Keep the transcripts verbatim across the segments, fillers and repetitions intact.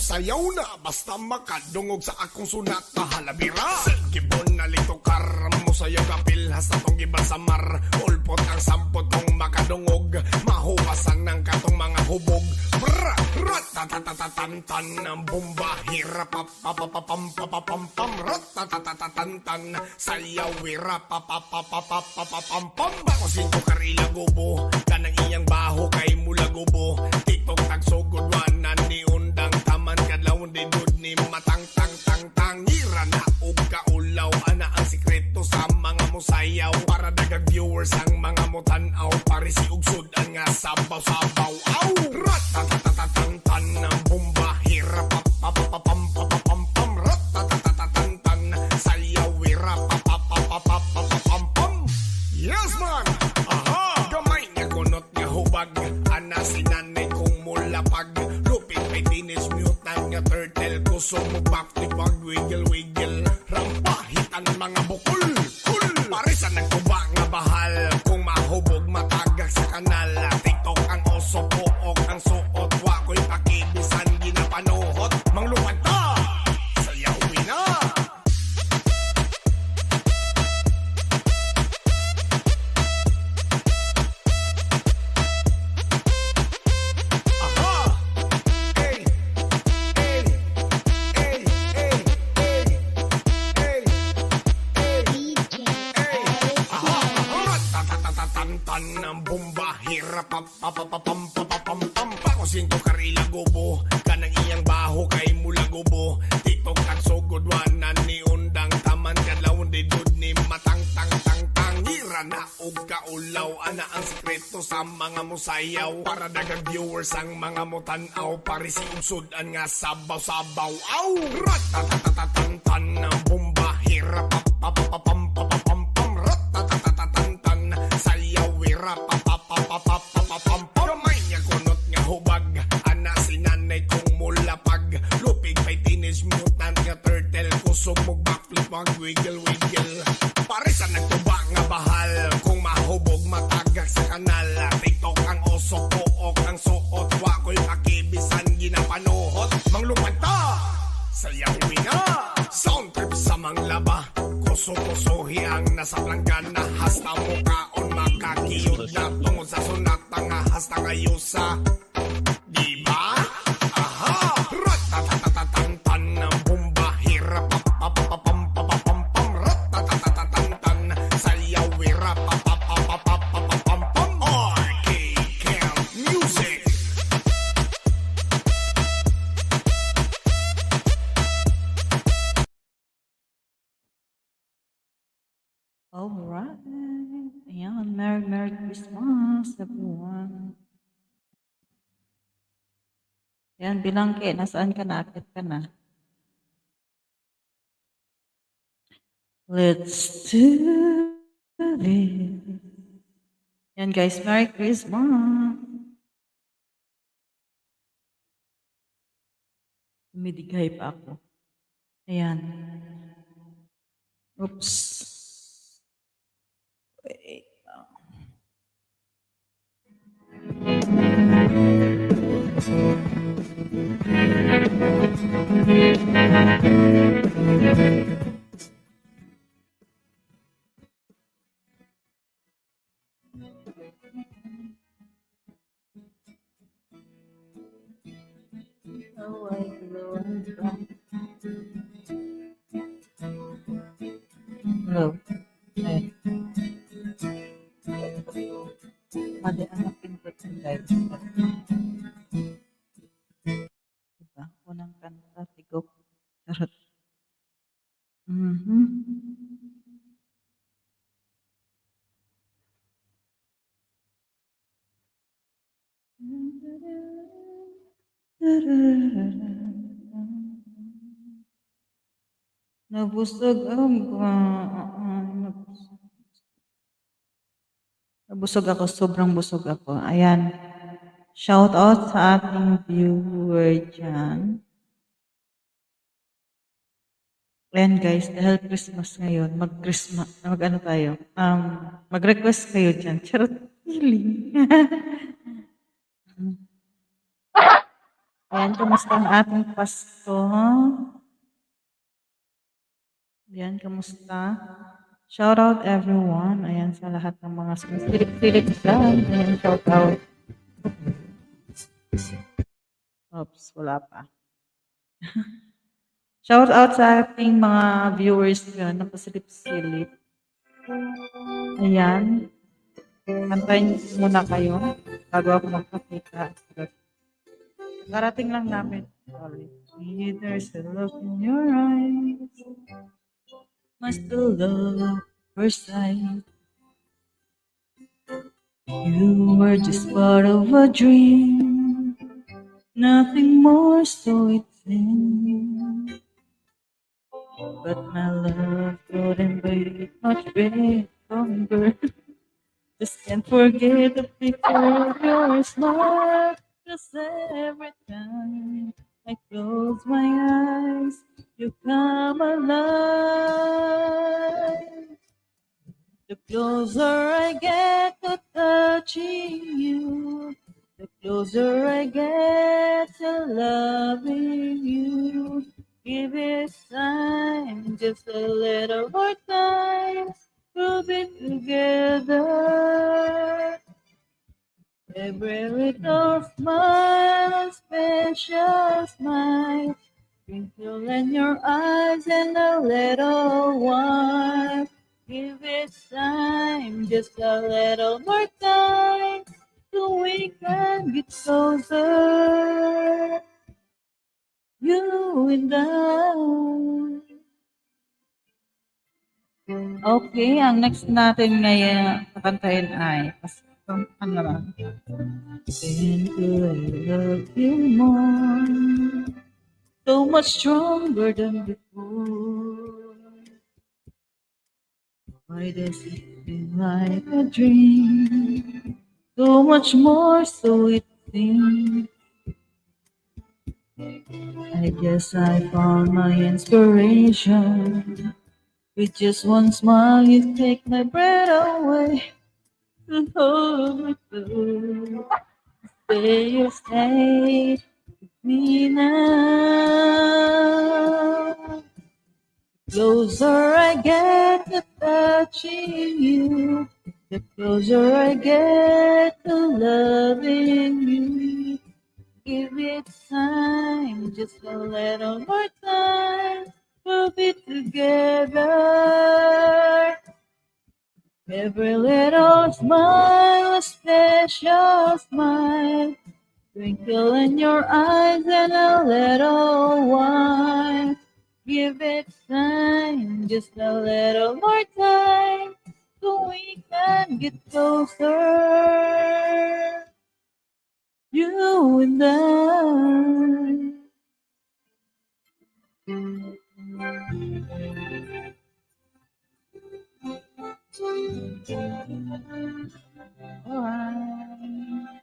Sayaw na, basta makadungog sa akong sunat na halabira. Sa gibon na litukar mo sayaw kapil, hasta tong gibalsamar. Ulpot ang sampot kung makadungog, mahuwasan ang katong mga hubog. Bra, rat, ta, ta, ta, ta, tan, tan, ang bomba, hira, pa, pa, pa, pa, pam, pa, pa, pam, pam, rat, ta, ta, ta, ta, tan, tan. Sayaw, wira, pa, pa, pa, pam, pam. Bako singko karila gubo, kanang iyang baho kay mula gubo. Tiktok tagsugod, wanan ni undang taman kadlawon di gud ni matang, tang, tang, tang. Ngira na og kaulaw, ana ang sikreto sa mga musayaw. Para daghang viewers ang mga mutan-aw, parisi og sud-an nga sabaw-sabaw. Aw! Rat, ta, ta, ta, ta, tan, tan, ang bomba, hira, pa, pa, pa, pa, pam, pa, pa, pam, pam, rat, ta, ta, ta, ta, tan, tan, sayaw, wira, pa, pa, pa, pa, pa, pa, pa, pam, pam. Yes, man! Aha! Gamay nga kunot nga hubag, ana si nanay kong mulapag. Lupit may Teenage Mutant nga turtle, kusog mo backflip, mag wiggle, wiggle. Rampa, hita ng mga bukol, kul. Parisan nagtuba nga bahal, kung mahubog matagak sa kanal. TikTok ang oso, puok ang suot, wa ko'y pakibisan ginapanuhot. Manglupad ta, sayawin na. Aha! Ey! Ey! Ey! Ey! Ey! Ey! Ey! Ey! Aha! Rat-ta-ta-ta-ta-tan-tan, ang bomba, hirap, pap, pap, pap, pam, pap, pam, pam, pam. Pakusing ko karila gubo, kanang iyang baho kay mula gubo. Tipong tagsugod, wanan ni undang, taman kadlawon di gud ni matang, tang, tang, tang. Ngira na og kaulaw, ana ang sikreto sa mga musayaw. Para daghang viewers ang mga mutan-aw, parisi og sud-an nga sabaw-sabaw. Aw! Rat-ta-ta-ta-ta-tan-tan, ang bomba, hirap, pap, pap, pap, pam, pap, pam, pam, pam. Rat-ta-ta-ta-ta-tan-tan, sayaw, hirap, pap, pap, pap, pap, pap, pap, pam, pam. Gamay nga kunot nga hubag, ana si nanay kong mulapag. Lupig pa'y Teenage Mutant nga turtle, kusog mo backflip, mag wiggle, wiggle. Parisan nagtuba nga bahal, kung mahubog matagak sa kanal. TikTok ang oso, puok ang suot, wa ko'y pakibisan ginapanuhot. Manglupad ta, sayawin na. Sound trip sa manglaba, kuso-kusohi ang nasa planggana. Hasta mukaon makakiyod na, tungod sa sunat nga hasta nga yusa. Di ba? Aha! Rat-ta-ta-ta-ta-tan-tan, ang bomba, hirap, pap, pap, pap, pam, pap, pam, pam, pam. Rat-ta-ta-ta-ta-tan-tan, sayaw, hirap, pap, pap, pam, pam, pam. R K Cam Music. Alright. Ayan, Merry, Merry Christmas, everyone. Ayan, Bilangke, nasaan ka na? Akit ka na. Let's do this. Ayan, guys, Merry Christmas. Midighay pa ako. Ayan. Oops. Wait lang. Hello. Ayan. Mali ang napindot ko, guys. Diba? Unang kanta, tigok. Charot. Mhm. Nabusog ang, ah, ah, ah, nabusog. Nabusog ako, sobrang busog ako. Ayan. Shout out sa ating viewer dyan. Ayan, guys, dahil Christmas ngayon, mag-Christmas, mag-ano tayo? Um, mag-request kayo dyan. Charot, feeling. Ayan, kumusta ang ating Pasko? Ayan, kumusta? Shout out everyone. Ayan, sa lahat ng mga sumisilip-silip dyan. Ayan, shout out. Oops, wala pa. Shout out sa ating mga viewers dyan, nakasilip-silip. Ayan. Antayin muna kayo bago ako magpakita. Karating lang namin. Sorry. There's a look in your eyes. Must love first sight. You were just part of a dream. Nothing more, so it seems. But my love couldn't wait much longer. Just can't forget the picture of your smile. 'Cause every time I close my eyes, you come alive. The closer I get to touching you, the closer I get to loving you. Give it time, just a little more time. We'll be together. Every little smile, a special smile. Twinkle in your eyes and a little while. Give it time, just a little more time, so we can get closer. You and I. Okay, ang next natin ngayon kakantahin ay pas-, ano naman? Then could I love you more? So much stronger than before. Why does it feel like a dream? So much more, so it seems. I guess I found my inspiration. With just one smile, you take my breath away. To hold me close, say you stay with me now. Closer I get to touching you, the closer I get to loving you. Give it time, just a little more time. We'll be together. Every little smile, a special smile. Twinkle in your eyes and a little while. Give it time, just a little more time, so we can get closer. You and I. Alright.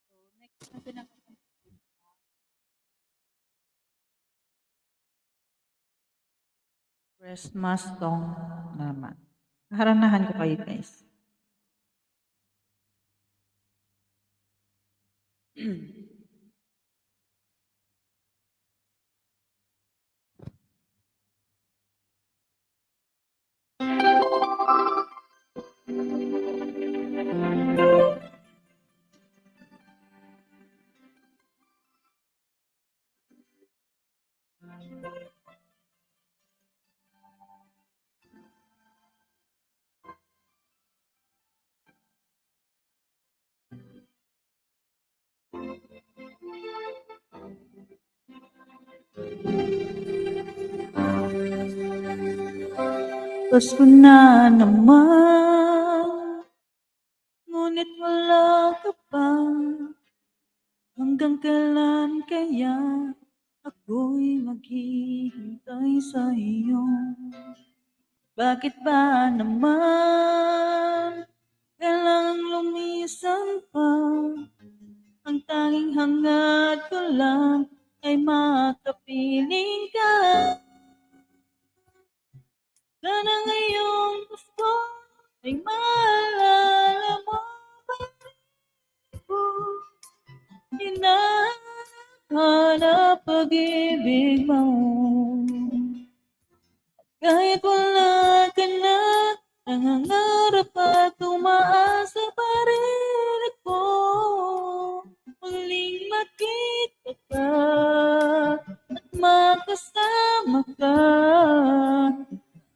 So, next na pinaka-, Christmas song naman. Kaharanahan ko kayo, guys. Pasko na naman, ngunit wala ka pa. Hanggang kailan kaya ako'y maghihintay sa iyo? Bakit ba naman kailangang lumisan pa? Ang tanging hangad ko lang ay makapiling ka. Sana ngayong Pasko ay maalala mo pa rin Hinahanap pag-ibig mo. Kahit wala ka na, nangangarap at umaasa pa rin ako. Muling makita ka at makasama ka.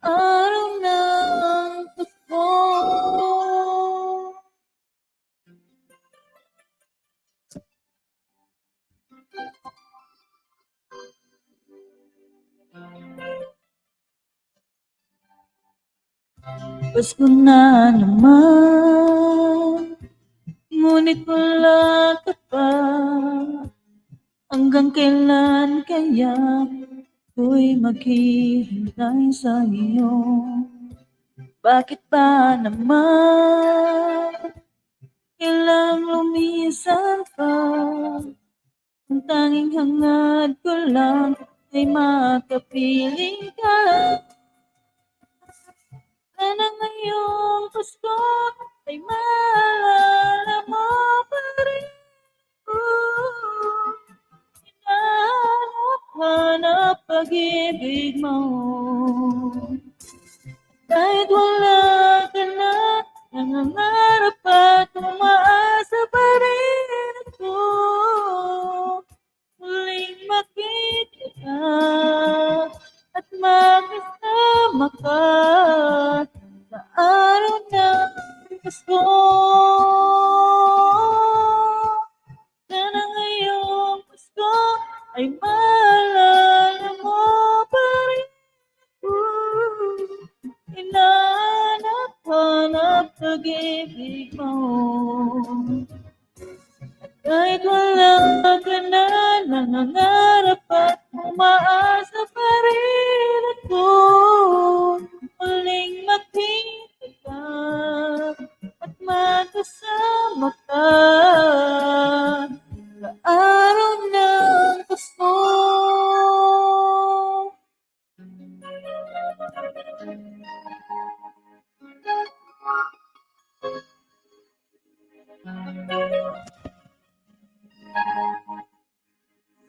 Araw ng Pasko. Pasko na naman, ngunit wala ka pa. Hanggang kailan kaya ako'y maghihintay sa iyo? Bakit ba naman kailang lumisan pa? Ang tanging hangad ko lang ay makapiling ka. Sana ngayong Pasko ay maalala mo pa rin ako. Hinahanap-hanap pag-ibig mo. Kahit wala ka na, nangangarap at umaasa pa rin ako. Muling makita ka at makasama ka sa araw ng Pasko. Sana ngayong Pasko ay maalala mo pa rin ako. Hinahanap-hanap pag-ibig mo. Kahit wala ka na, nangangarap at umaasa pa rin ako. Muling makita ka at makasama ka sa araw ng Pasko.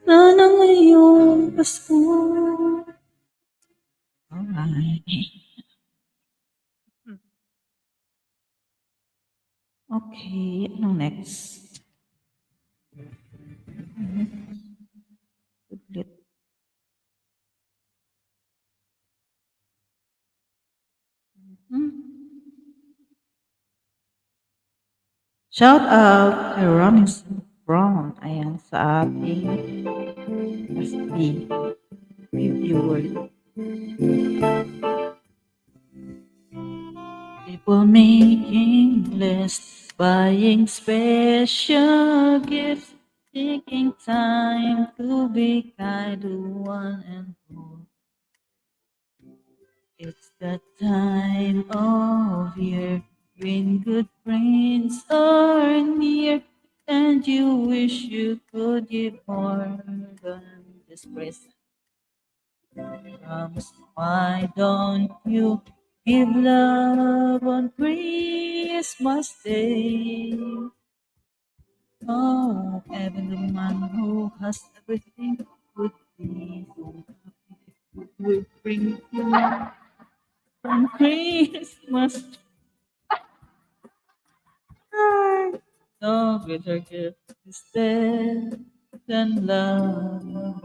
Sana ngayong Pasko. Alright. Okay, anong next? Saglit. Hmm. Shout out kay Robinson Brown. Ayan, sa ating S B reviewer. People making lists, buying special gifts, taking time to be kind to one and all. It's that time of year when good friends are near and you wish you could give more than just present. Comes, why don't you give love on Christmas Day? Oh, even the one who has everything would be so happy if we bring him some Christmas. No greater gift is there than love.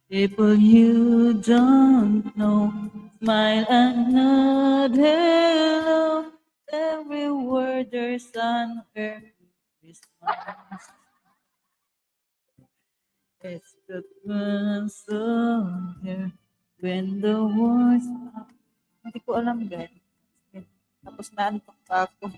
People you don't know, smile and nod hello. Every word there's an early Christmas. It's the first of year when the words, hindi ko alam, guys. Tapos naantok pa ako.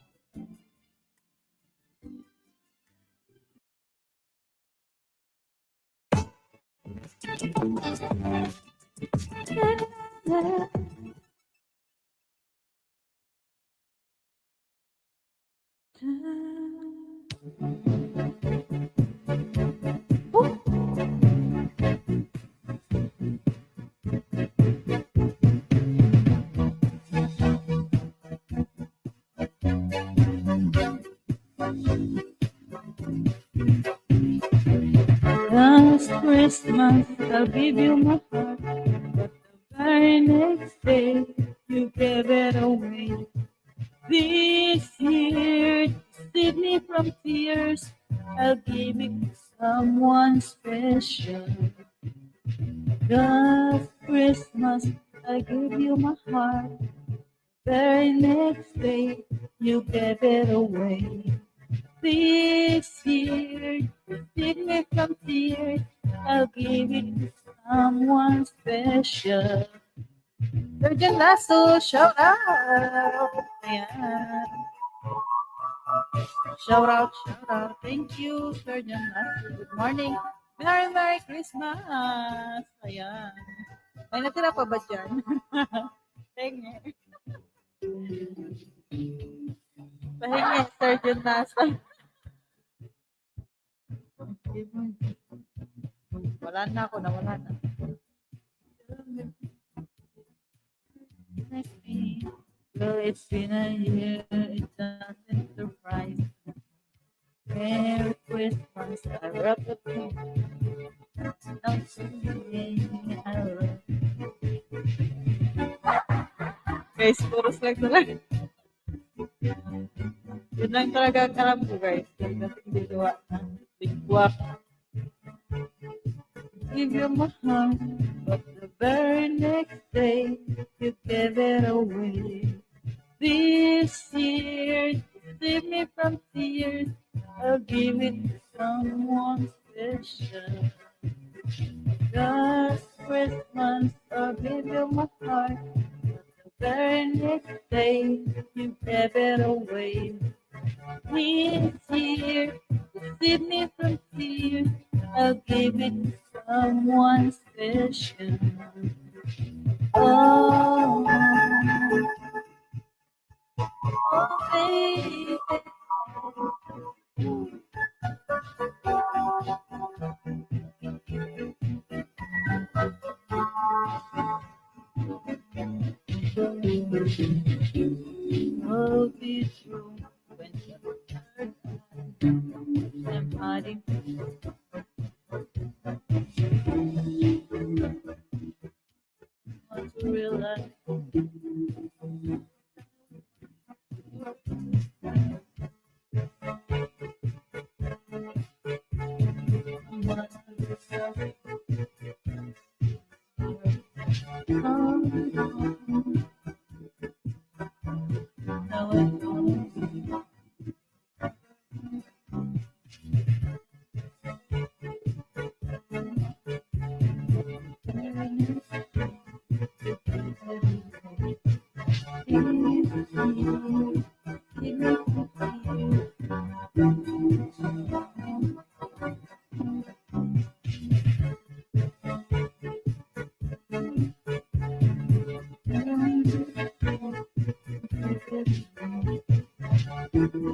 Christmas, I'll give you my heart. But the very next day, you gave it away. This year, to save me from tears, I'll give it to someone special. Last Christmas, I gave you my heart. Very next day, you gave it away. This year, to save me from tears, I'll give it to someone special. Virgin Lasso, shout out! Ayan. Shout out, shout out. Thank you, Virgin Lasso. Good morning. Merry, Merry Christmas! Ayan. May natira pa ba dyan? Pahingi. Pahingi, Virgin Lasso. Wala na ako, nawala na. Well, it's been a year, it's nothing surprise. Merry Christmas, I love the king. Don't you mean I love you? Guys, chorus lang talaga. Yun lang talaga ang alam ko, guys. Pagdating dito, ah, big guwap. Give you my heart, but the very next day you gave it away. This year, to save me from tears, I'll give it to someone special. Last Christmas, I gave you my heart, but the very next day, you gave it away. This year, to save me from tears, I'll give it to someone special. Oh, oh, baby. Oh, this room, when you're hurt, somebody want to realize.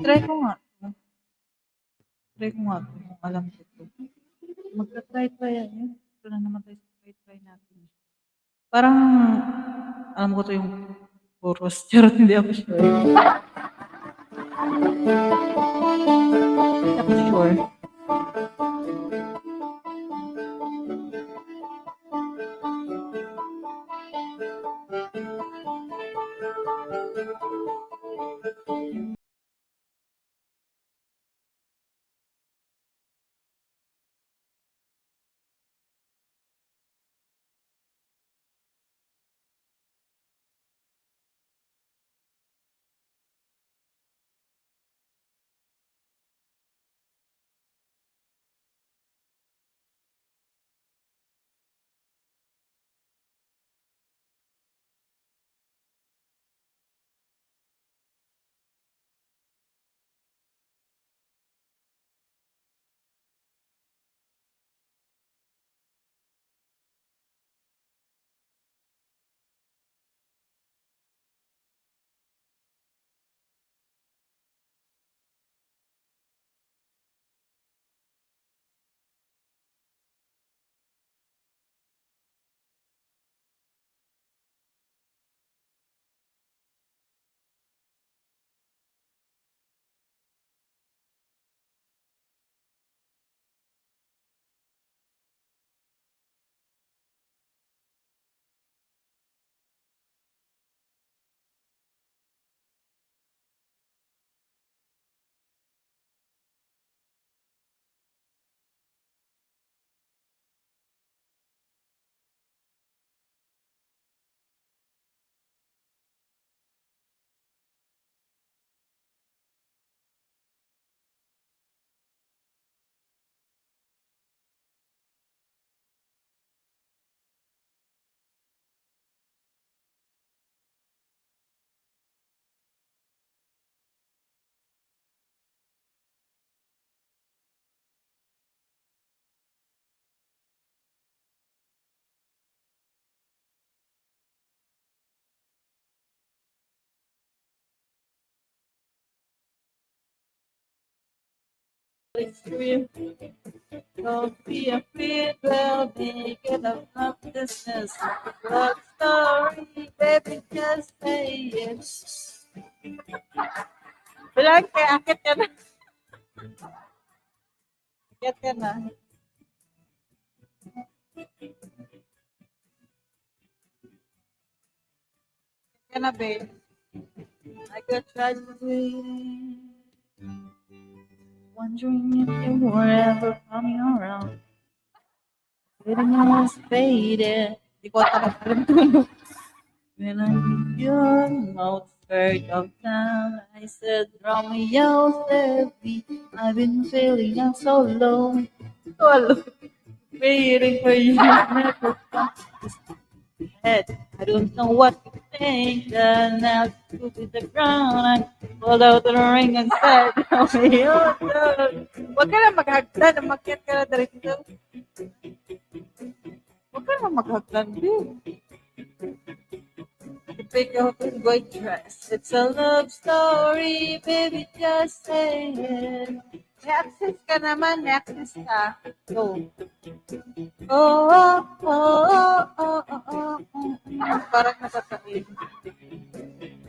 Try ko nga. Try ko nga kung alam ko to. Magta-try-try yan. Ito na naman tayo sa try-try natin. Parang, alam ko to yung chorus. Charot, hindi ako sure. Hindi ako sure. Don't be afraid, we'll make it a love business. Love story, baby, just say yes. Bilang kay akit ka na. Akit ka na. Ka na, babe. I got tired of waiting, wondering if you were ever coming around. Waiting almost faded. Di ko talaga alam kung ano. When I heard your mouth heard of town, I said, Romeo, save me. I've been feeling I'm so alone. So alone. Waiting for you. Never comes. Head. I don't know what to think. The nails to the ground. I pulled out the ring and said, Romeo, save me. Huwag ka na maghagdan. Umakyat ka na dito. Huwag ka na maghagdan, babe. Take off the white dress. It's a love story, baby, just say it. May access ka naman, may access ka. Go. Oh, oh, oh, oh, oh, oh, oh, oh. Parang nakakain.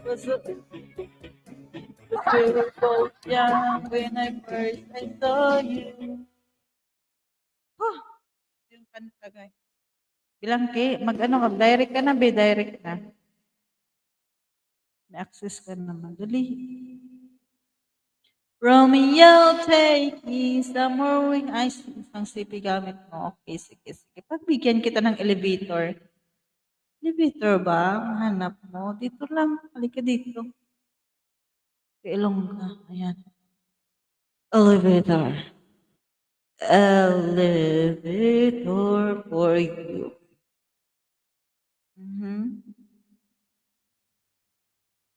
Was a, was a little young when I first I saw you. Huh. Yung kanta, guys. Bilang K, mag-ano ka, direct ka na, be, direct na. May access ka naman. Dali. Romeo, take me somewhere with ice. Isang C P gamit mo. Okay, sige, sige. Pagbigyan kita ng elevator. Elevator ba? Ang hanap mo? Dito lang. Halika dito. Sa Ilongga. Ayan. Elevator. Elevator for you. Mhm.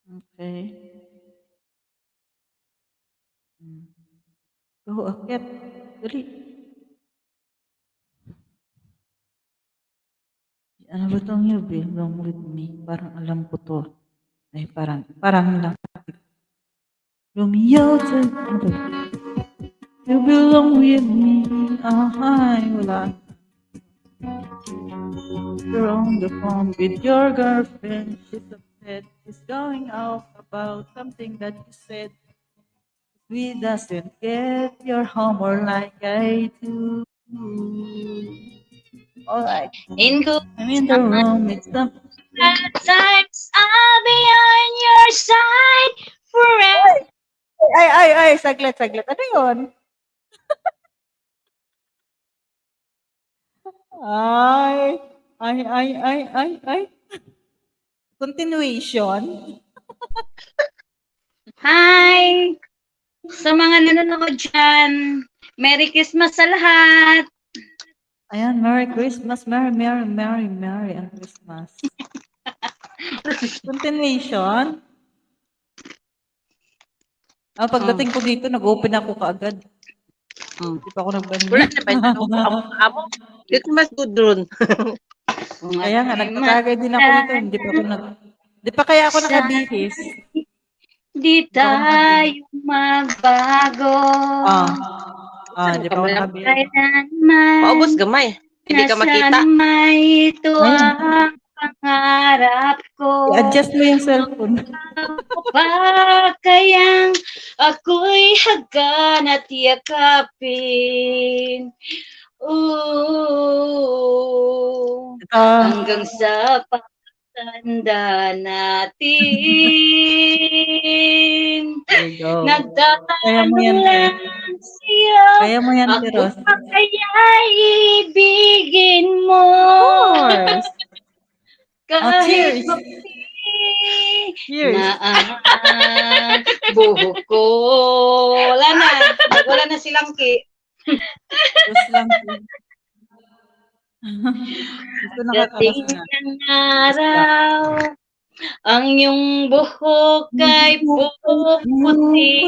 Okay. Hmm. Go, akyat. Dali. Ano ba tong You Belong With Me? Parang alam ko to. Ay, parang, parang lang. Romeo, to, ano to? You belong with me. Ahay, wala. You're on the phone with your girlfriend. She's upset. She's going off about something that you said. We doesn't get your homework like I do. All right. In good I'm in the room. It's the At times I'll be on your side forever. Ay, ay, ay, ay, saglit, saglit. Ano yun? Ay, ay, ay, ay, ay, ay. Continuation? Hi! Sa mga nanonood dyan, Merry Christmas sa lahat! Ayan, Merry Christmas, Merry, Merry, Merry, Merry ang Christmas. Continuation? Ah, pagdating ko dito, nag-open ako kaagad. Mm. Di pa ako nag-, Wala na ba yung amo, amo? Dito mas good ron. Kaya nga, nagpatagay din ako nito. Hindi pa ako nag-, di pa kaya ako nakabihis. Di tayo magbago. Ah. Ah, di pa ako nakabihis. Kailanman. Paubos gamay. Hindi ka makita. Nasaan may ito ang pangarap ko. I-adjust mo yung cellphone. Ako pa kayang ako'y hagan at yakapin. Ooh, Ito. Hanggang sa pagtanda natin. There you go. Kaya mo yan, Nagtatanong Ros. Lang siya, Kaya mo yan, ako Ros. Pa kaya ibigin mo? Of course. Kahit cheers. Cheers. Na ang buhok ko. Wala na. Wala na si Langki. Cheers, Langki. Ito na. Dating ng araw, ang iyong buhok ay puputi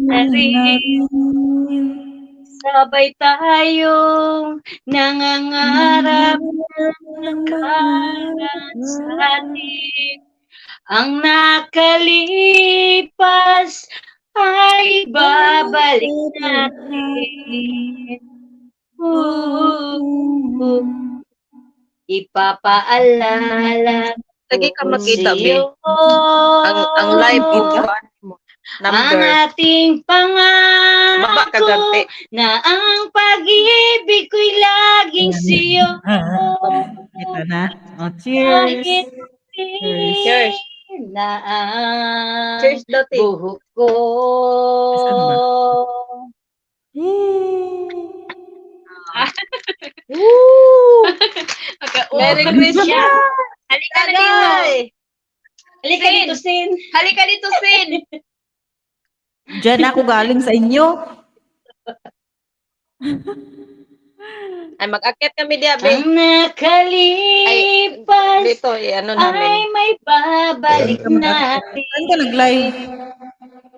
na rin. Sabay tayong nangangarap ng para sa atin. Ang nakalipas ay baba Ibabalik natin. Ooh. Ipapaalala Lagi ka ko makita, be. Sa'yo. Ang, ang live mo, Kita? Ang number. Ating pangako Baba ka, Dante. Na ang pag-ibig ko'y laging Ayan. Sa'yo. Kita na. Oh, cheers. Kahit Cheers. Cheers. Na ang Cheers, Dante. Buhok ko. Asan ba? Yay! Woo! Pagka-, Merry Christmas! Halika na dito. Agay! Halika Sin! Dito, Sin. Halika dito, Sin. Diyan ako galing sa inyo. Ay, mag-akyat kami diya, be. Ang nakalipas Ay, dito, eh, ano namin. Ay may babalik natin. Saan ka nag-live?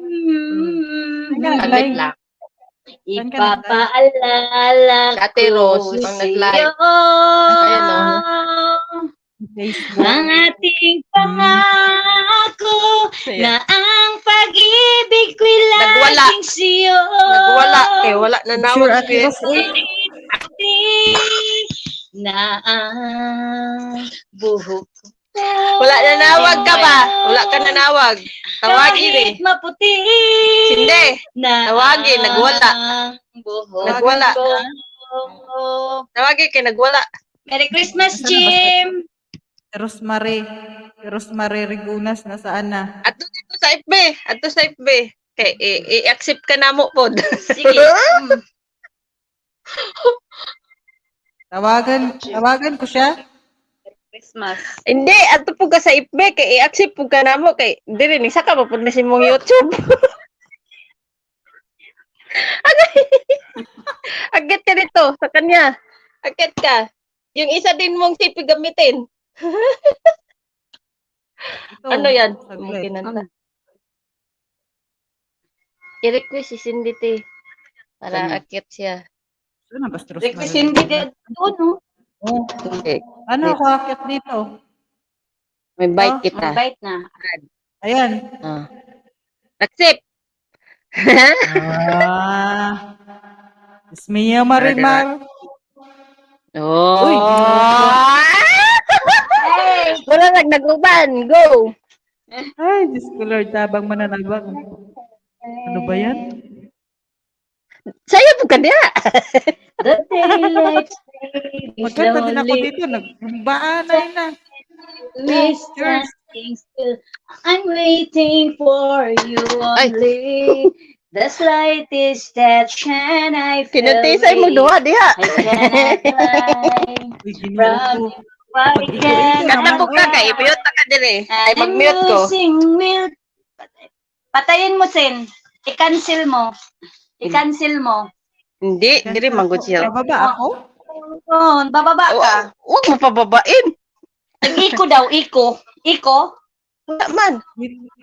Hmm. Saan ka nag-live? Saglit lang. Saan ka nag-live? Ipapaalala ko sa'yo. Si Ate Rose, ang nag-live. Ayan, oh. Facebook. Ang ating pangako Ayan. Na ang pag-ibig ko'y Nagwala. Laging sa'yo. Nagwala. Eh, wala na nawag Sure, Ate Rose, eh. Na ang buhok Wala na nawag ka ba? Wala ka na nawag. Tawagin eh. Kahit maputi Hindi. Na Tawagin, nagwala. Ang buhok Nagwala. Ko. Tawagin kay nagwala. Merry Christmas, Jim! Rosemary. Rosemary Rigunas, nasaan na? Adto dito sa F B. Adto sa F B. Kay i- i-accept ka namo pod. Sige. Mm. Tawagan, tawagan ko siya. Christmas. Hindi, adto po ka sa F B kay i-accept po ka namo kay diri ni saka pa pud na si mong YouTube. Agay. Agit ka dito sa kanya. Agit ka. Yung isa din mong sipi gamitin. Ito, Ano yan? Saglit. Kinanta. I-request si Cindy, te. Para Saan? Akyat siya. Saan ang bastos Request na Cindy, yan? Te. Doon, no? Oh. Okay. Ano Wait. Ako akyat dito? May bite Oh. kita. May bite na. Ayan. Ah. Accept. Ah. Miss Mia Marimar. Oh. Uy, Ginoo ko. Hey! Wala nag nag-uban. Go. Ay, Diyos ko, Lord, tabang mananabang. Ano ba yan? Sayo po ka diha. The daylight fading Magkanta din ako slowly. Dito. Naghumbaan na yun na. Miss Cheers. Dancing still. I'm waiting for you Ay. Only. The slightest touch and I feel Kinuntisay mo weak. Duha diha. I cannot fly Uy, Ginoo from ko. You. I Pag-ibig cannot naman. Kanta po ka kay ipiyot na ka dire. Ay, I'm mag-mute ko. Losing milk. Patayin mo, Sin. I-cancel mo. I-cancel mo. Hindi, diri man gud siya. Bababa ako? Oo, bababa ka. Wag mo pababain. Nag-echo daw, echo. Echo? Wala man.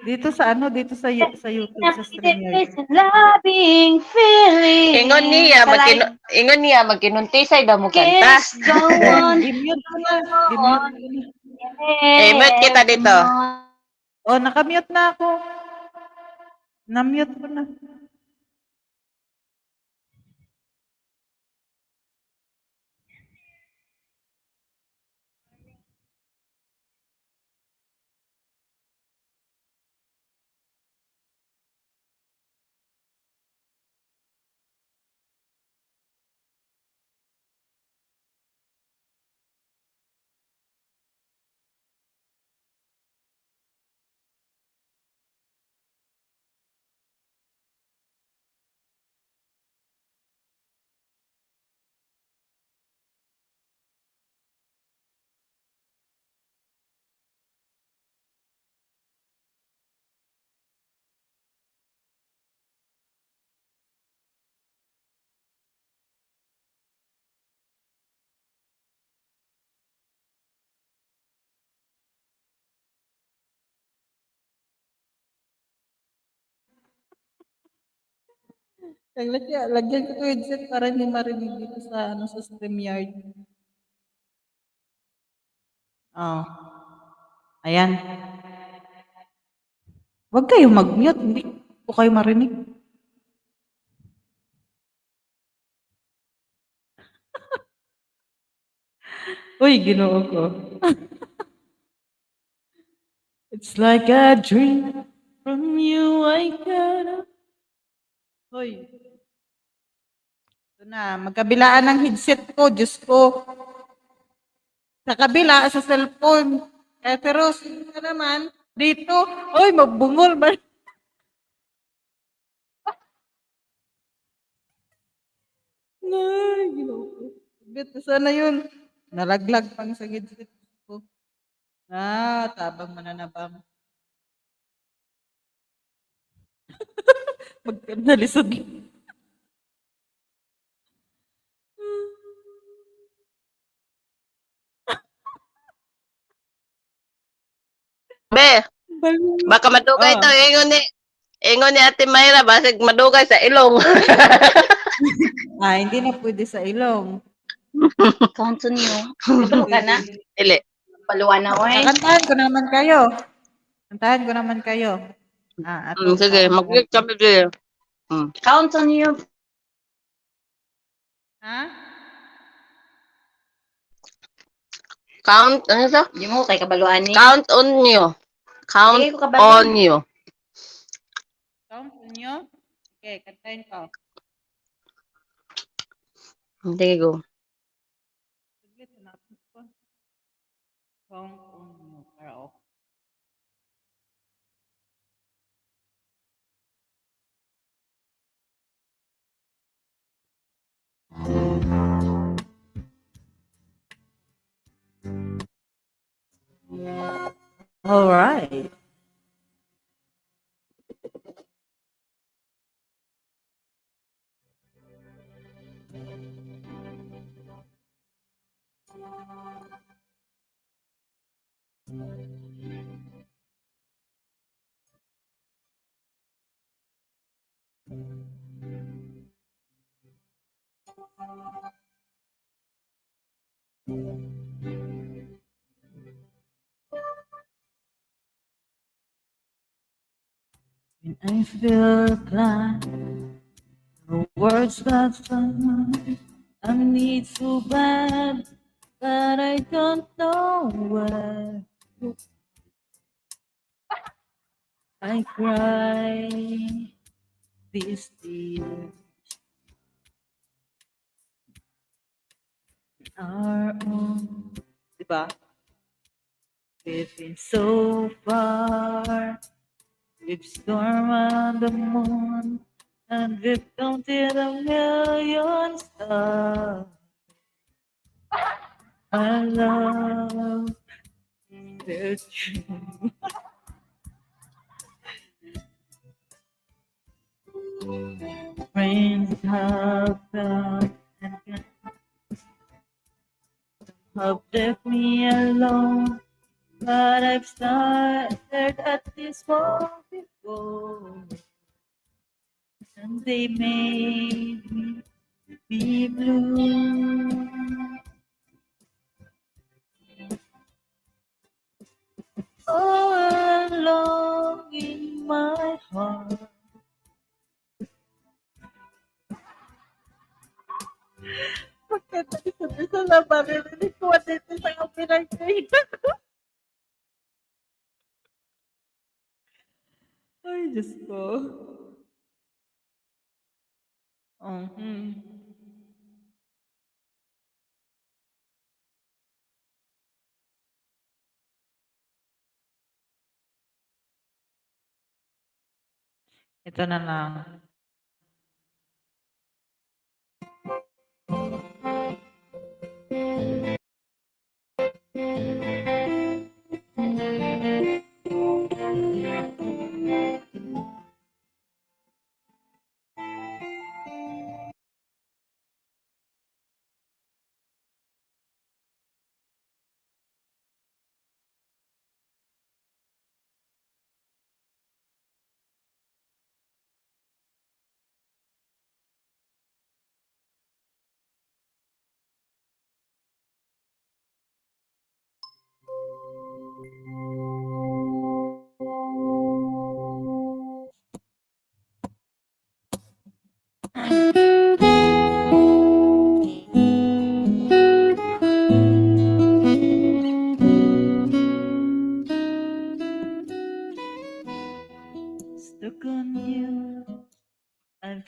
Dito sa ano, dito sa, sa YouTube, sa StreamYard. Loving feeling. Ingon niya, magkinu-, ingon niya, magkinuntisay daw mo kanta. Kiss, go on. I-mute ko na. I-mute ko na. Eh, mute kita dito. Oh, naka-mute na ako. Na-mute ko na. Lagyan, lagyan ko to headset para hindi marinig dito sa, ano, sa StreamYard. Oh. Ayan. Huwag kayo mag-mute, hindi ko kayo marinig. Uy, Ginoo ko. It's like a dream from you I got up. Hoy. Ito na, magkabilaan ang headset ko, Diyos ko. Sa kabila, sa cellphone. Kaya si Rose, yun na naman, dito. Uy, mabungol ba? Ay, Ginoo ko. Bit, sana yun. Nalaglag pang sa headset ko. Ah, tabang mananabang. Mag-, nalisod. Be, baka madugay to, ingon ni, ingon ni Ate Myra, basig madugay sa ilong. Ah, hindi na pwede sa ilong. Count on you. Ito ka na. Dili. Paluan na, oy. Kakantahan ko naman kayo. Kantahan ko naman kayo. Ah, ato, Mm, sige, kakantahan mag-wait ko. Kami, be. Mm. Count on you. Ha? Count, ano to? Di mo kay kabaluan ni. Count on you. Count Sige, ko kabaluan. On you. Count on you? Okay, kantahin ko. Sige, go. Saglit, hanapin ko. Count on you. Para okay. All right. When I feel like the world's got someone I need so bad, but I don't know where. I cry this tear. Our own. Diba? We've been so far. We've storm on the moon, and we've counted a million stars. I love the truth. Friends have come and gone. Some have left me alone, but I've stared at this wall before, and they made me be blue. All along in my heart. Pagkatapos na ba, nililikuan dito sa kapilang kaya ko. Ay, Diyos ko. Oh, hmm. Ito na lang.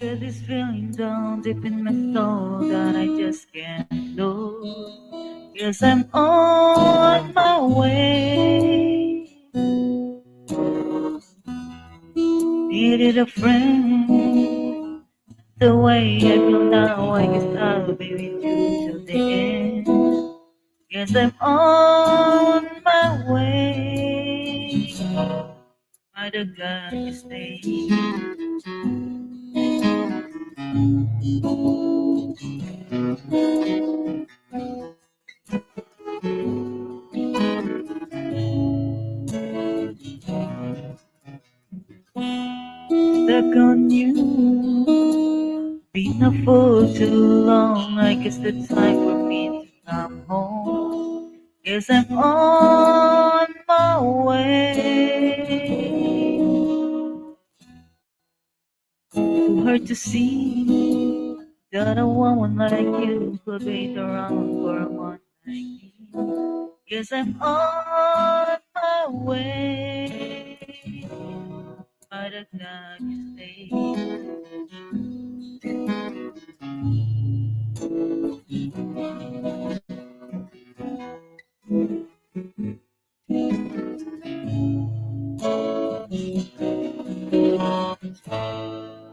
Got this feeling down deep in my soul that I just can't lose. Guess I'm on my way. Needed a friend. The way I feel now, I guess I'll be with you till the end. Guess I'm on my way. Mother God, you stay. Stuck on you. Been a fool too long. I guess it's time for me to come home. Guess I'm on my way. Too hard to see that a woman like you could wait around for a man like me. Guess I'm on my way. But I got you stay.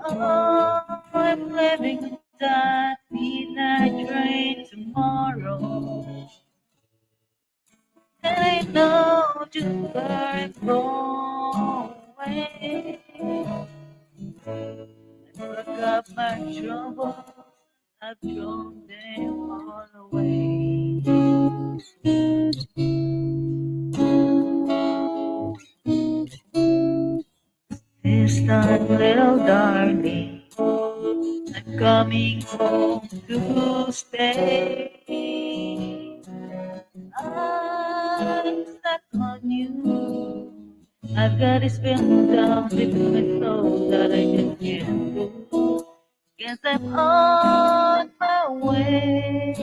Oh, I'm leaving that midnight train tomorrow. And I know just where I'm going. I pack up my troubles, I've thrown them all away. This time, little darling, I'm coming home to stay. I'm stuck on you. I've got this feeling down deep in my soul that I just can't lose. Guess I'm on my way.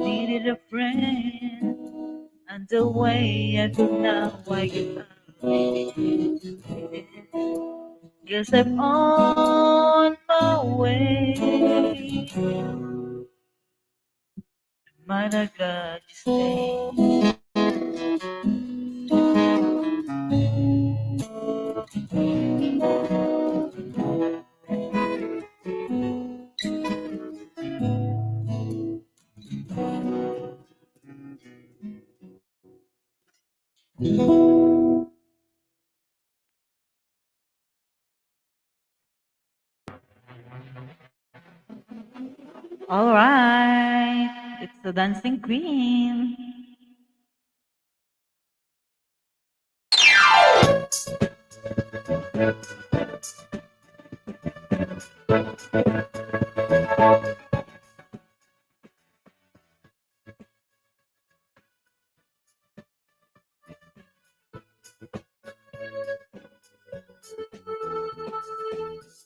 Needed a friend, and the way I feel now, I guess I'll be with you. Guess I'm on my way. Mother God, you stay. All right, it's the dancing queen.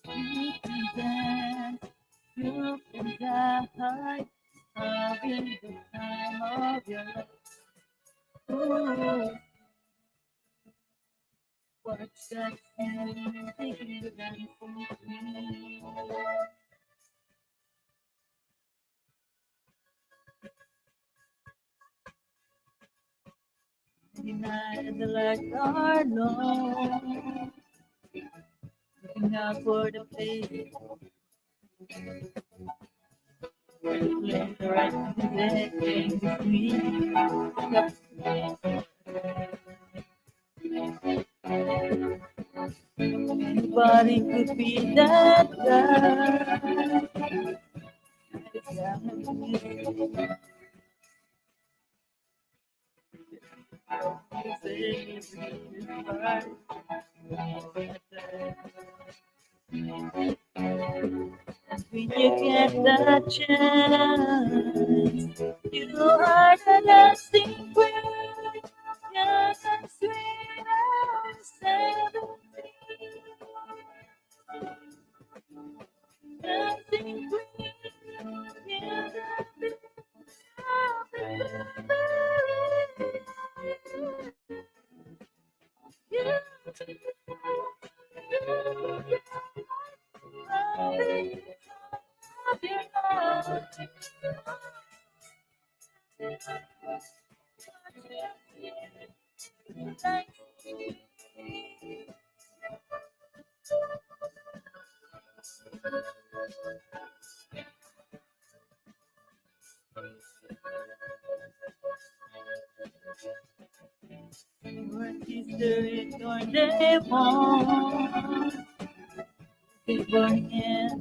You can dance, you can die, having the time of your life. Ooh. What's that feeling dancing queen? Denied like our Lord. Looking out for the place. Where the place right today can be free. Anybody could be that guy. When you get the chance, you are the lasting queen. You're the sweet seventeen. Dancing queen, you're the best of the best. Beautiful. What is the return they want? They want it.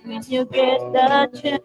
When you get the chance.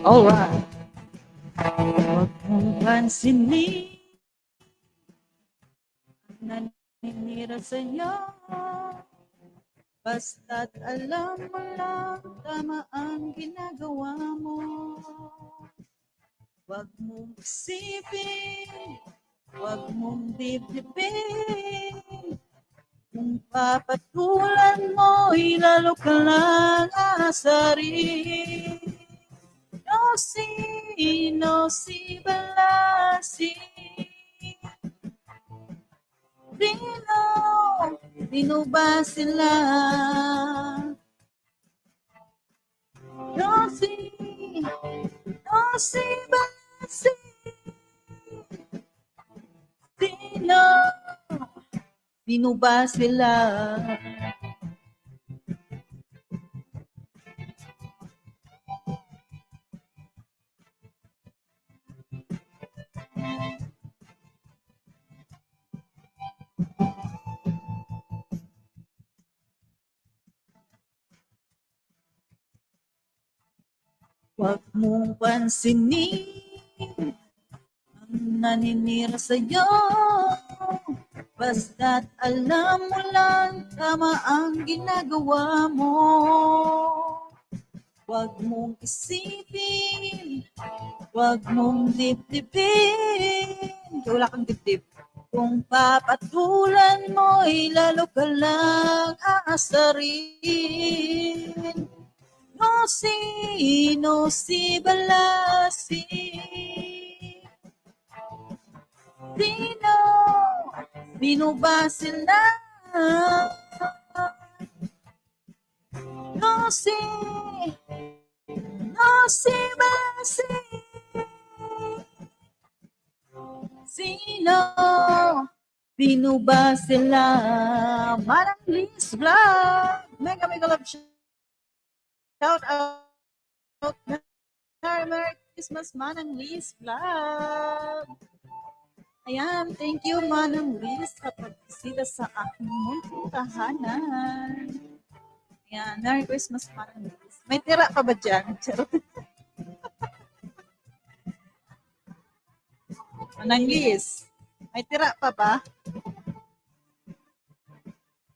Alright. Huwag mong pansinin ang naninira sa'yo. Basta't alam mo lang tama ang ginagawa mo. Huwag mong isipin, huwag mong dibdibin. Kung papatulan mo'y lalo ka lang aasarin. No si, no si Balasi. Sino, sino ba sila? No si, no si Balasi. Sino, sino ba sila? Huwag mong pansinin ang naninira sa'yo. Basta't alam mo lang tama ang ginagawa mo. Huwag mong isipin, huwag mong dibdibin. Kaya wala kang dibdib. Kung papatulan mo'y lalo ka lang aasarin. No si, no si Balasi. Sino, sino ba sila? No si, no si Balasi. Sino, sino ba sila? Manang Liz Vlog. Mega, mega love shout out. Merry, Merry Christmas, Manang Liz Vlog. Ayan, thank you, Manang Liz, sa pagbisita sa aking munting tahanan. Ayan, Merry Christmas, Manang Liz. May tira pa ba dyan? Charot. Manang Liz, may tira pa ba?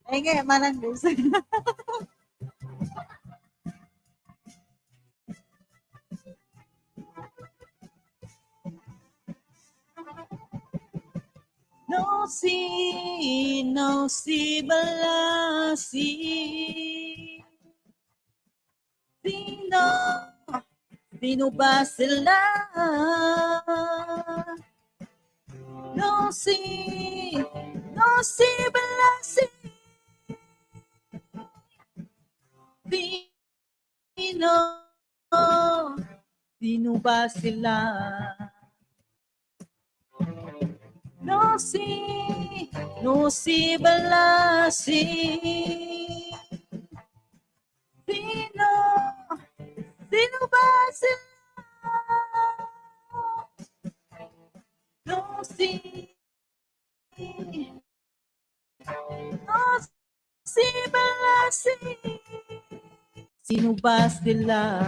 Ay, nga, Manang Liz. No si, no si Balasi. Sino, sino ba sila? No si, no si Balasi. Sino, sino ba sila? No si, no si Balasi. Sino, sino ba sila? No si, no si Balasi. Sino ba sila?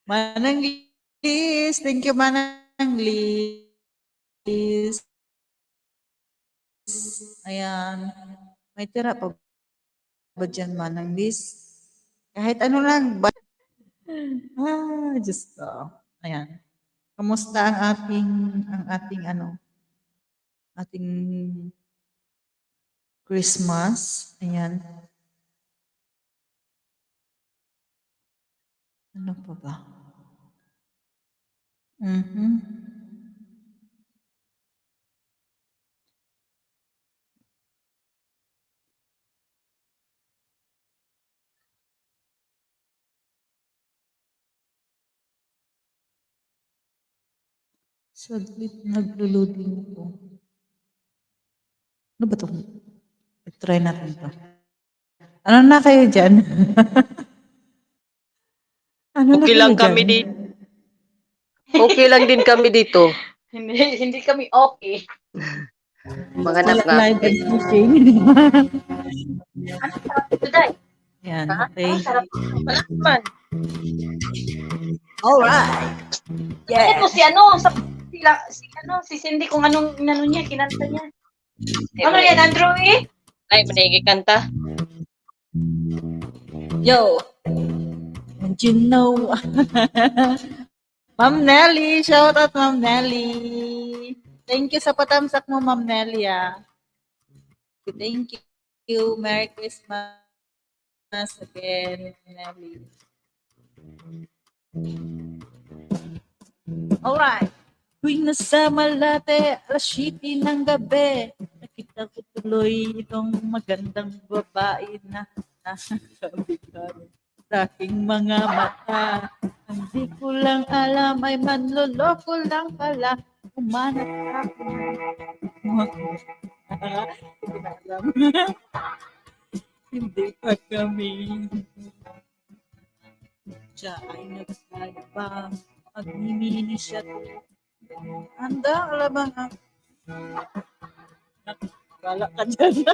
Manang Liz, thank you, Manang Liz. Ayan. May tira pa ba dyan, Manang Liz? Kahit ano lang. Ba- ah, Diyos ko. Ayan. Kamusta ang ating, ang ating ano, ating Christmas? Ayan. Ano pa ba? Mhm. Saglit, naglo-loading po. Ano ba 'tong, i-try natin 'to. Ano na kayo dyan? Ano na Okay kayo lang kami dyan? din. Okay lang din kami dito. Hindi, hindi kami okay. Maghanap Wala nga. live and cooking. Today, Yan, ha? okay. Ang sarap. Wala naman. Alright. Ito si ano, sa, sila, si ano, si Cindy kung anong inano niya, kinanta niya. Ano yan, Andrew eh? Ay, maningig kanta. Yo. And you know. Ma'am Nelly, shout out Ma'am Nelly. Thank you sa patamsak mo, Ma'am Nelly, ah. Thank you. Merry Christmas again, Ma'am Nelly. Alright. Tuwing nasa Malate, alas siyete ng gabi, nakita ko tuloy itong magandang babae na nasa kabigari sa aking mga mata. Hindi ko lang alam, ay manloloko lang pala. Umanap ako. Hindi pa kami. Siya ay naglalaba. Magmimini siya. Handa, alam nga. Wala ka dyan.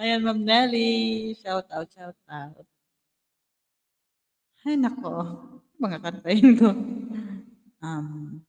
Ayan, Ma'am Nelly. Shout out, shout out. Ay, nako. Mga kantahin ko. Um,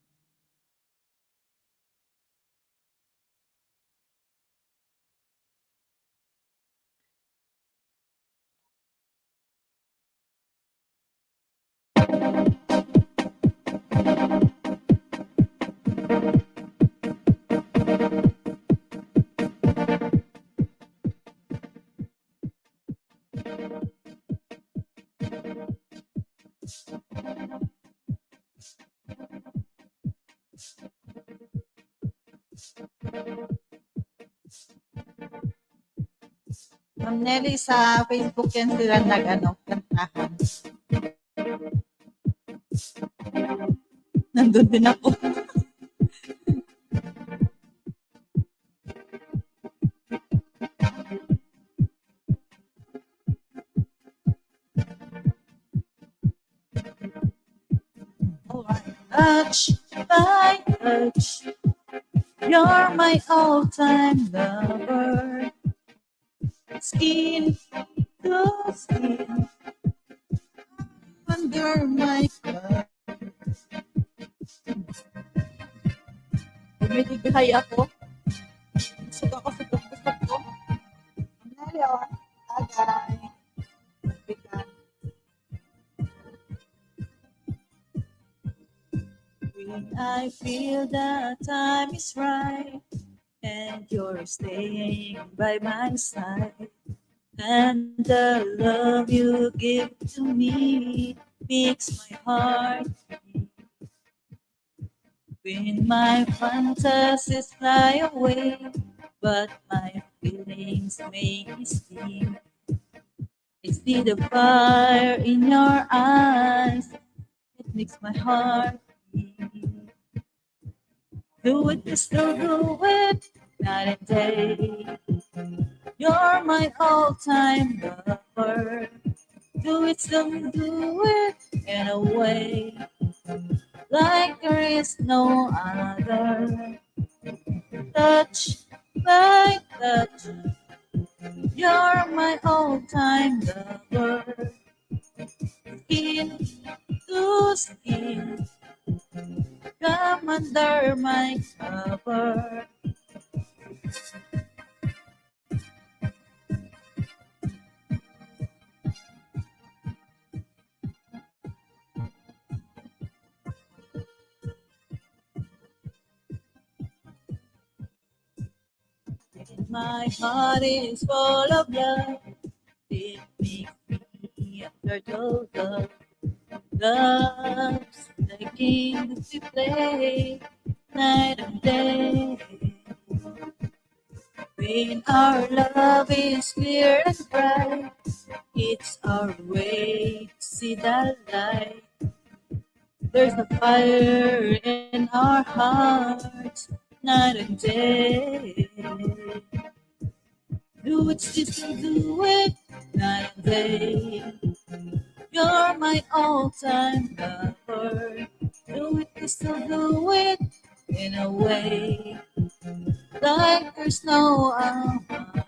Ma'am Nelly, sa Facebook yan sila nag-ano, kantahan. Nandun din ako. Touch by touch, you're my all-time lover. Skin to skin, under my covers. Bumibigay ako. Gusto ko, gusto ko, gusto ko. Ang nalaw, agay. When I feel the time is right and you're staying by my side, and the love you give to me makes my heart beat. When my fantasies fly away, but my feelings make me sleep. I see the fire in your eyes. It makes my heart beat. Do it, still do it, night and day. You're my all-time lover. Do it, still do it in a way like there is no other. Touch by touch, you're my all-time lover. Skin to skin, come under my cover. My heart is full of love. It makes me a turtle dove. Love's the game that we play night and day. When our love is clear and bright, it's our way to see the light. There's a fire in our hearts night and day. Do it, still do it, night and day. You're my all-time lover. Do it, we still do it in a way like there's no other.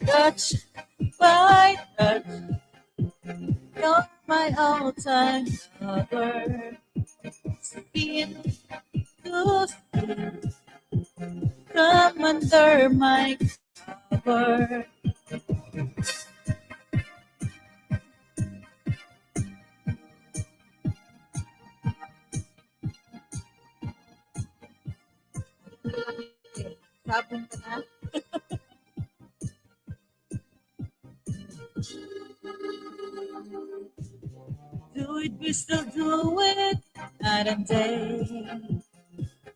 Touch by touch, you're my all-time lover. Skin to skin, come under my cover. Sabon ka na? Do it, we still do it, night and day.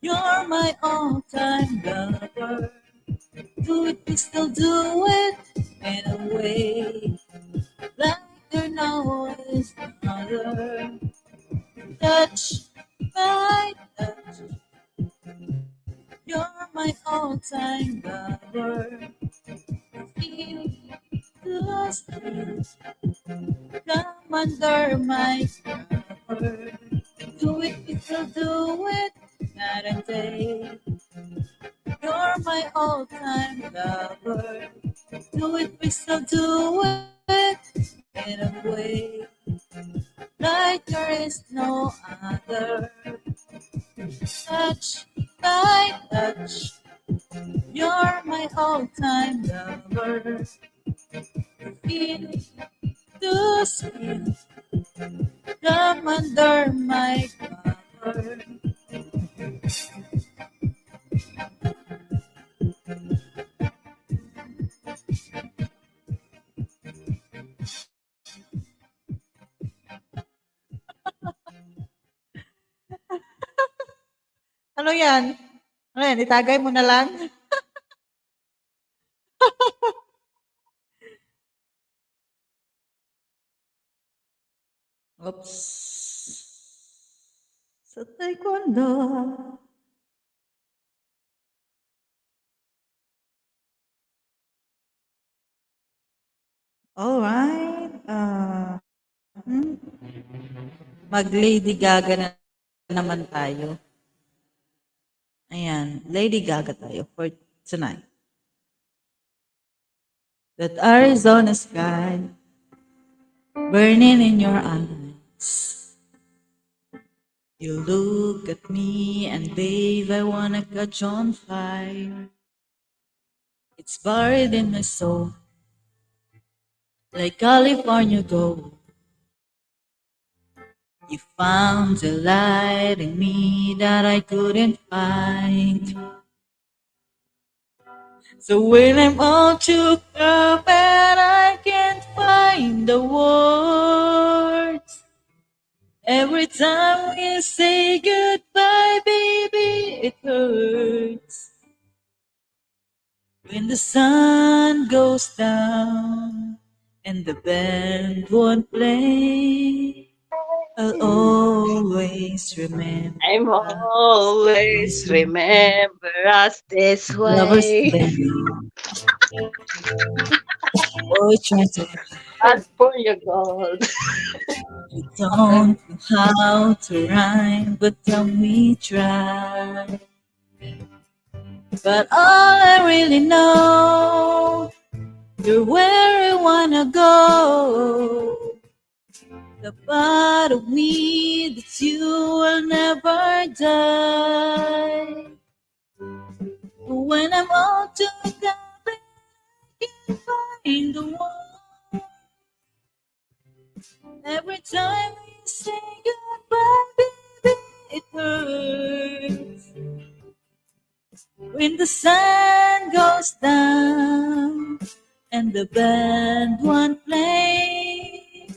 You're my all-time lover. Do it, we still do it in a way like there no is other. Touch by touch, you're my all-time lover. Feel to feel, come under my cover. Do it, we still do it, night and day. You're my all-time lover. Do it, we still do it in a way like there is no other. Touch by touch, you're my all-time lover. Feel to feel, come under my cover. Ano yan? Ano yan? Itagay mo na lang? Oops. Sa taekwondo. All right. Ah, hmm. Mag Lady Gaga na naman tayo. Ayan, Lady Gaga tayo for tonight. That Arizona sky burning in your eyes. You look at me and babe, I wanna catch on fire. It's buried in my soul, like California gold. You found the light in me that I couldn't find. So when I'm all took up and I can't find the words, every time we say goodbye, baby, it hurts. When the sun goes down and the band won't play, I'll always remember. I'm always remember us this way. Lovers band. Boy, trying to As for your gold. Don't know how to rhyme, but tell me try. But all I really know, you're where I wanna go. The part of me that you will never die. When I'm all together, I can't find the one. Every time we say goodbye, baby, it hurts. When the sun goes down and the band won't play,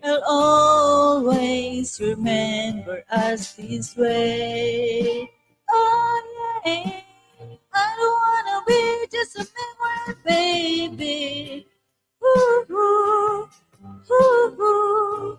I'll always remember us this way. Oh yeah, I don't wanna be just a memory, baby. Ooh, ooh, ooh, ooh.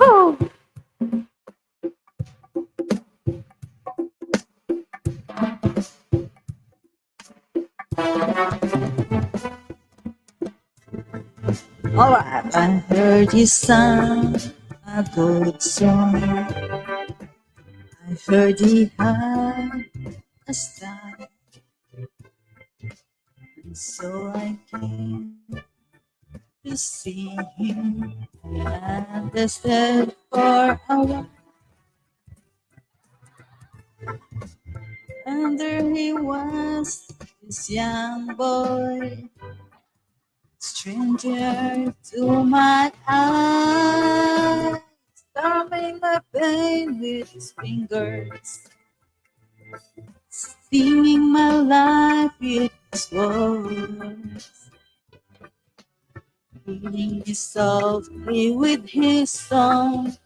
Oh. All right. I heard he sang a good song. I heard he had a style. And so I came to see him and I stayed for a while. And there he was, this young boy, stranger to my eyes, calming my pain with his fingers, singing my life with his voice, healing me softly with his song,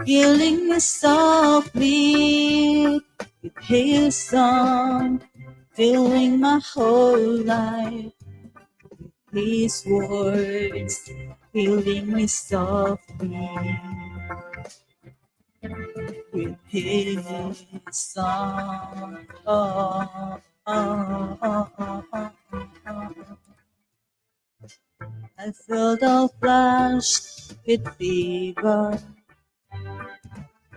healing me softly with his song, filling my whole life with his words, healing me softly with his song. Oh, oh, oh, oh, oh, oh. I felt all flushed with fever,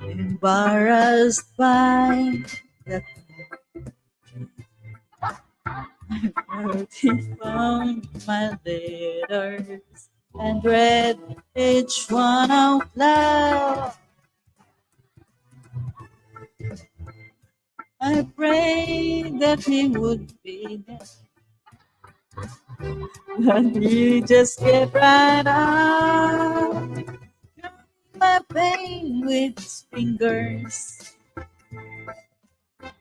embarrassed by the I found my letters and read each one out loud. I prayed that he would be there. But he just kept right on, my pain with his fingers,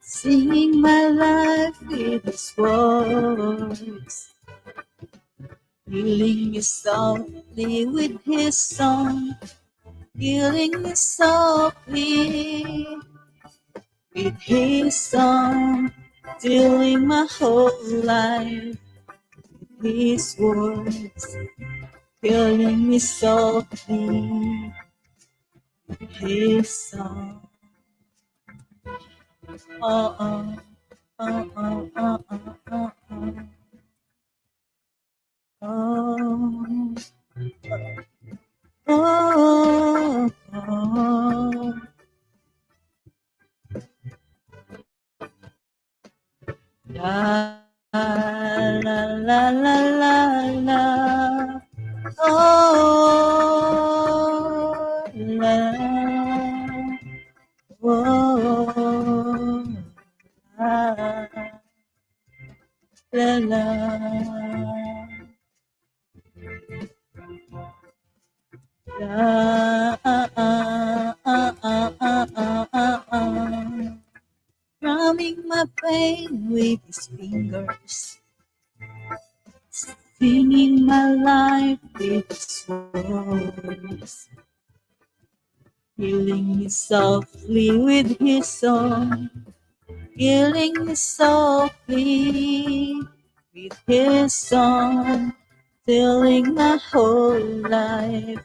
singing my life with his voice, healing me softly with his song, healing me softly With his song, filling my whole life. With his words, killing me softly. With his song. Oh, oh, oh, oh, oh, oh, oh, oh. Oh, oh, oh. La, la, la, la, la. Oh, la. Oh, la. La, la. La, ah, ah, ah, ah, ah, ah, ah, ah. Drumming my pain with his fingers, singing my life with his voice, killing me softly with his song, killing me softly with his song, filling my whole life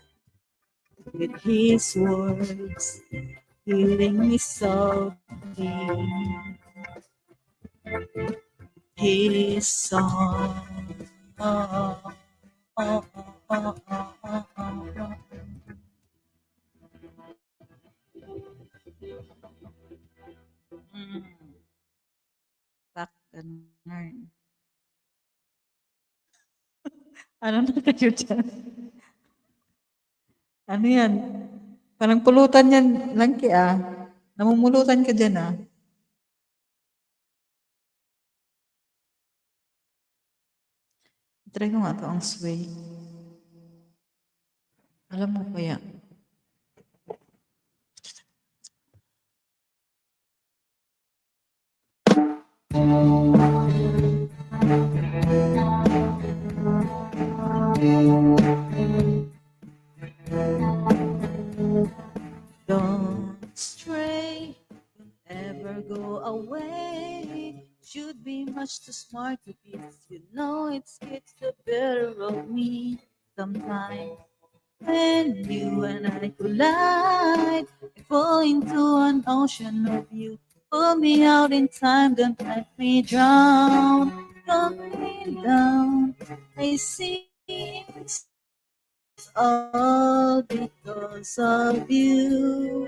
with his words, killing me softly. His song. Mm. Back to nine. Ano na kayo dyan? Ano yan? Parang pulutan yan, Langki, ah. Namumulutan ka dyan, ah. Try ko nga to, ang sway. Alam mo kaya? Don't stray, don't ever go away. Should be much too smart to be. You know it's, it's the better of me. Sometimes when you and I collide, I fall into an ocean of you. Pull me out in time, don't let me drown. Coming down, I see it's all because of you.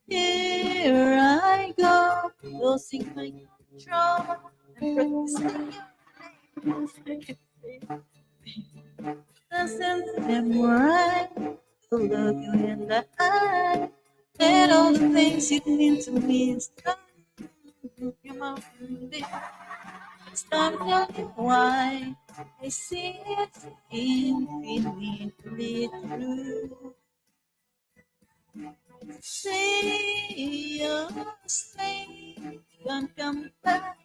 Here I go, losing my control. I'm practicing your name. Doesn't seem right to look you in the eye. And all the things you mean to me is gone. Your mouth and lips. It's time to tell you why. I see it's infinitely true. Say your thing, don't come back.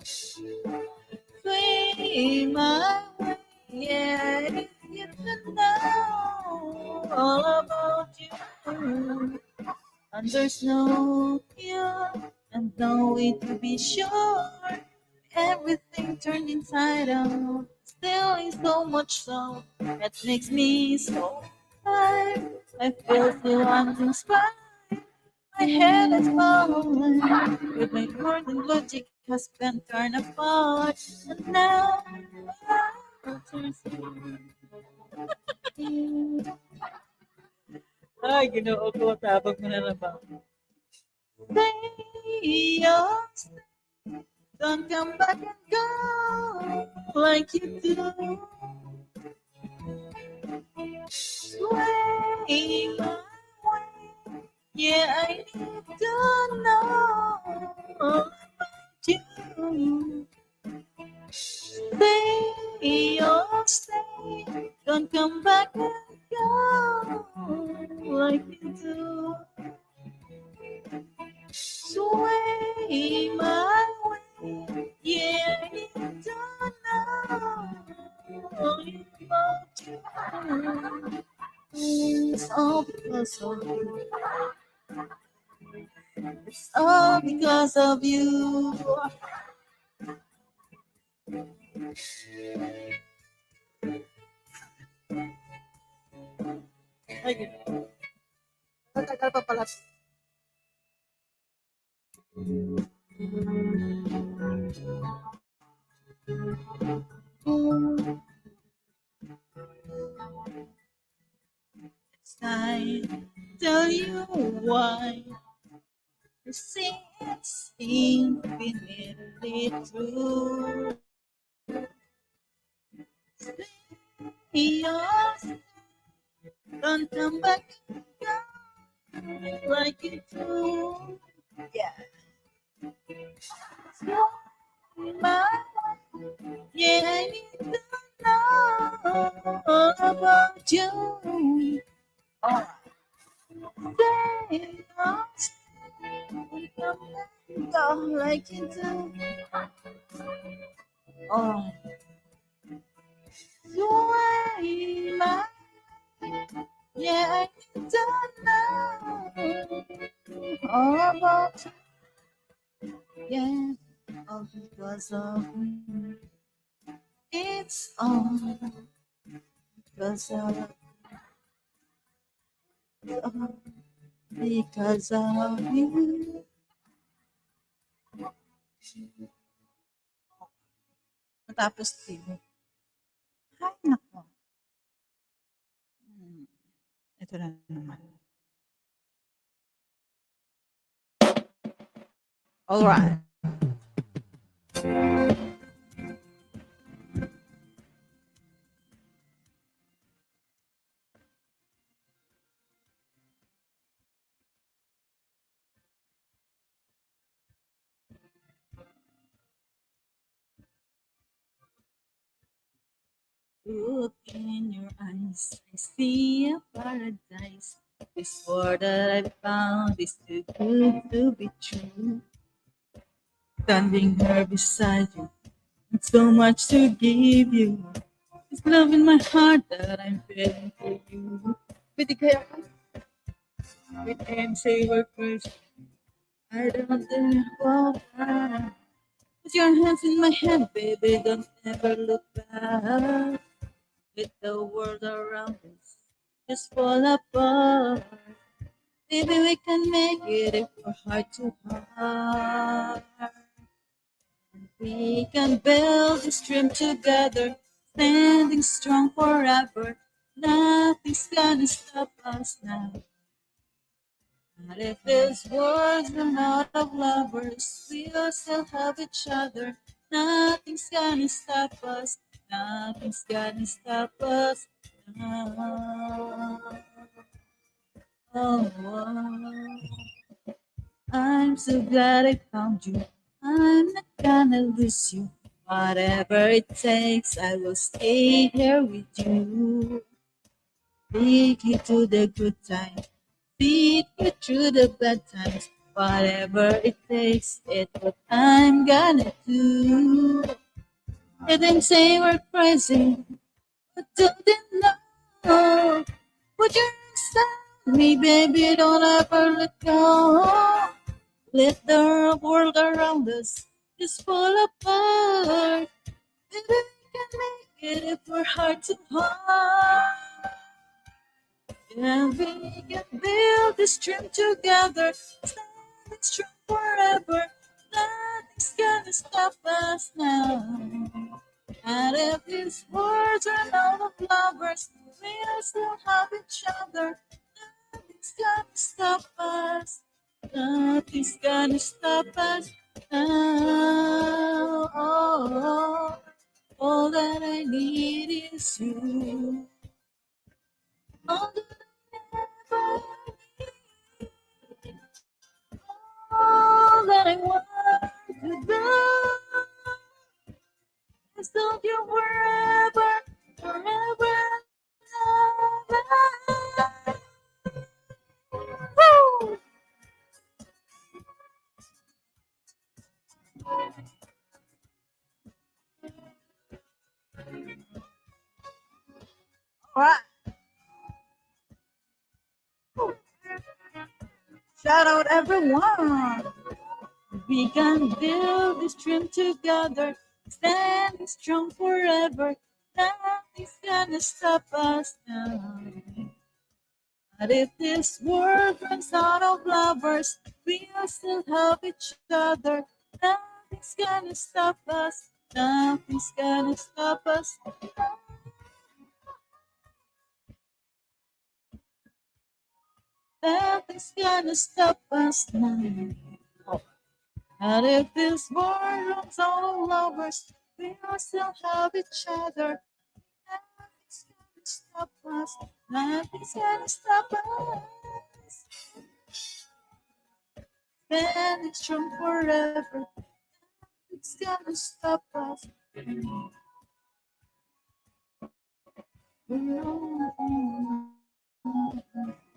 Sway my way, yeah, you can know all about you. And there's no cure and no way to be sure. Everything turned inside out. Still is so much so that makes me so high. I feel so uninspired. My head is falling. With my heart and logic has been torn apart. And now, Ay, Ginoo ko, tabang mo na naman. Say yes. Don't come back and go like you do. Sway my way. Yeah, I need to know about you. Stay, oh, stay. Don't come back and go like you do. Sway my way. Yeah, I need to know about you. It's all because of you. It's all because of you. Ay, matagal pa pala. I tell you why. You see, it's infinitely true. Yes, don't come back like you do. Yeah. So, my, yeah, I need to know about you. Oh. Say, oh, say, don't come back like you do. Oh. So, I, my, yeah, I need to know all about you. Yeah, all because of me. It's all because of, because of you. Matapos din. Ay, nako. Hmm. Ito na naman. All right. Look in your eyes, I see a paradise. This world that I found is too good to be true. Standing here beside you, it's so much to give you. This love in my heart that I'm feeling for you. Pwede kaya? We can say we're crazy. I don't think we'll fly. Put your hands in my hand, baby, don't ever look back. Let the world around us just fall apart. Baby, we can make it if we're heart to heart. We can build this dream together, standing strong forever. Nothing's gonna stop us now. Not if this world's run out of lovers, we'll still have each other. Nothing's gonna stop us. Nothing's gonna stop us now. Oh, oh. I'm so glad I found you. I'm not gonna lose you. Whatever it takes, I will stay here with you. Take you to the good times. Lead you through the bad times. Whatever it takes, it's what I'm gonna do. They didn't say we're crazy, but don't they know? Put your hands on me, baby, don't ever let go. Let the world around us just fall apart. Baby, we can make it if we're heart to heart. And we can build this dream together. Standing strong forever. Nothing's gonna stop us now. And if these worlds run out of lovers, we'll still have each other. Nothing's gonna stop us. Nothing's gonna stop us now. Oh, oh, oh. All that I need is you. All that I ever need. All that I want to do is love you forever, forever, forever. Woo! All right. Shout out, everyone. We can build this dream together. Standing strong forever. Nothing's gonna stop us now. But if this world runs out of lovers, we'll still have each other. Nothing's gonna stop us. Nothing's gonna stop us. Nothing's gonna stop us now. And if this world runs out of lovers, we'll still have each other. Nothing's gonna stop us. Nothing's gonna stop us. Standing strong forever. Nothing's gonna stop us.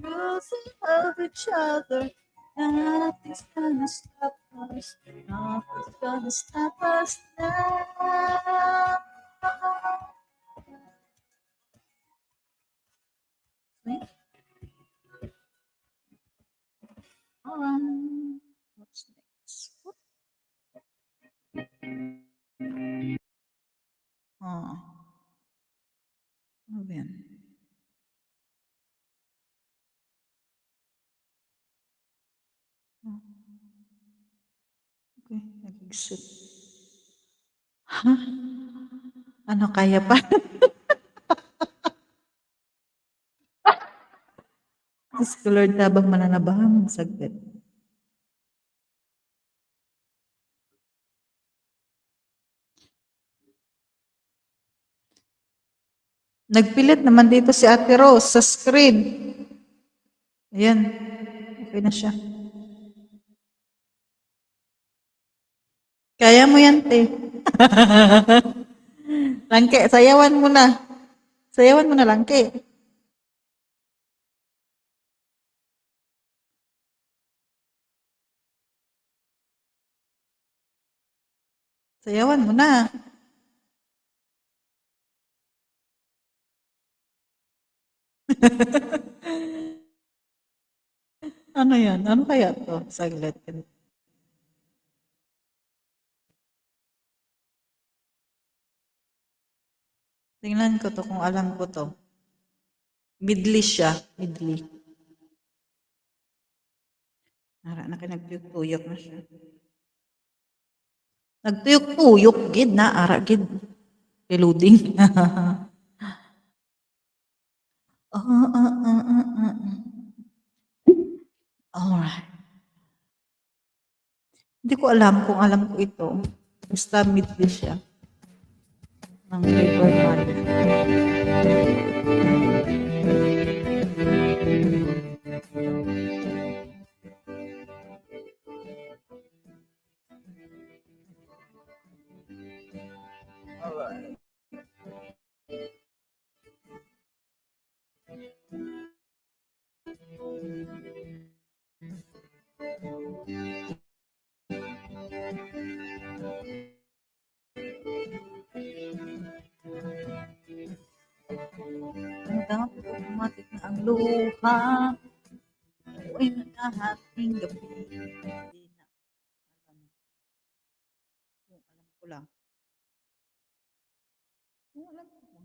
We'll still have each other. Nothing's gonna stop us. Nothing's gonna stop us now. Alright. What's next? Oh. Ano ba yan? Oh. Okay, nag-exit. Ha? Ano kaya pa? Diyos ko, Lord, tabang mananabang saglit. Nagpilit naman dito si Ate Rose sa screen. Ayan. Okay na siya. Kaya mo yan, te. Langke, sayawan mo na. Sayawan mo na, Langke. Sayawan mo na. Ano yan? Ano kaya to? Saglit. Tingnan ko to kung alam ko to. Medley siya. Medley. Ara na kay nagtuyok-tuyok na siya. Nagtuyok-tuyok gid na, ara gid. Kay loading. Ah, ah, ah, ah, ah, ah. Alright. Hindi ko alam kung alam ko ito. Basta medley siya. Ng River Valley. Alright. Ang dami ko, pumatik na ang luha. Ako'y naghahating gabi. Hindi na alam. Kung alam ko lang. Kung alam ko lang.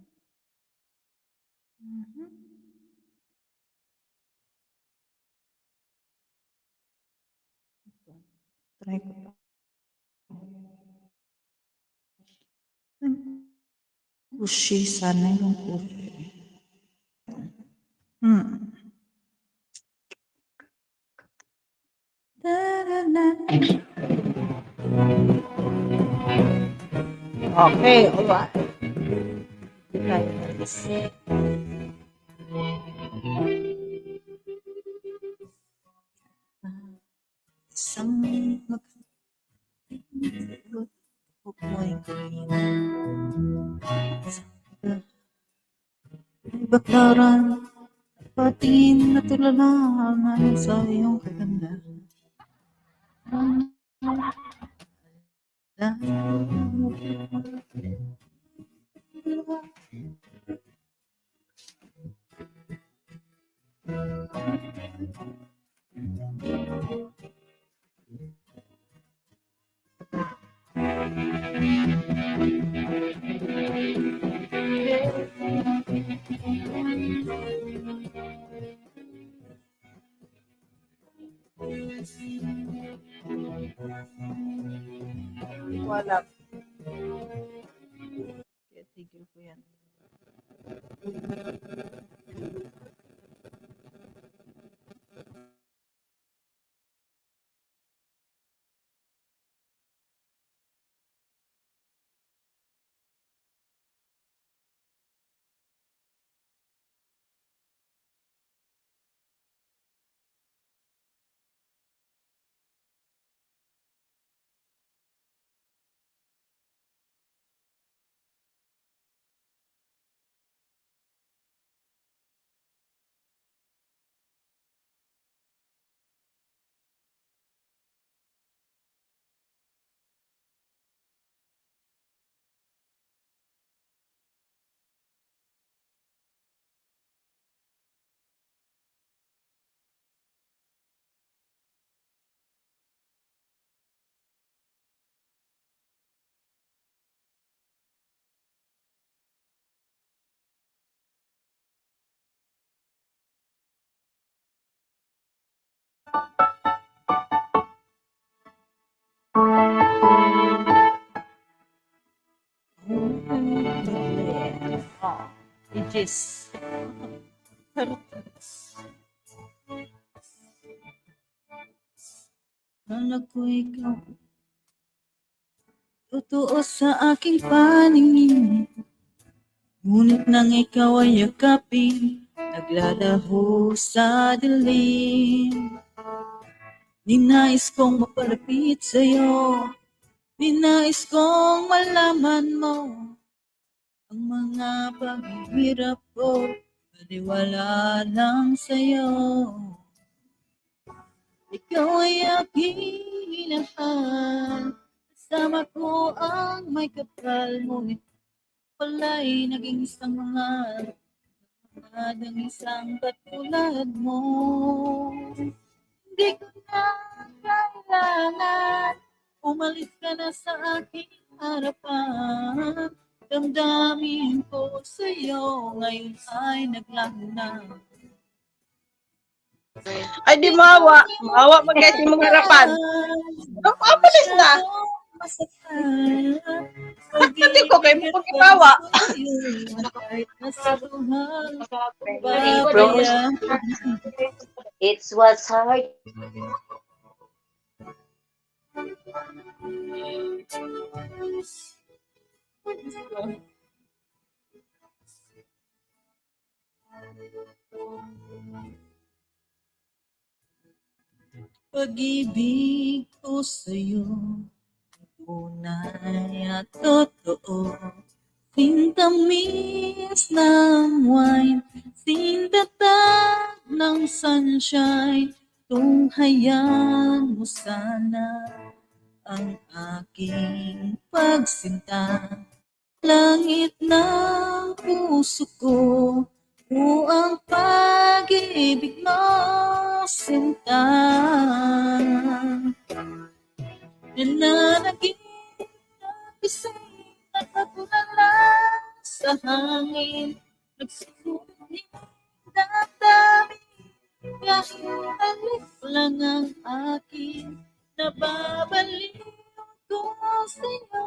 Mhm. Ito. Try ko to. Kushi, sana yung kushi. Hmm. Okay, alright. Isang mag-, bakaran, patingin na tulala nga sa iyong kagandahan. Wala. Kaya tigil ko yan. Ages. Kala ko ikaw, totoo sa aking paningin. Ngunit nang ikaw ay yakapin, naglalaho sa dilim. Ninais kong mapalapit sa'yo, ninais kong malaman mo ang mga paghihirap ko, baliwala lang sa'yo. Ikaw ay aking minahal, kasama ko ang may kapal, ngunit walay naging isang mahal, at ang isang katulad mo. Hindi ko na kailangan, umalis ka na sa aking harapan. Damdamin ko sa'yo, ngayon ay naglaho na. Ay, di mawa. Mawa man kay imong harapan. No, apalis na. Pati ko kay mo pagkitawa. It was hard. Pag-ibig ko sa'yo, tunay at totoo. Sing tamis ng wine, sing tatag ng sunshine, tunghayan mo sana ang aking pagsinta. Langit ng puso ko, o ang pag-ibig mo, sinta. Nananaginip na gising at natulala sa hangin. Nagsusulit ang dami, kahit alis lang ang akin. Nababaliw ko sa'yo,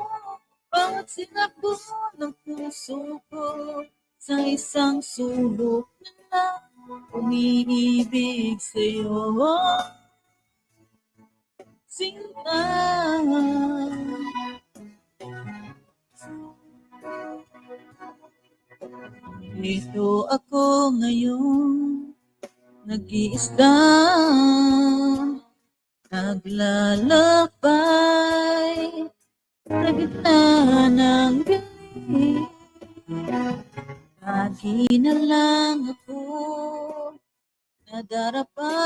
bawat sinakbo ng puso ko. Sa isang sulok na lang umiibig sa'yo. Sinta. Dito ako ngayon, nag-iisda, naglalakbay sa gitna ng dilim. Lagi na lang ako nadarapa,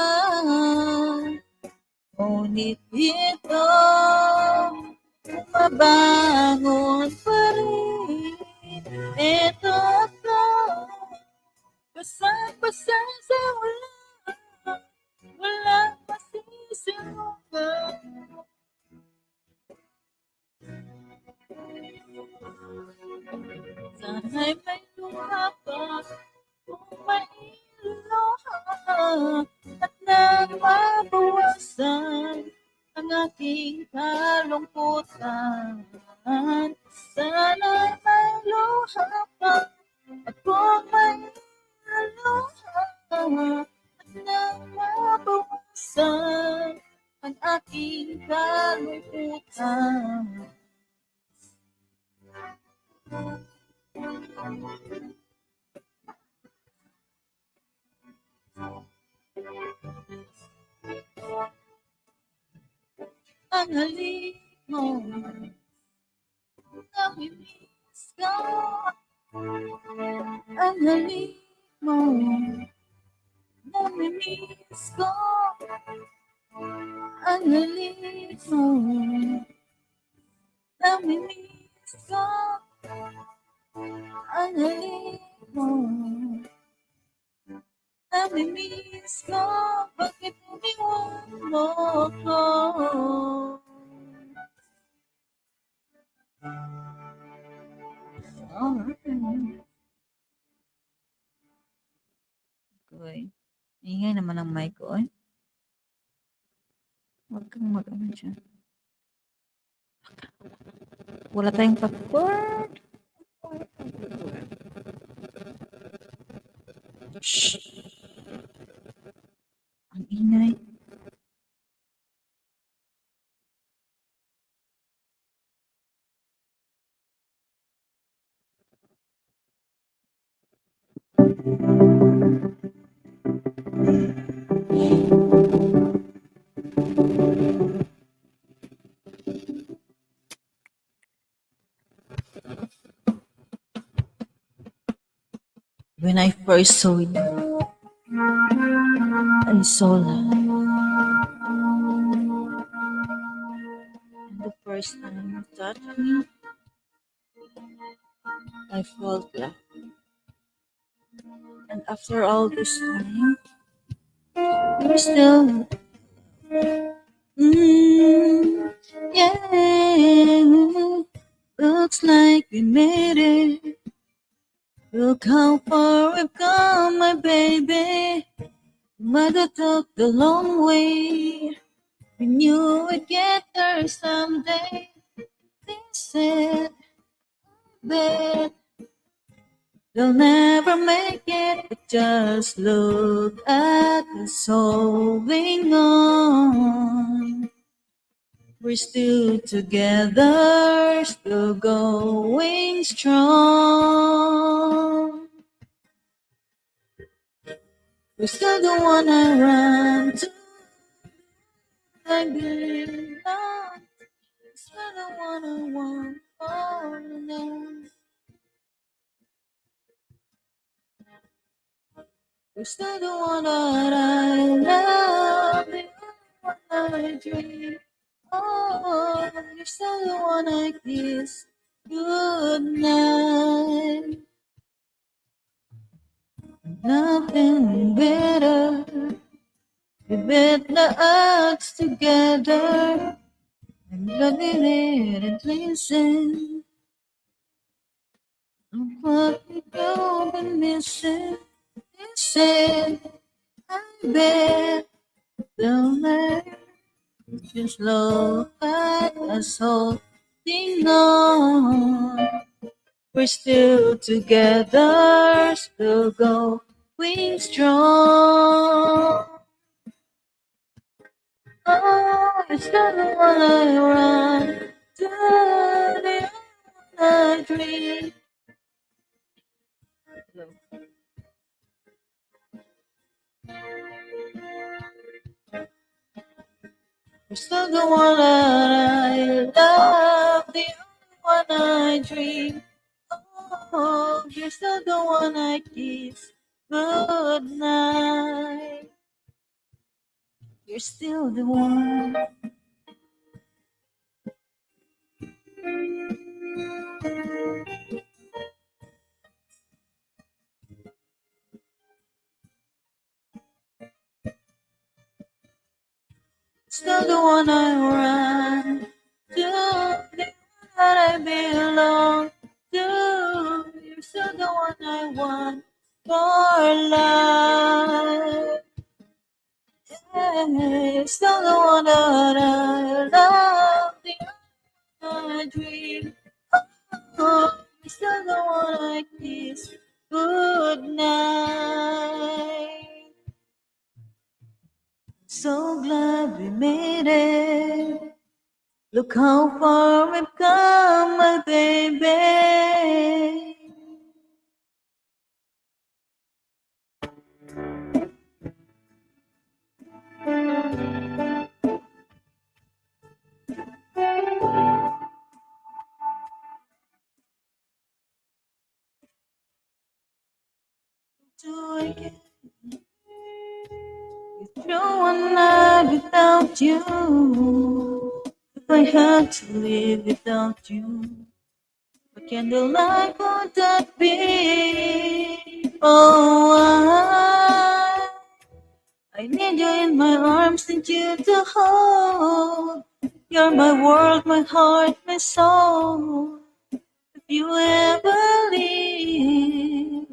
ngunit ito bumabangon pa rin. Ito ako, basang-basa sa ulan, walang masisira. at nang mabawasan ang aking kalungkutan. Sana'y may luha pa, at kung may luha, at nang mabawasan ang aking kalungkutan. Ang halik mo, namimiss ko. Ang halik mo, namimiss ko. Ang halik mo, namimiss ko. Ang halik mo, namimiss ko. Bakit iniwan mo ko? Alright. Uy, ingay naman ang mic, oy. Huwag kang mag-ano dyan. Wala tayong password. Shh. Ang ingay. When I first saw you, I saw love. And the first time you touched me, I felt love. And after all this time, we're still, mm, yeah. Looks like we made it. Look how far we've come, my baby. Mother took the long way. We knew we'd get there someday. They said, bet they'll never make it, but just look at us holding on. We're still together, still going strong. We still don't wanna run to the green light. We still don't wanna want for now. You still the one that I love, the only one I dream of. You're still the one I kiss goodnight. Nothing better. We bet the odds together. I'm loving it and listen. What we go been missing, missing. I bet the night just look at us holding on. We're still together, still going strong. Oh, you're still the one I run to, the one I dream. You're still the one that I love, the only one I dream of. You're still the one I kiss goodnight. You're still the one. Still the one I run to, the one that I belong to. You're still the one I want for life. Still the one that I love, the one I dream. Oh, still the one I kiss goodnight. So glad we made it. Look how far we've come, my baby. Do I get it's true one night without you. If I had to live without you, what kind of life would that be? Oh, I, I need you in my arms, need you to hold. You're my world, my heart, my soul. If you ever leave,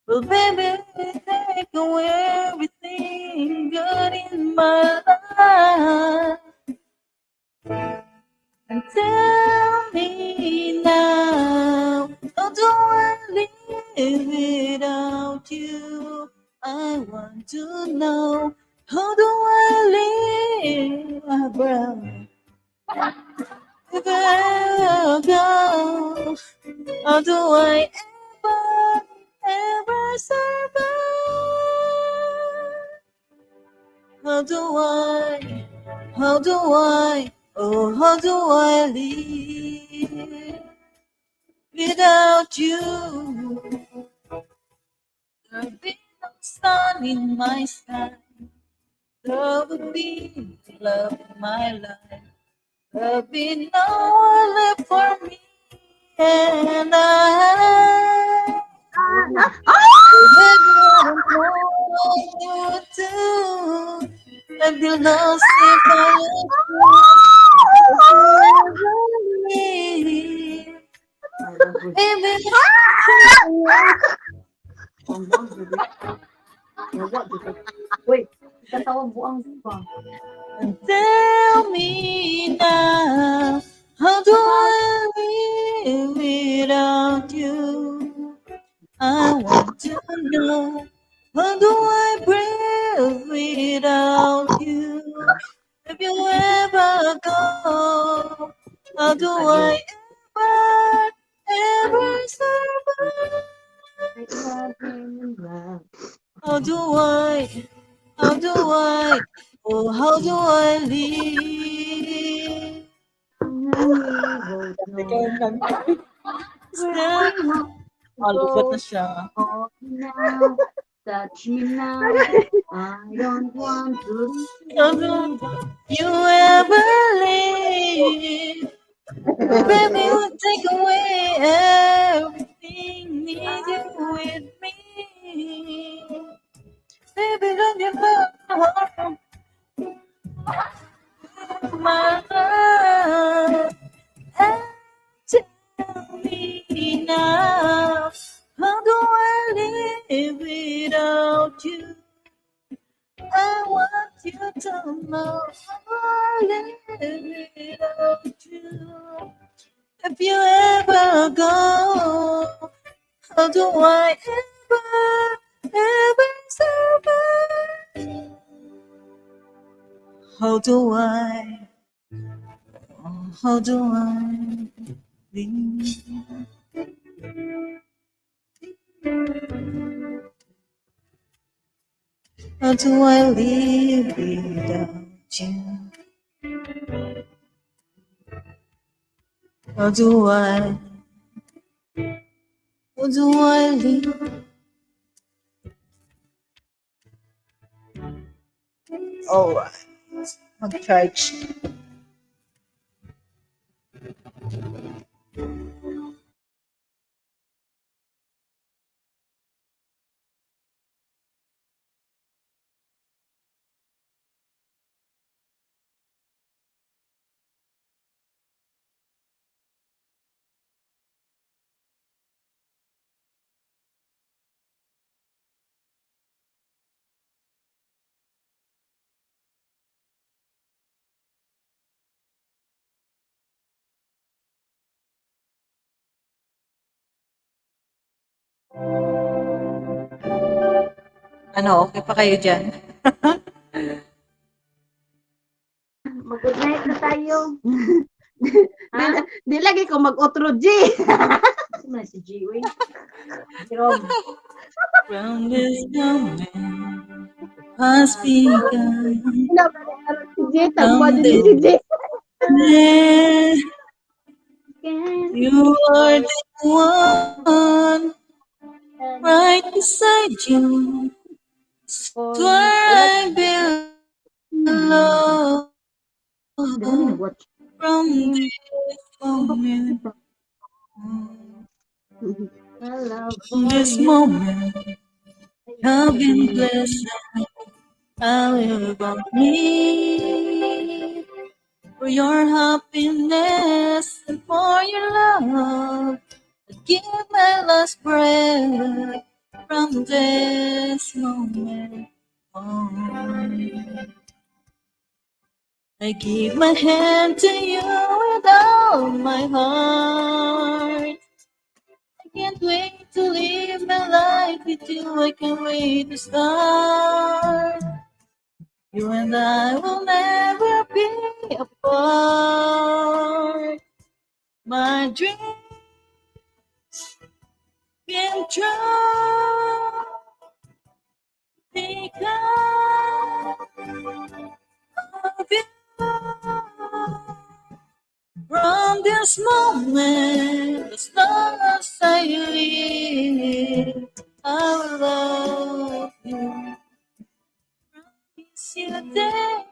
well, baby, take away everything good in my life. And tell me now, how do I live without you? I want to know, how do I live, ah, bro? Ever go? How do I ever, ever survive? How do I, how do I, oh, how do I live without you? There'll be no sun in my sky. Love would be the love of my life. There'll be no one left for me, and I, I don't know what to do. I'd be lost if I left you. Baby, Wait, ikatawa buang pa. Tell me now, how do I live without you? I want to know, how do I breathe without you? If you ever go, how do I ever, ever survive? How do I, how do I, oh, how do I live? Ikaw ang kanta. Stop. Ah, lugat na siya. Touch me now. I don't want to leave. You ever leave? Baby, will take away everything, need you with me. Baby, don't you know my heart? And tell me now, how do I live without you? I want you to know how I live without you. If you ever go, how do I ever, ever survive? How do I, how do I live? How do I live without you? How do I, how do I live? Alright. Mag-charge. Ano, okay pa kayo dyan? Mag-good night na tayo. Di, di lagi ko mag-utro, G. Sino si G, uy? Si Rob. From this moment has begun. Si G, tagwa din si G. You are the one right beside you. It's where I belong. From this moment, from this moment, I've been blessed. I live on me for your happiness and for your love. I give my last breath from this moment on. I give my hand to you with all my heart. I can't wait to live my life with you. I can't wait to start. You and I will never be apart. My dreams came true because of you. From this moment, as long as I live, I will love you. Promise you this,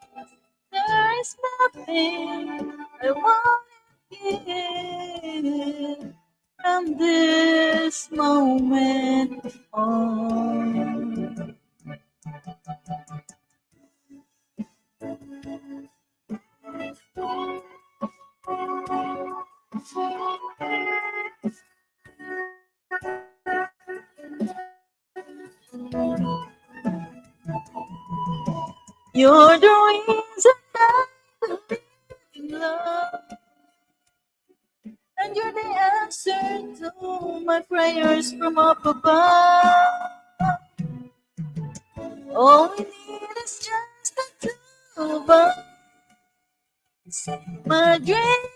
there is nothing I won't give from this moment on. You're the reason I believe in love. And you're the answer to my prayers from up above. All we need is just the two of us. My dreams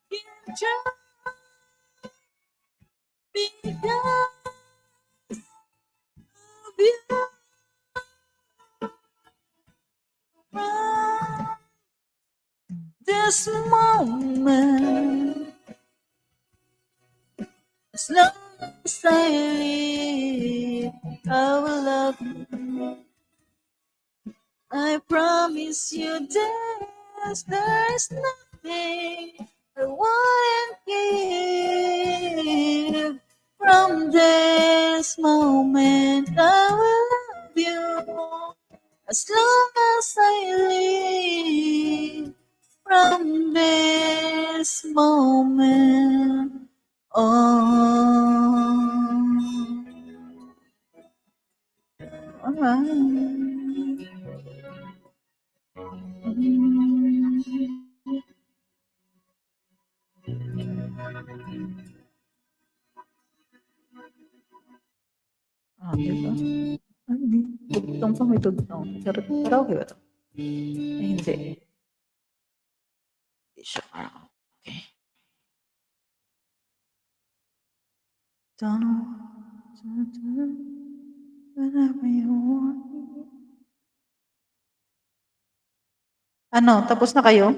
can try because of you. From this moment, as long as I live, I will love you. I promise you this, there is nothing I wouldn't give. From this moment, I will love you. As long as I live, from this moment on. Alright. Ah, diba? Ay, di. Tugtong pa, may tugtong. Charot. Karaoke ba to? Ay, hindi. Hindi siya karaoke. Okay. Don't know. Whenever you want. Ano, tapos na kayo?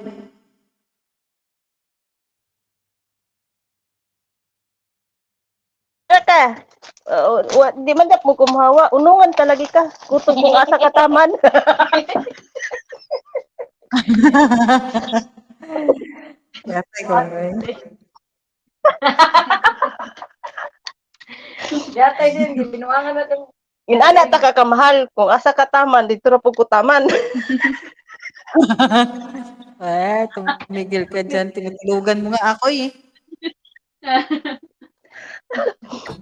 Ka. Uh, wa, di man dap mo kumuhawa. Unungan ka lagi ka. Kutog kung asa ka taman. Yatay ko, eh. Yatay din, binuangan na itong Inana ta ka kamahal, kung asa ka taman, dito ra pud ko taman. Eh, tumigil ka dyan. Tinutulugan mo nga ako eh.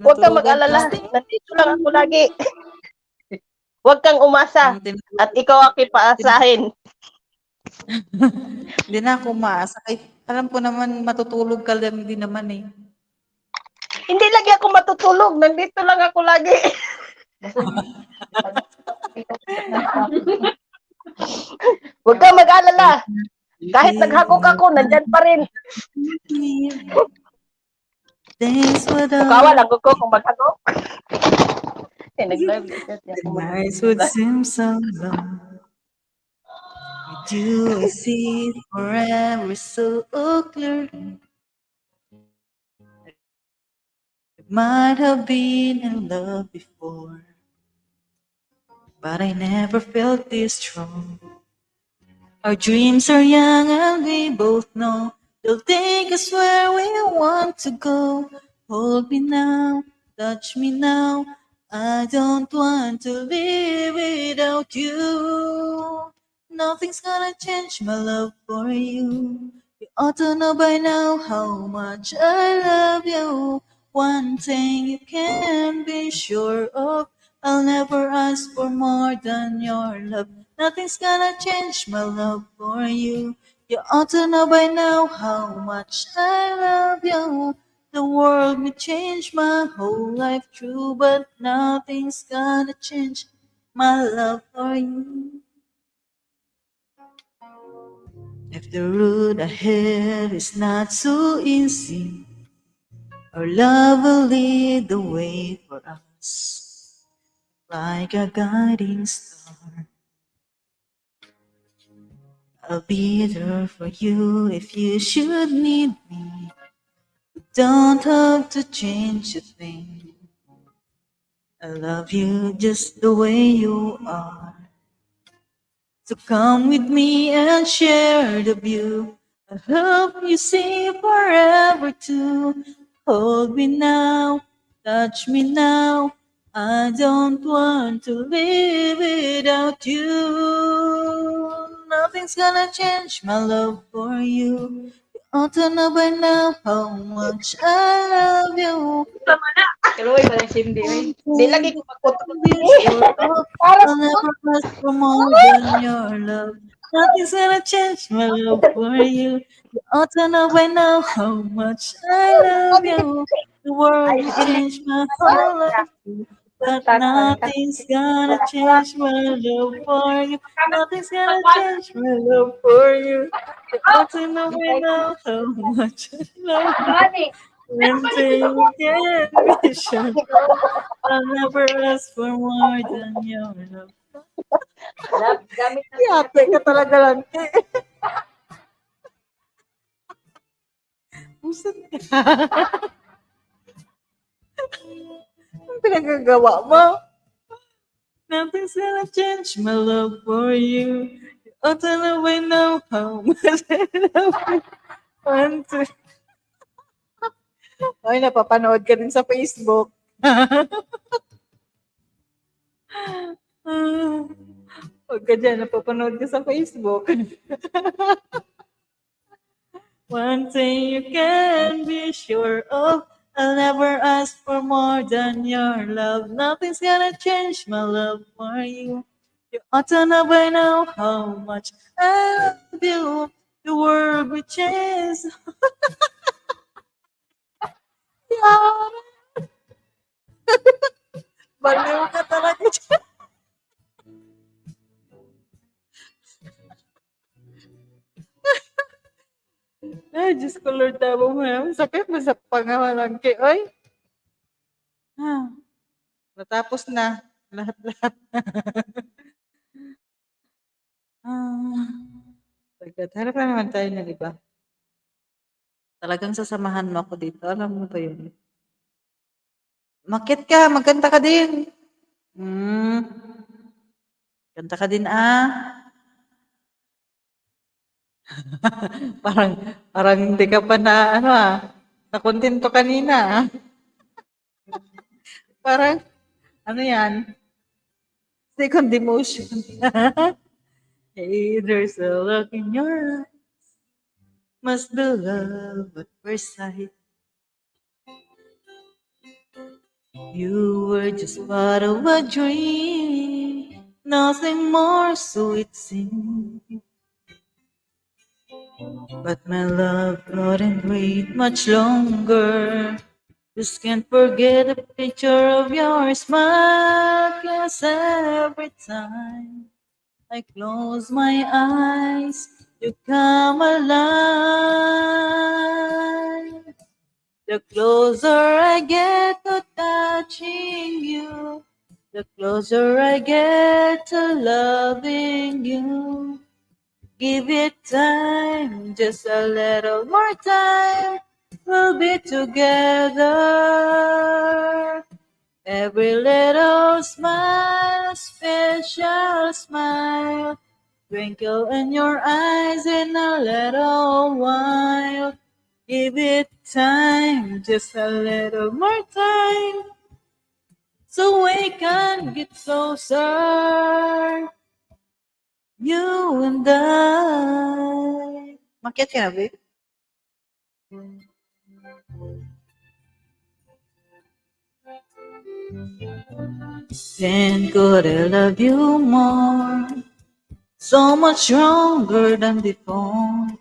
Huwag kang mag-alala. Nandito lang ako lagi. Huwag kang umasa. At ikaw ang kipaasahin. Hindi na ako umaasa. Ay, alam ko naman, matutulog ka lang din naman eh. Hindi lagi ako matutulog. Nandito lang ako lagi. Huwag ka mag-alala. Kahit naghagok ako, nandyan pa rin. Thanks for the Kawa lang ko kung maghagok. Eh, nag-live na siya. The nights would seem so long. With you, I see forever so clearly. It might have been in love before, but I never felt this strong. Our dreams are young and we both know they'll take us where we want to go. Hold me now, touch me now. I don't want to live without you. Nothing's gonna change my love for you. You ought to know by now how much I love you. One thing you can be sure of, I'll never ask for more than your love. Nothing's gonna change my love for you. You ought to know by now how much I love you. The world may change my whole life through, but nothing's gonna change my love for you. If the road ahead is not so easy, our love will lead the way for us like a guiding star. I'll be there for you if you should need me. You don't have to change a thing. I love you just the way you are. So come with me and share the view. I hope you see forever too. Hold me now, touch me now. I don't want to live without you. Nothing's gonna change my love for you. You ought to know by now how much I love you. Kaluoy ba lang si Hindi, oy? Di lagi ko magkutok. I'll never ask for more than your love. Nothing's gonna change my love for you. You ought to know by now how much I love you. The world will change my whole life, but nothing's gonna change my love for you. Nothing's gonna change my love for you. You ought to know by now how much I love you. One thing you can be sure of, I'll never ask for more than your love. Love, gamit na Yate ka talaga lang, te. Buset ka. Ang pinagagawa mo? Nothing's gonna change my love for you. You ought to know by now how much I love you. One, two. Ay, napapanood ka din sa Facebook. Ah, huwag ka dyan, napapanood ka sa Facebook. One thing you can be sure of, I'll never ask for more than your love. Nothing's gonna change my love for you. You ought to know by now how much I love you. The world will change. Yara. Baliw ka talaga. Ay, Diyos ko, Lord, tabo mo na. Sakit mo sa pangamalangki, oy. Ah, natapos na. Lahat-lahat. Ah, saglit. Harap na naman tayo ng iba. Talagang sasamahan mo ako dito. Alam mo ba yun? Makit ka, magkanta ka din. Hmm. Kanta ka din, ah. Parang, parang hindi ka pa na, ano, ah, nakontento kanina, ah. Parang, ano yan? Second emotion. Hey, there's a look in your eyes. Must be love at first sight. You were just part of a dream, nothing more, so it seemed. But my love couldn't wait much longer. Just can't forget the picture of your smile, 'cause every time I close my eyes, you come alive. The closer I get to touching you, the closer I get to loving you. Give it time, just a little more time. We'll be together. Every little smile, special smile, twinkle in your eyes in a little while. Give it time, just a little more time, so we can get closer, you and I. Makiat ka na, babe? Then could I love you more? So much stronger than before.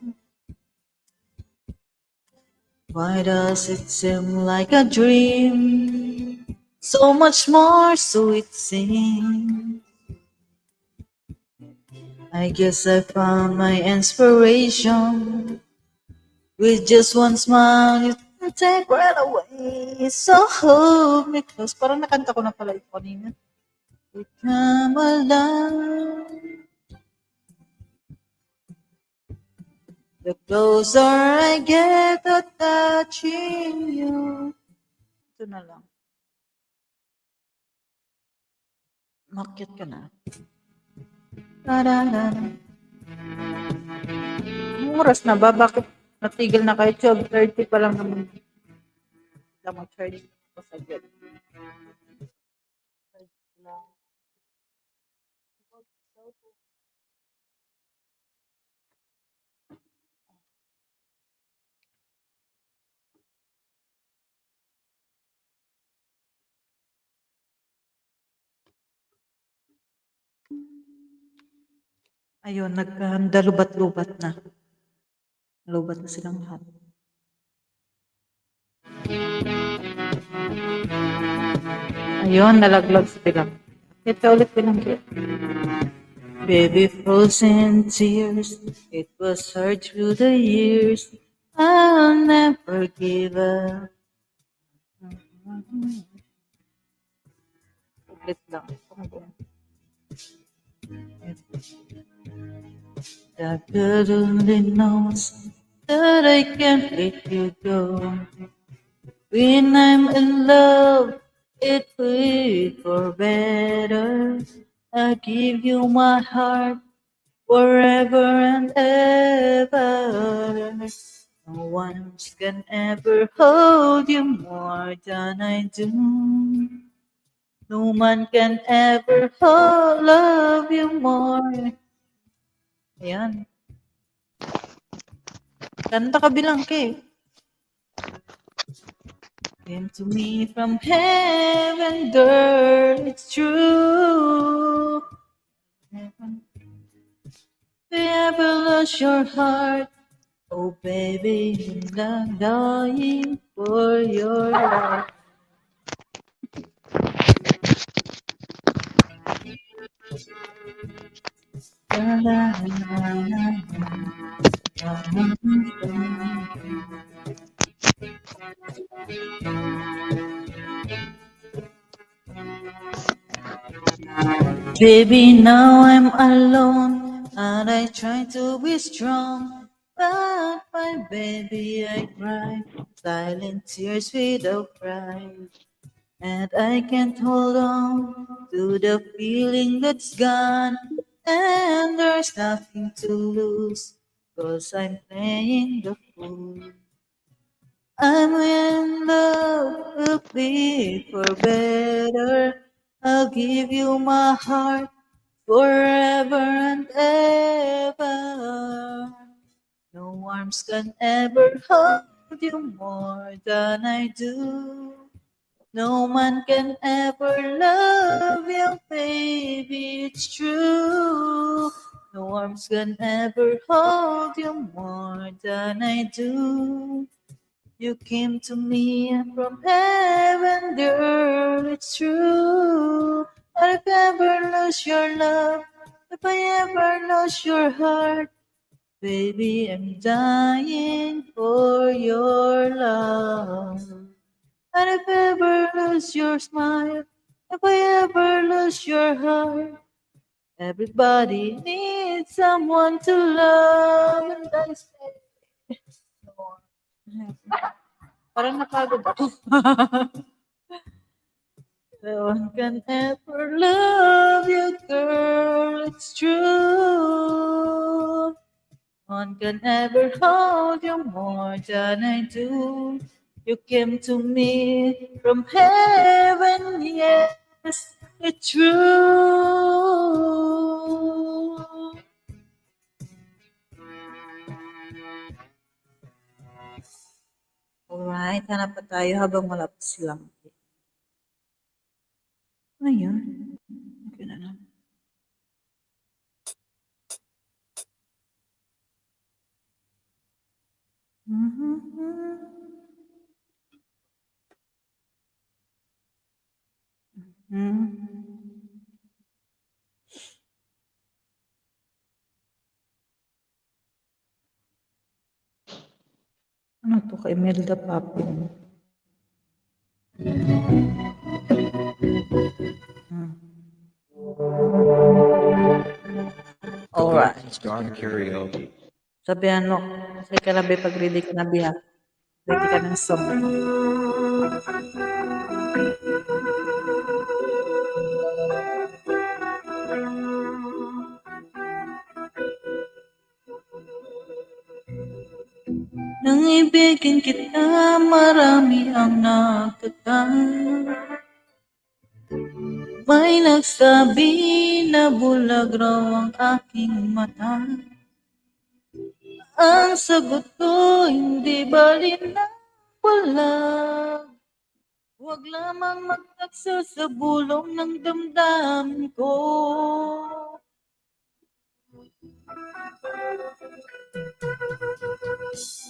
Why does it seem like a dream? So much more so it seems. I guess I found my inspiration. With just one smile, you can take right away. So hold me close. Parang nakanta ko na pala ito kanina. Become alive. The closer I get to touching you. Ito na lang. Makiat ka na. Tarara. Anong oras na ba? Bakit natigil na kayo? Twelve thirty pa lang naman. Wala mo charge. Pasagad. Ayun, nagkahanda, lubat-lubat na. Lubat na silang lahat. Ayun, nalaglag si Bilang. Kita ulit, Bilang. Baby frozen tears, it was hard through the years. I'll never give up. Ulit lang. God only knows that I can't let you go. When I'm in love, it will for better. I give you my heart forever and ever. No one can ever hold you more than I do. No man can ever hold, love you more. Ayan. Kanta ka, Bilang, kay. Came to me from heaven, girl, it's true. Heaven. If you ever lost your heart, oh baby, I'm dying for your love. Baby, now I'm alone, and I try to be strong, but my baby, I cry, silent tears without cry. And I can't hold on to the feeling that's gone, and there's nothing to lose, 'cause I'm playing the fool. I'm in love with me for better. I'll give you my heart forever and ever. No arms can ever hold you more than I do. No man can ever love you, baby, it's true. No arms can ever hold you more than I do. You came to me from heaven, girl, it's true. But if I ever lose your love, if I ever lose your heart, baby, I'm dying for your love. And if I ever lose your smile, if I ever lose your heart, everybody needs someone to love. And I say, parang napagod ako. No one can ever love you, girl, it's true. No one can ever hold you more than I do. You came to me from heaven, yes, it's true. Alright, hanap pa tayo habang wala pa silang. Ano yun? Okay na lang. Mhm. Mhm. Ano to kay Imelda Papin? Hmm. Alright. Star Karaoke. Sabihan mo, kasi ka na, be, pag ready ka na, be, ha? Ready ka ng song. Nang ibigin kita, marami ang nagtatag. May nagsabi na bulag raw ang aking mata. Ang sagot ko, hindi bali na bulag. Huwag lamang magtaksa sa bulong ng damdamin ko.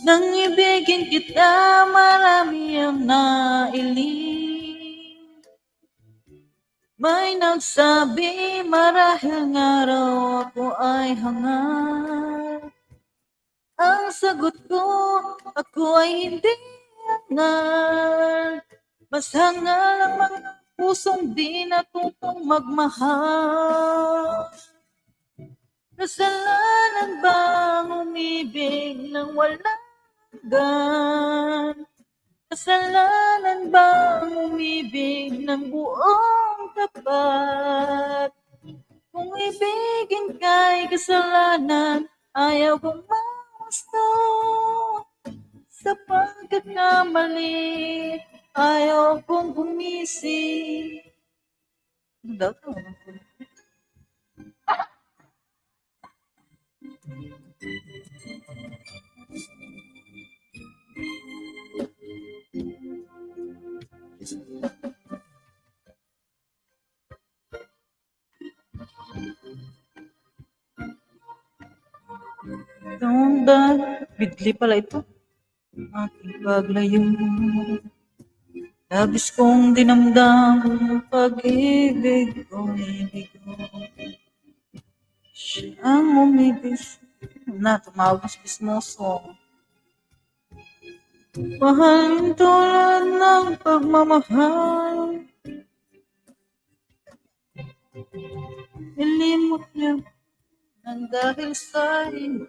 Nang ibigin kita, marami ang nailing. May nagsabi, marahil nga raw ako ay hangal. Ang sagot ko, ako ay hindi hangal. Mas hangal ang mga pusong di natutong magmahal. Kasalanan ba ang umibig ng walang hanggan? Kasalanan ba ang umibig ng buong tapat? Kung ibigin kay kasalanan, ayaw kong magusto. Sa pagkakamali, ayaw kong gumising. Ano daw to? Tungda, bidli pala ito. Aking paglayo. Labis kong dinamdam ang pag-ibig ko, ibig ko. Siya ang umibig. Na, tumawag na si Bismoso. Mahal yung tulad ng pagmamahal. Ilimot niya nang dahil sa iyo.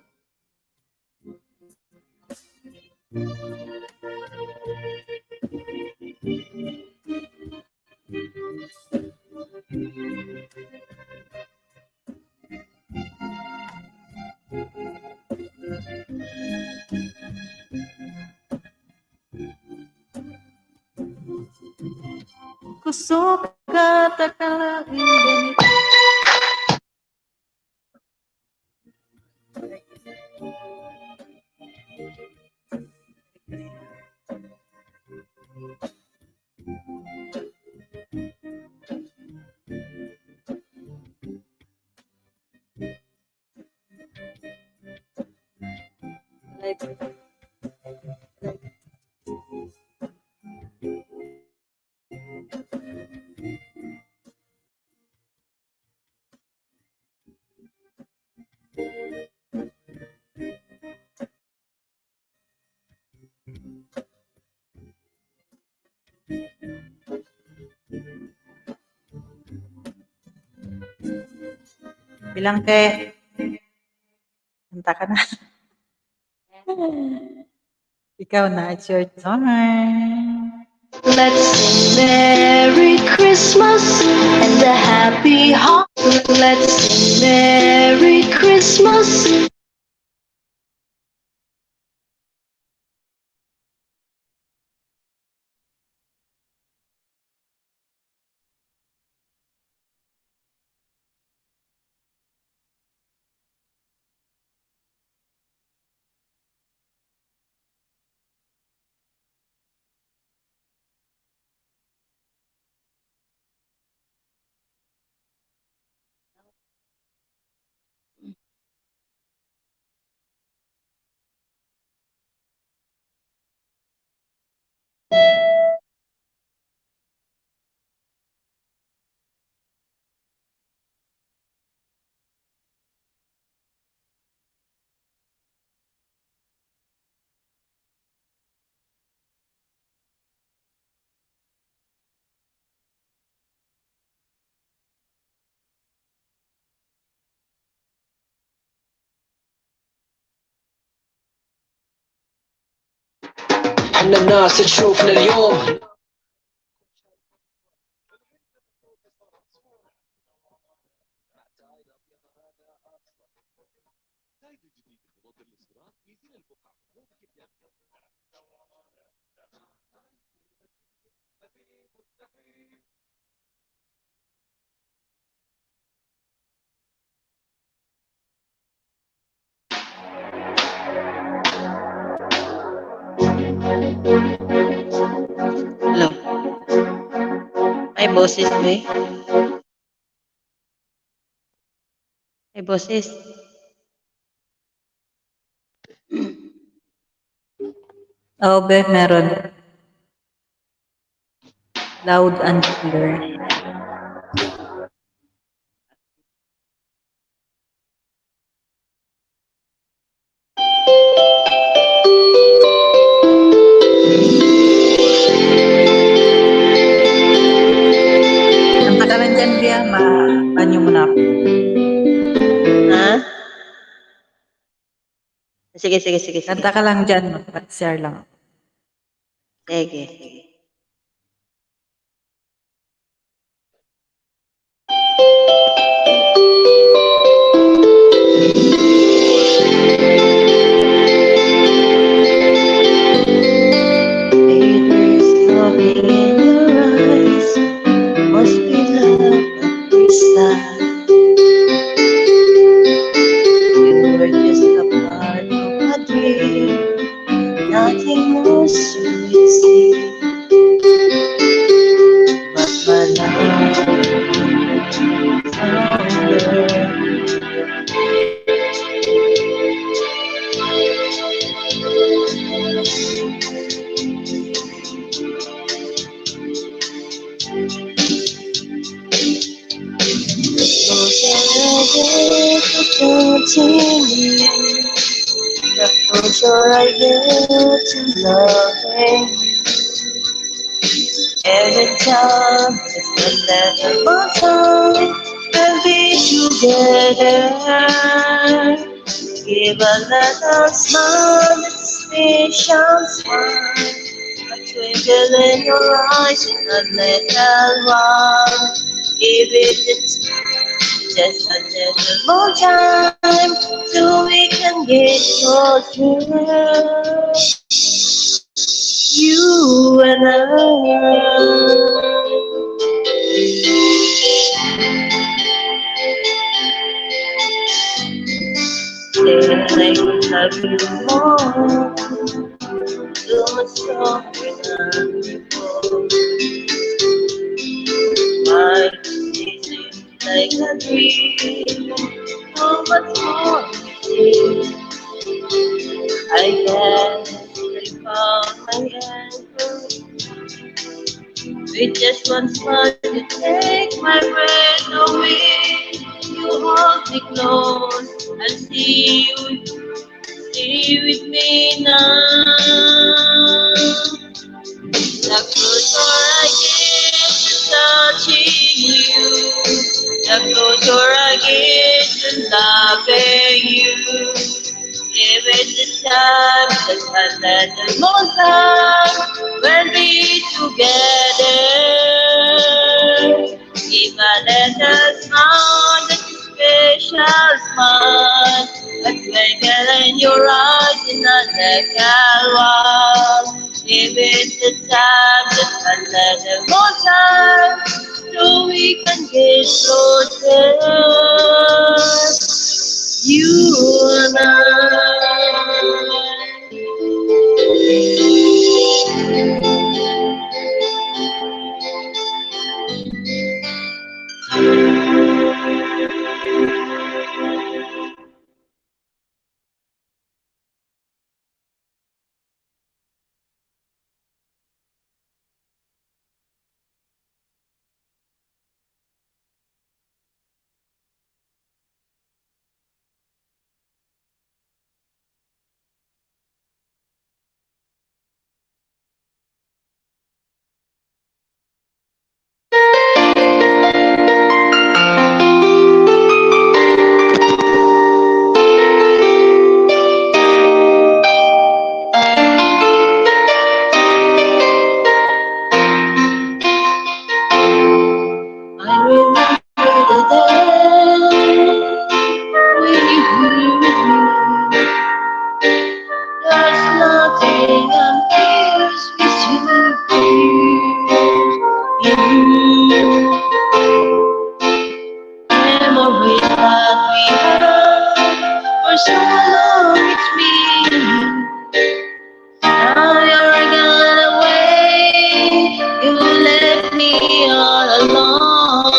Kusog ka, takalain, ganit. Bilang te. Kanta ka na. Ikaw na, it's your turn. Let's sing Merry Christmas and a Happy Ho-, let's sing Merry Christmas. أنا الناس تشوفنا اليوم. Hello. Ay, boses mo eh. Ay, boses. Oo, be, meron. Loud and clear. Ang tagalan dyan, Bia, ma-, ano mo na. Ha? Sige, sige, sige, sige. Kanta ka lang dyan, mag-share lang. Sige, sige. It is nothing in your eyes, must be love at first sight. You were just a part of a dream, nothing more sweet. But my love forever. Continue. The closer I get to loving you. Every time, just a little more time, we'll be together. Give a little smile, this special smile. A twinkle in your eyes in a little while. Give it a, just a little more time so we can get closer. You and I. Then I could love you more. So much stronger than before. My decision like a dream. How much more to say? I guess I found my answer. With just one smile, you take my breath away. You hold me close, I'll see you. Stay with me now. The closer I get to touching you, the closer I get to Thank you. Even the time that I let the most time when we together. Even let us find the special smile that twinkle in your eyes in the world. Even the time that I let the most time so we can get closer. You and I. I remember the day we were with you. There's nothing compares with you. Memories that we have for so long it's been. Now you're gone away, you left me all alone.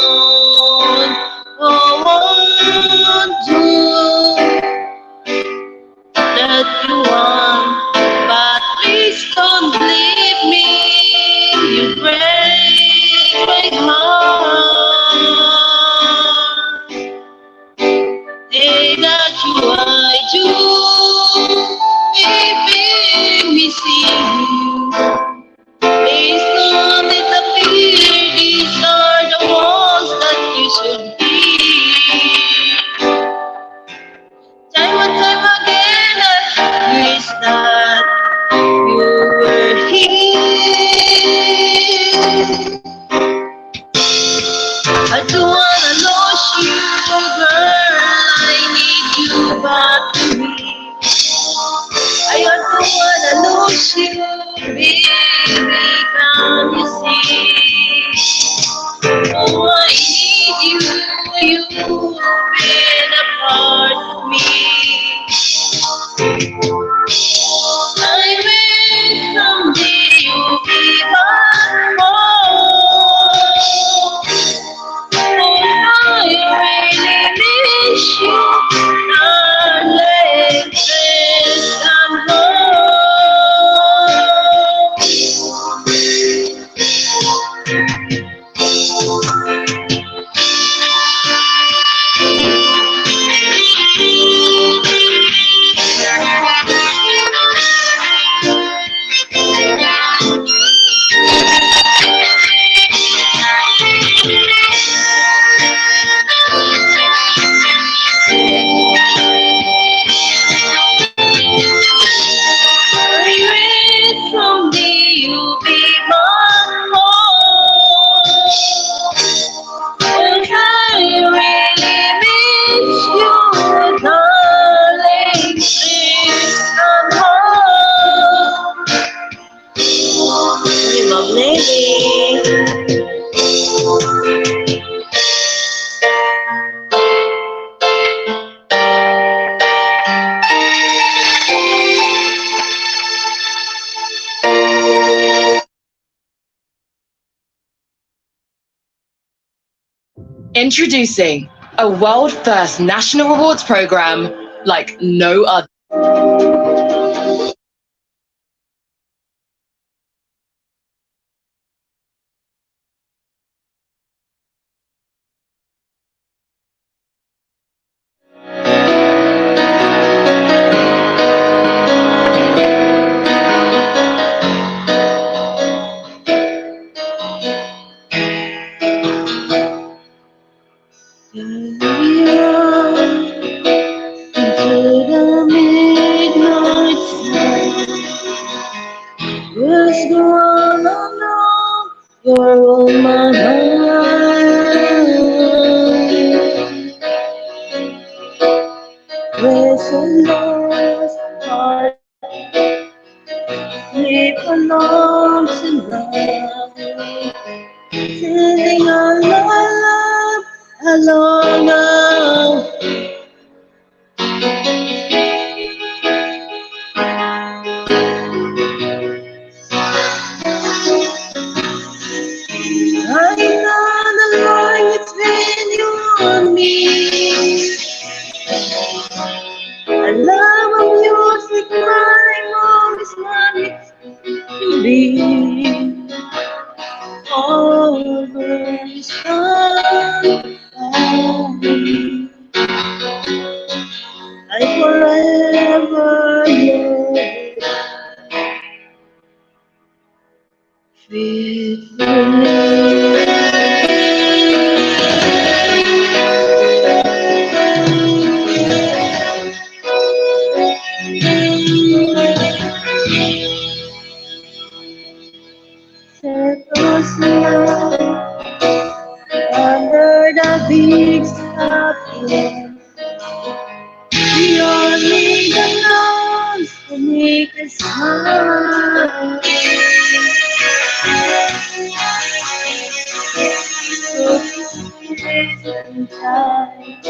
Oh, won't you that you want, but please don't leave me. You break my heart. Say that you I do, baby, missing you. Please don't disappear. These are the ones that you should be. Time and time again, I wish that you were here. I don't wanna lose you, girl. I need you back to me. I don't wanna lose you, baby. Can you see? Oh, I need you. You've been a part of me. I wish someday you'll be back home. Oh, I really miss you, darling. Please come home. Someday you'll be my home. And I really miss you, darling. Please come home. Happy Love Lady. Introducing a world-first national rewards program like no other. Where's your lost heart? It belongs to love. Sending our love along our I know the Lord is with you and me. I love the music, my mom is running to be over the sun. I forever yours. Faithfully. Set us now under the big sky. Beyond the clouds to make us smile. So sweet and kind.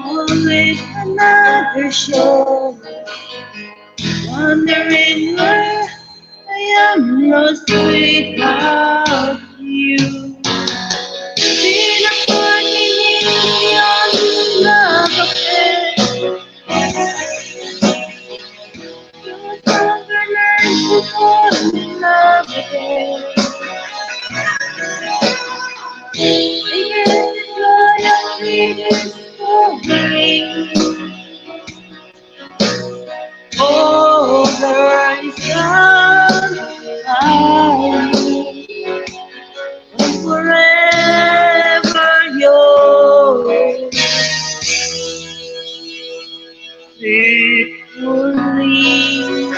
Always another show. Wondering where I am lost without you. Pinapaninindihan na kape. Your tenderness is all in love again. Yes, Lord, I'm rediscovering. Oh, the rising sun, I am forever yours, faithfully.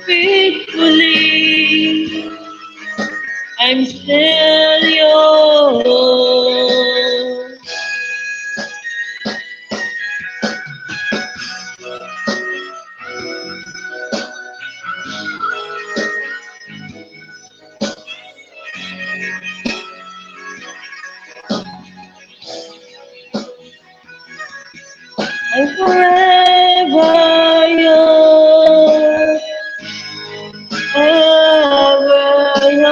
Faithfully, I'm still yours. I'm forever yours, ever yours.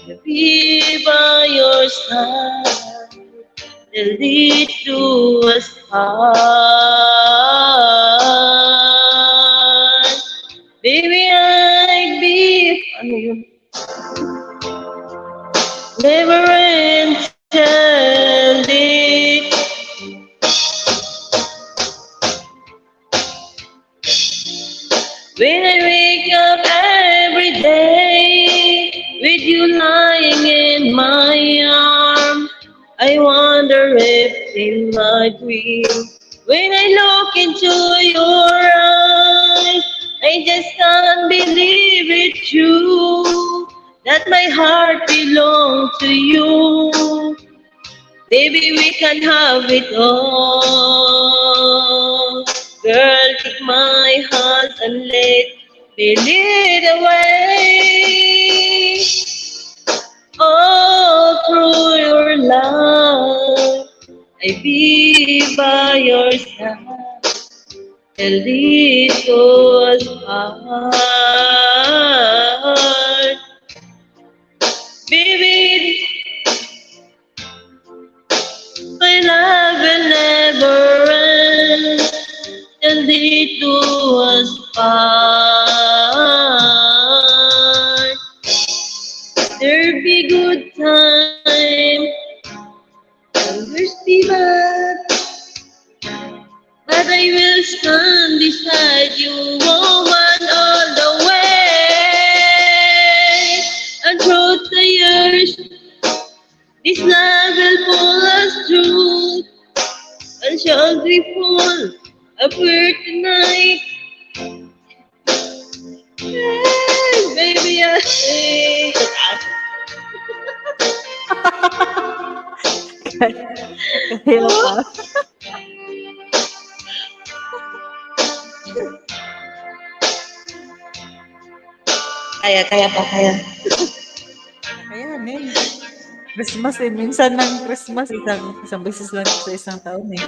Be by your side, till death do us part. Baby, I'd be, ano yun? Never end till death. When I wake up every day with you lying in my arms, I wonder if in my dream, when I look into your eyes, I just can't believe it's true that my heart belongs to you. Baby, we can have it all. Girl, take my hands and let me lead the way. All through your life, I be by your side. Till death do us part. Baby, my love will never end till death do us part. There be good time, others be bad, but I will stand beside you, woman, all the way. And through the years, this love will pull us through, and shall we fall apart tonight? Hey, baby, I Kaya pa. Kaya, kaya pa, kaya. Kaya, Nel. Christmas eh. Minsan ng Christmas, isang, isang beses lang sa isang taon eh.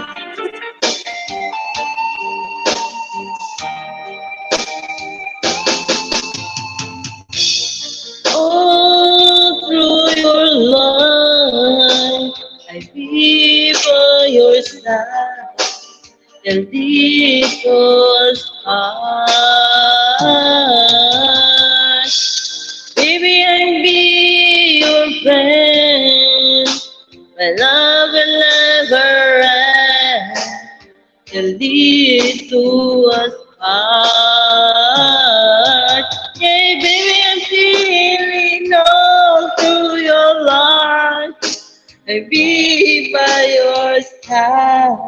All through your life, I be by your side. Till death do us part. Baby, I'll be your friend. My love will never end. Till death do us part. Hey, baby, I'm feeling all through your life. I be by your side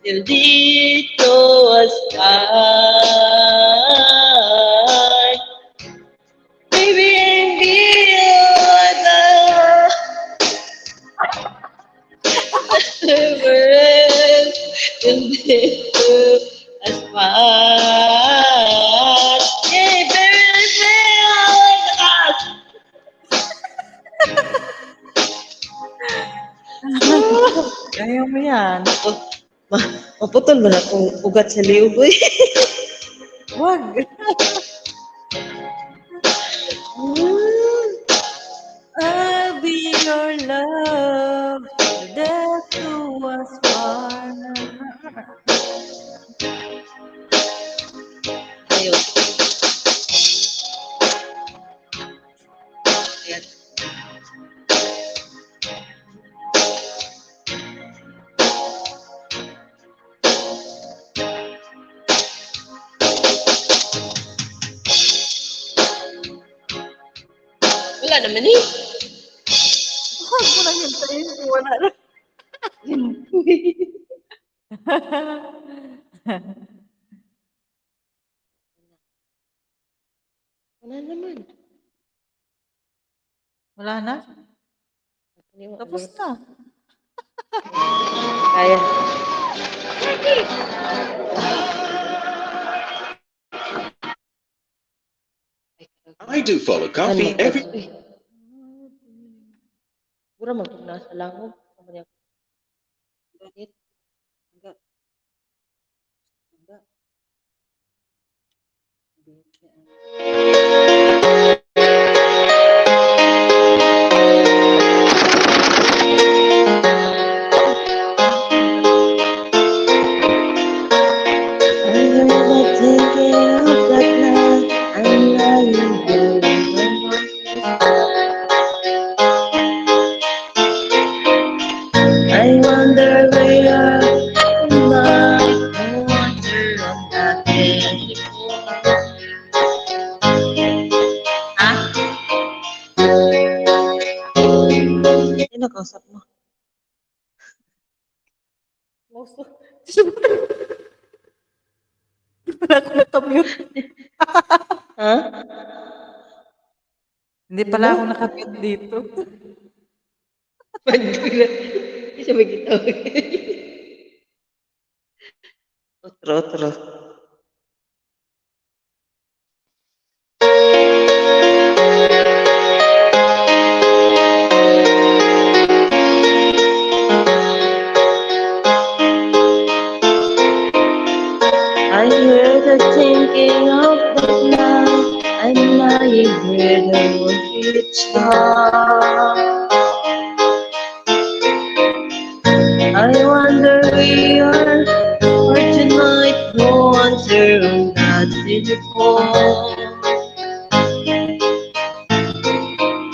till death do us part. Baby, I'm here. Till death do us part. Hey, baby, I'm here. Kaya mo yan. Ma- maputol mo na kung ugat sa liog, uy. Wag. I'll be your love, death do us part. Ayun. Ayan. Wala naman eh. Huwag mo lang yung tayo. Wala na. Wala naman. Wala na? Tapos na. Kaya. I do follow coffee every Mura magtugna sa langog. Ano niya? Usap mo. Muso. Hindi pala ako nakamute. Ha? Hindi pala ako nakamute dito. Pagdula. Isa may gitawag. Otro, otro. I heard the tinkling of the clock, and I heard the woodpecker talk. I wonder where, where tonight, no answer on that telephone.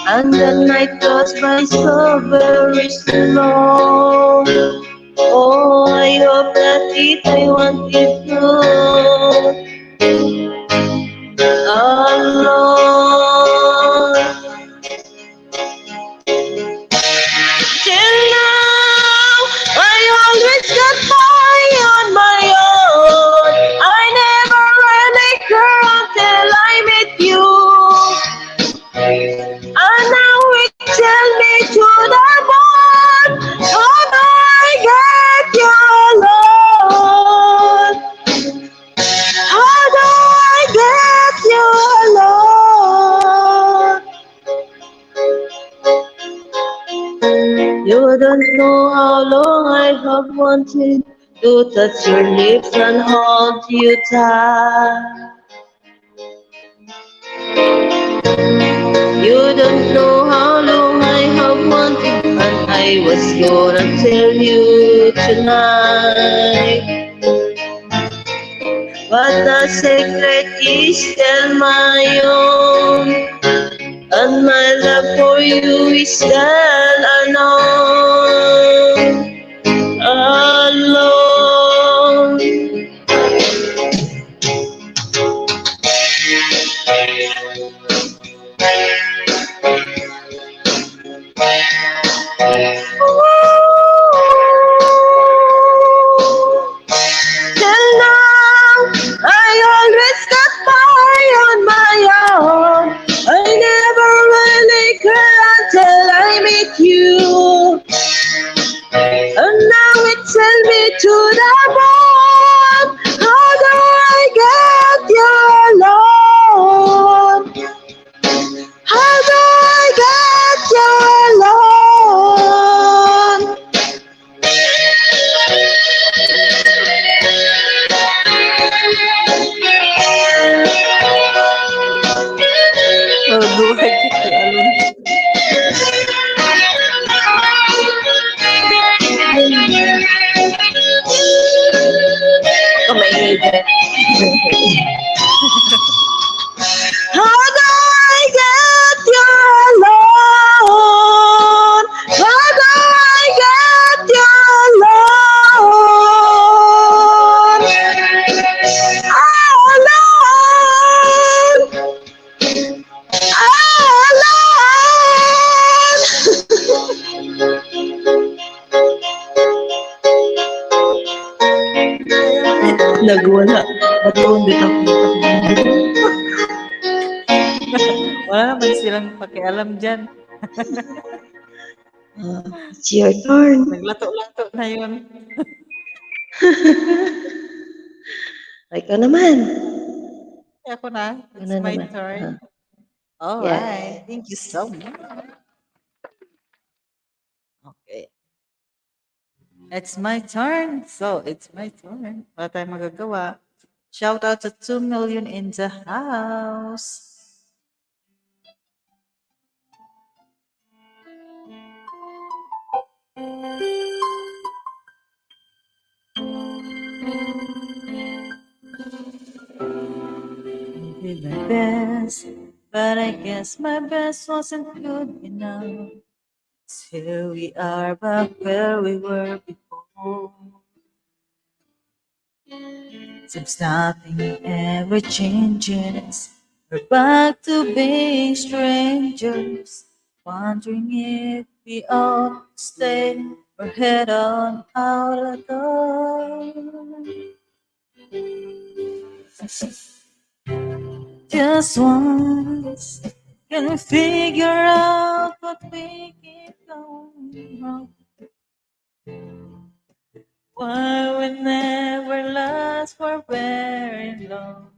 And the night goes by so very slow. Oh, I hope that it, I want it to alone. Till now, I always got by on my own. I never really care until I met you. And now it tell me to the bone. How do I get you alone? How do I get you alone? You don't know how long I have wanted to touch your lips and hold you tight. You don't know how long I have wanted, and I was gonna tell you tonight. But the secret is still my own, and my love for you is still unknown. Alone. Till now, I always got by on my own. I never really care until I meet you. And now it sends me to the bone. How do I get you alone? How do I get you alone? How do I get you alone? Kamay ni Eden. How do I get you alone? How do I get you alone? Alone. Alone. Nagwala. Baton bitaw. Wala naman silang pakialam dyan. Ah, it's your turn. Naglato-lato na yun. Ay, ikaw naman. Ay, ako na. It's Ano my naman? turn. Ah. All Yeah. right. Thank you so much. Okay. It's my turn. So, it's my turn. Wala tayong magagawa. Shout out to two million in the house. I did my best, but I guess my best wasn't good enough. Here we are back where we were before. Seems nothing ever changes. We're back to being strangers, wondering if We all stay or head on out the door. Just once, can we figure out what we keep going wrong? Why we never last for very long?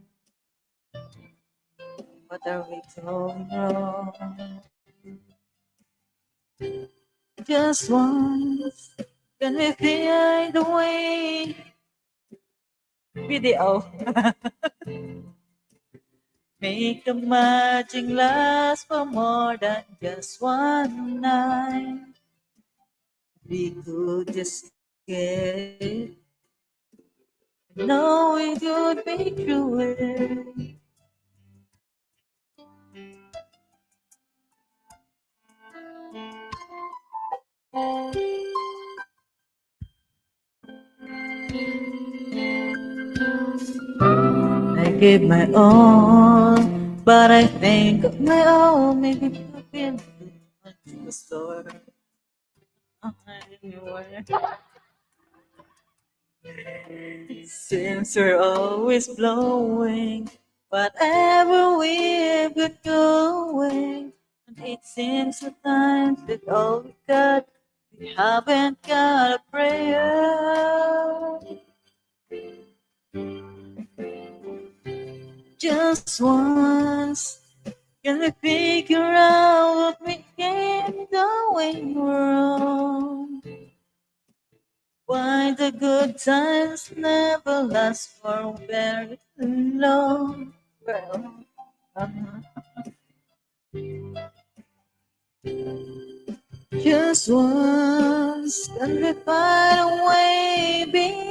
What are we doing wrong? Just once, can we find a way? Video. Make the magic last for more than just one night. We could just get. No, it would be cruel. I gave my all, but I think my all maybe broken the store. Since we're always blowing, whatever we've got going, and it seems at times that all we got, we haven't got a prayer. Just once, can we figure out what we keep going wrong? Why the good times never last for very long? Well, uh-huh. Just once, can we find a way beyond?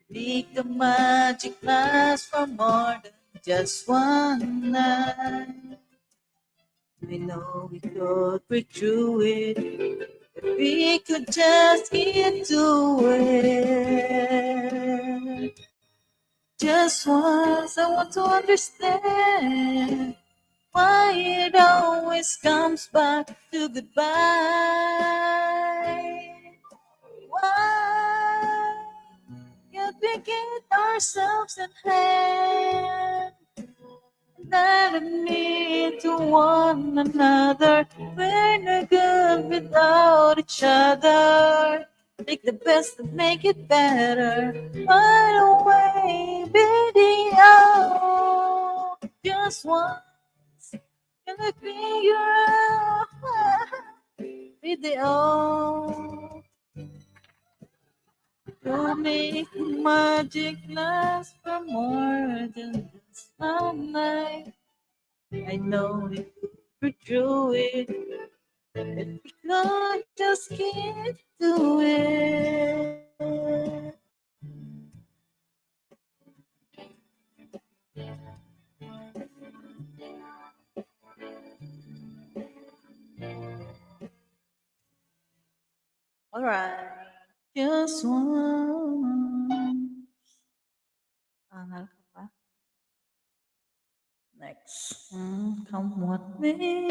Make the magic last for more than just one night. I know we could break through it if we could just get to it. Just once, I want to understand why it always comes back to goodbye. Why can't we get ourselves in hand? Not admit to one another, we're no good without each other. Make the best and make it better. Find a way, video. Just once, can we figure out? Video. To make magic last for more than just one night. I know we could do it. If we could just get to it. All right. Just once. Angal ka pa. Next. Mm, come with me.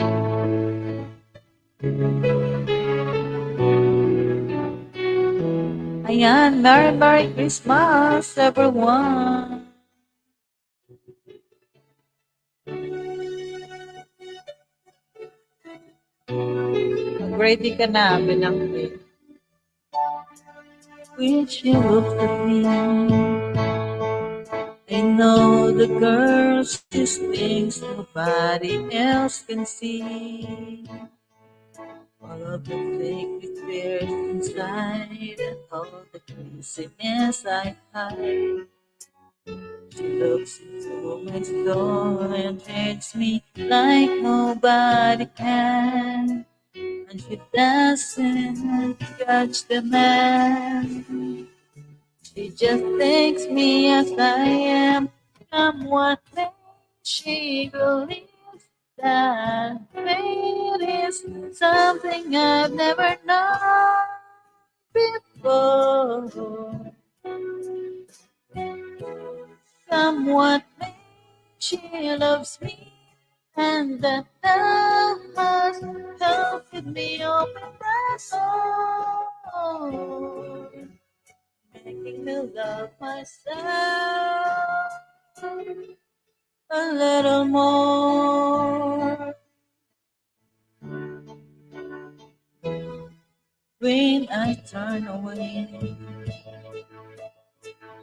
Ayan, Merry, Merry Christmas, everyone. Ready ka na, Binangki? When she looks at me, I know the girl sees things nobody else can see. All of the fake fears inside and all the craziness I hide. She looks into my soul and treats me like nobody can. And she doesn't judge the man. She just takes me as I am. Come what may, she believes that fate is something I've never known before. Come what may, she loves me And that thou hast helped me open my soul, making me love myself a little more. When I turn away,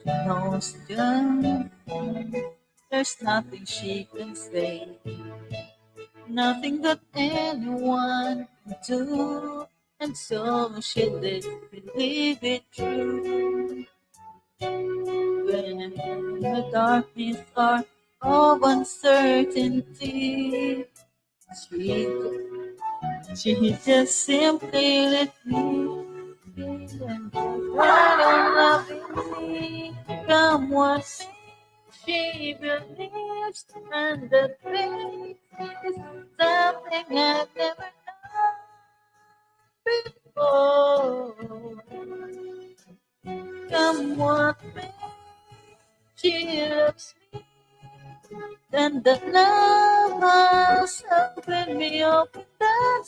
she knows that there's nothing she can say, nothing that anyone can do, and so she lives, believe it true. When the darkness are of uncertainty, she, she just simply let me be and right on loving me. Come what may, she believes, and the faith is something I've never known before. Come what may, she loves me, and that love has helped me open that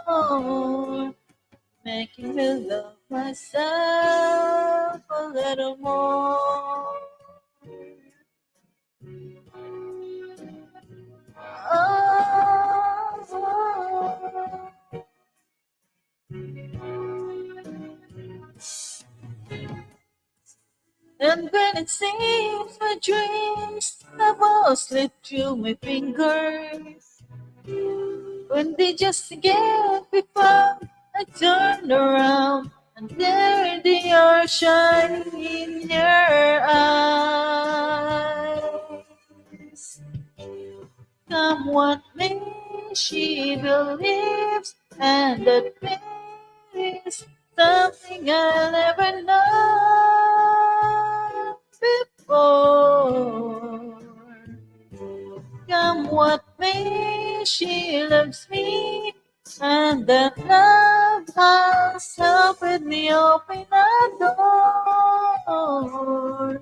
door, making me love myself a little more. Oh. And when it seems my dreams have all slipped through my fingers, when they just get before I turn around, and there they are shining in your eyes. Come what may, she believes, and that faith is something I never known before. Come what may, she loves me, and that love has helped me open a door,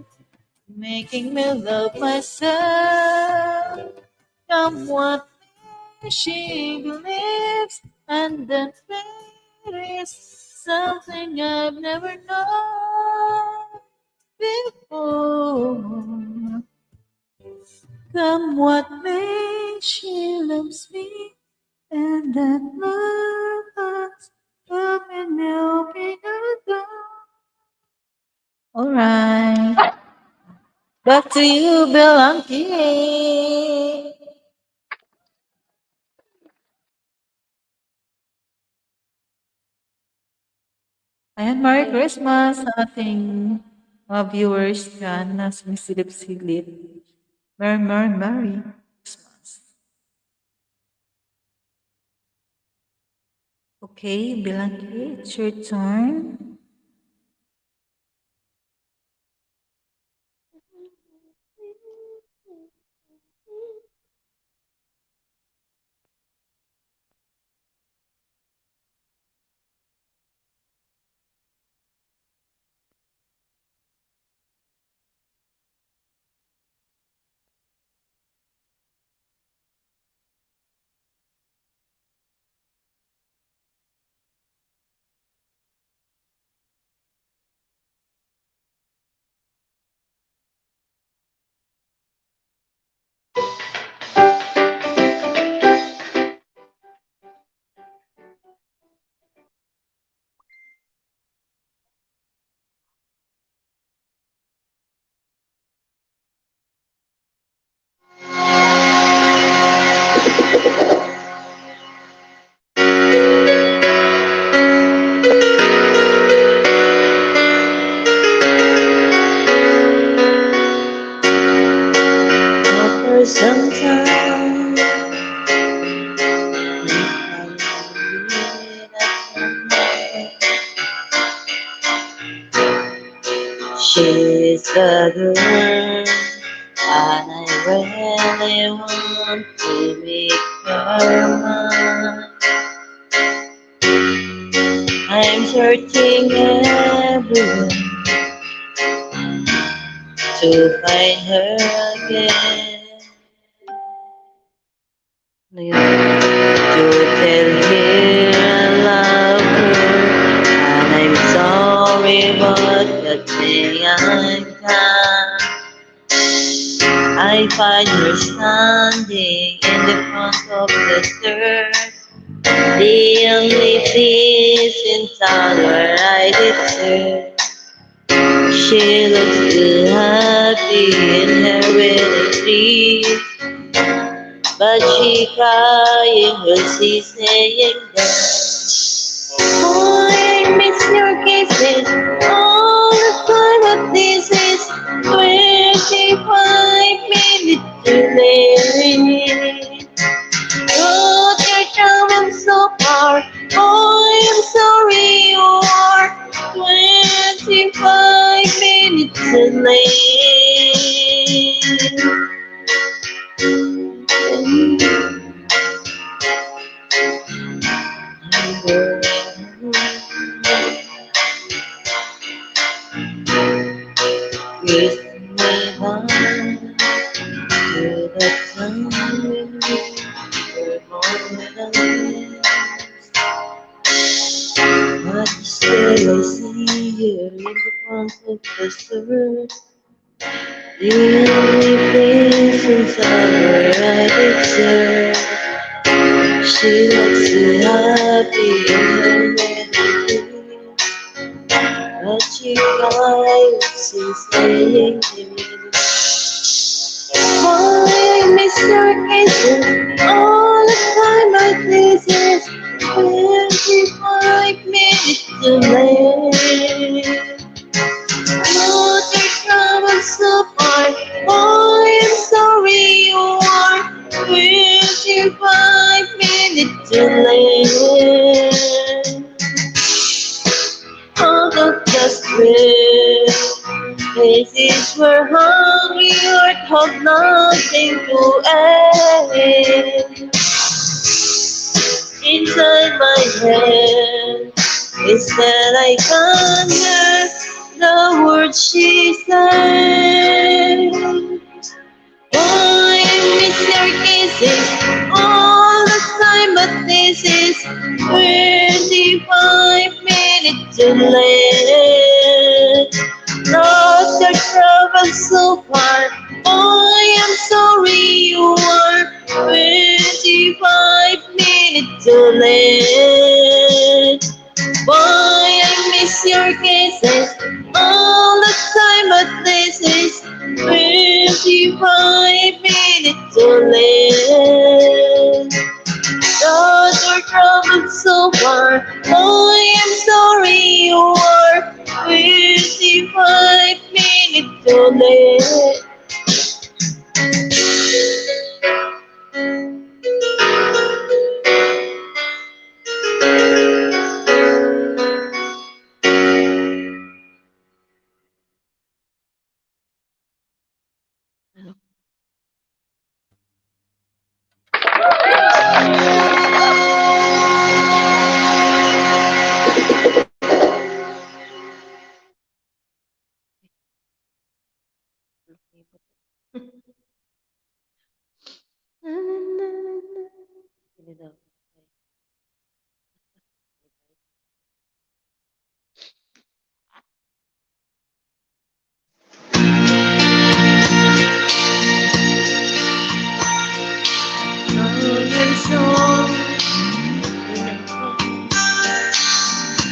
making me love myself. Come what may, she believes, and that faith is something I've never known before. Come what may, she loves me, and that love has come and helping her down. All right. Back to you, Bill Angki. Ayan, Merry Christmas sa ating mga viewers dyan na sumisilip-silip. Merry, Merry, Merry Christmas. Okay, Bill Angki, it's your turn. For some time, she's the girl, and I really want to make her mine. I'm searching everywhere to find her again. Ano yun? To tell her I love her, and I'm sorry, but that thing I can't. I find her standing in the front of the church. The only decent hour I deserve. She looks too happy in her wedding dress, but she crying while she's saying that, "Boy, I miss your kisses all the time, but this is twenty-five minutes too late." But you're coming so far. Boy, I'm sorry you are twenty-five minutes late. With my mind to the time when we were more than friends. But still I see her in the front of the store. The only place in summer I deserve. She looks too happy in her wedding dress. But she cries, she's saying to me, "Boy, I miss your kisses all the time, but this is twenty-five minutes too late. Not your trouble so far. Boy, I'm sorry you are twenty-five minutes too late." Out of the square, faces were hungry, heart had nothing to eat. Inside my head is that I can't hear the words she said. "Boy, I miss your kisses all the time, but this is twenty-five minutes too late. Lost your trouble so far. Boy, I'm sorry you are twenty-five minutes too late. Boy, I miss your kisses all the time, but this is twenty-five minutes too late. Lost your trouble so far. Boy, I'm sorry you are twenty-five minutes too late." Sino daw?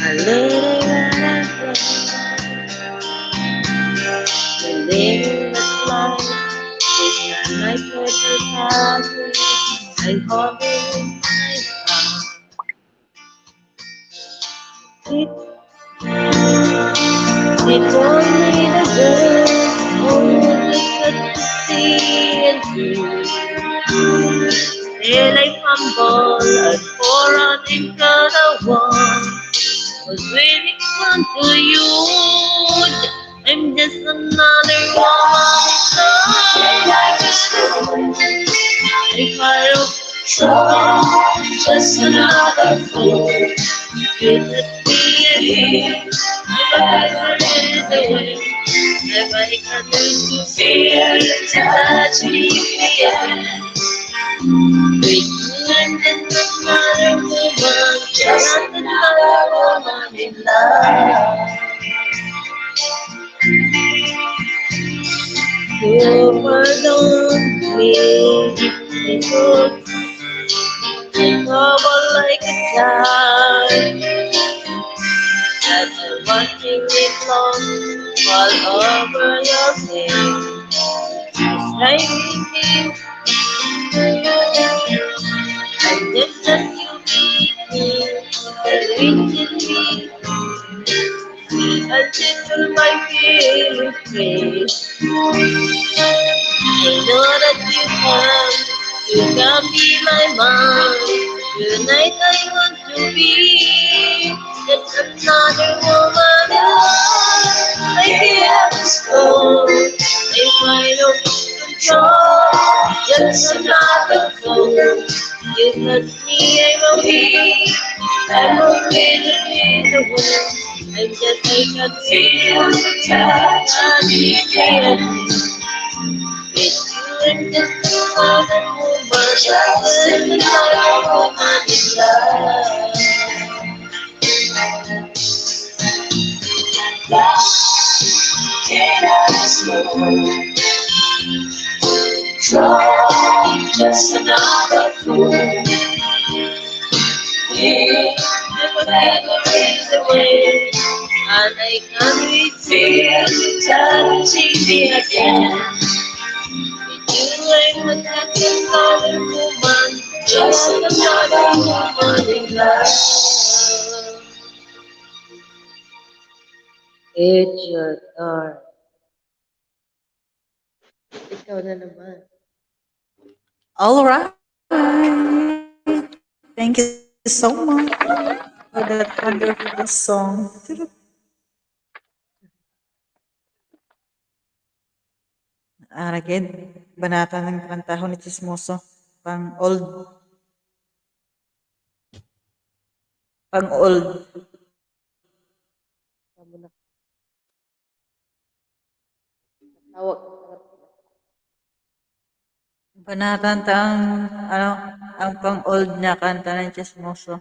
A little that I grow. A little that life is not my perfect habit. I hold it in my heart. It, it only the girl only could see and do. Still I fumble and fall running to the wall. Was waiting on to you. I'm just another woman. If I look so, just another fool. If I can do to feel, to touch me again. With you and another woman, just another woman in love. Oh, pardon me, I could trouble like a child. As I'm watching it long fall over your head. It's like and just as you beat me, and reaching me, I settle my feelings free. I know that you come, you can be my man. Tonight I want to be just another woman. I feel this cold. If I don't control, just another fool. You touch me, I will be, I will be the one. And just I can feel the touch of me. With you and just another woman, just another woman in love. Love cannot slow. Draw just another fool. It will never is away. And I can't wait till you touch me again. With you, I'm a just another woman, just another woman in love. It's your turn. Ikaw na naman. All right. Thank you so much for that wonderful song. Aragid, banata ng kantahon ni Chismoso. Pang old. Pang old. Tawag. Banatan ta ang, ano, ang pang-old niya kanta ng Chismoso.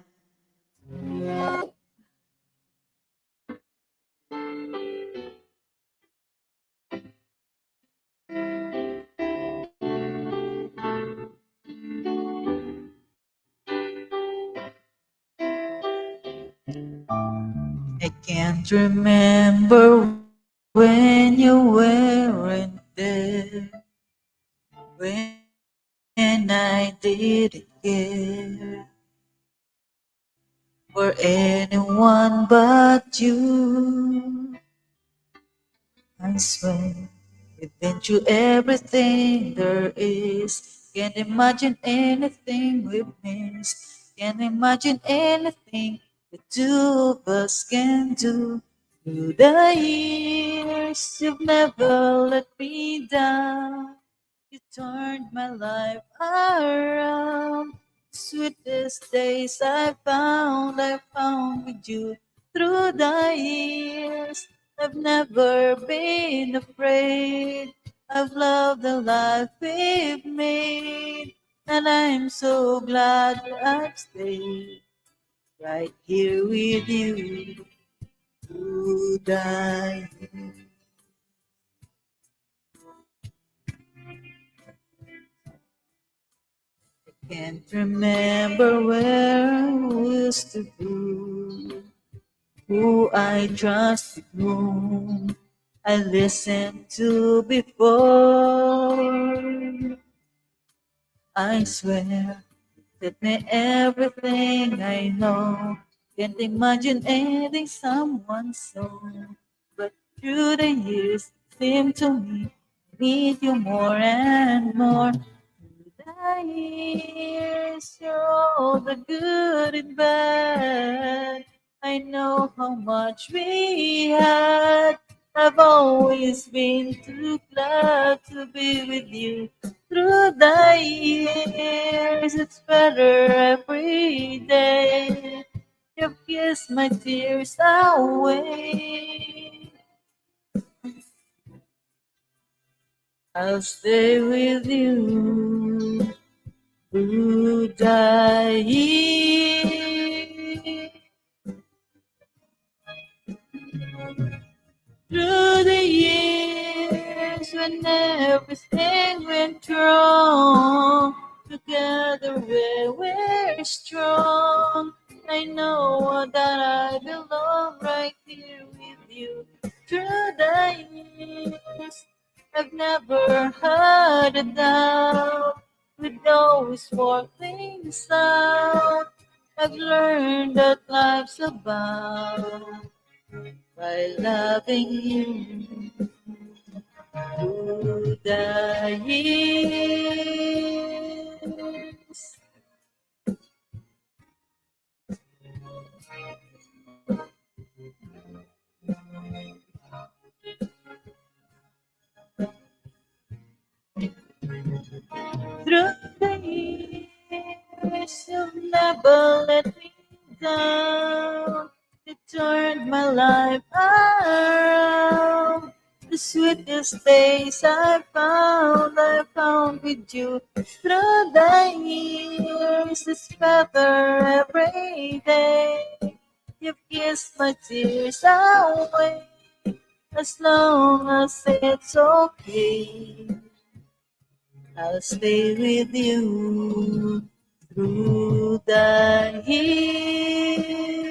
I can't remember when you weren't there, when I didn't care for anyone but you. I swear, we've been through everything there is. Can't imagine anything we've missed. Can't imagine anything the two of us can do. Through the years, you've never let me down. You turned my life around. Sweetest days I found, I found with you. Through the years, I've never been afraid. I've loved the life we've made, and I'm so glad I've stayed right here with you through the years. I can't remember where I used to be, who I trusted, whom I listened to before. I swear that me everything I know. Can't imagine ending someone so. But through the years, it seemed to me I need you more and more. Through the years, you're all the good and bad. I know how much we had. I've always been too glad to be with you. Through the years, it's better every day. You've kissed my tears away. I'll stay with you Through the years, through the years, when everything went wrong, together we were strong. I know that I belong right here with you. Through the years, I've never had a doubt. With those four things out, I've learned that life's about by loving you through the years. Through the years, you've never let me down. You turned my life around. The sweetest days I found, I found with you. Through the years, it's better every day. You've kissed my tears away. As long as it's okay, I'll stay with you through the years.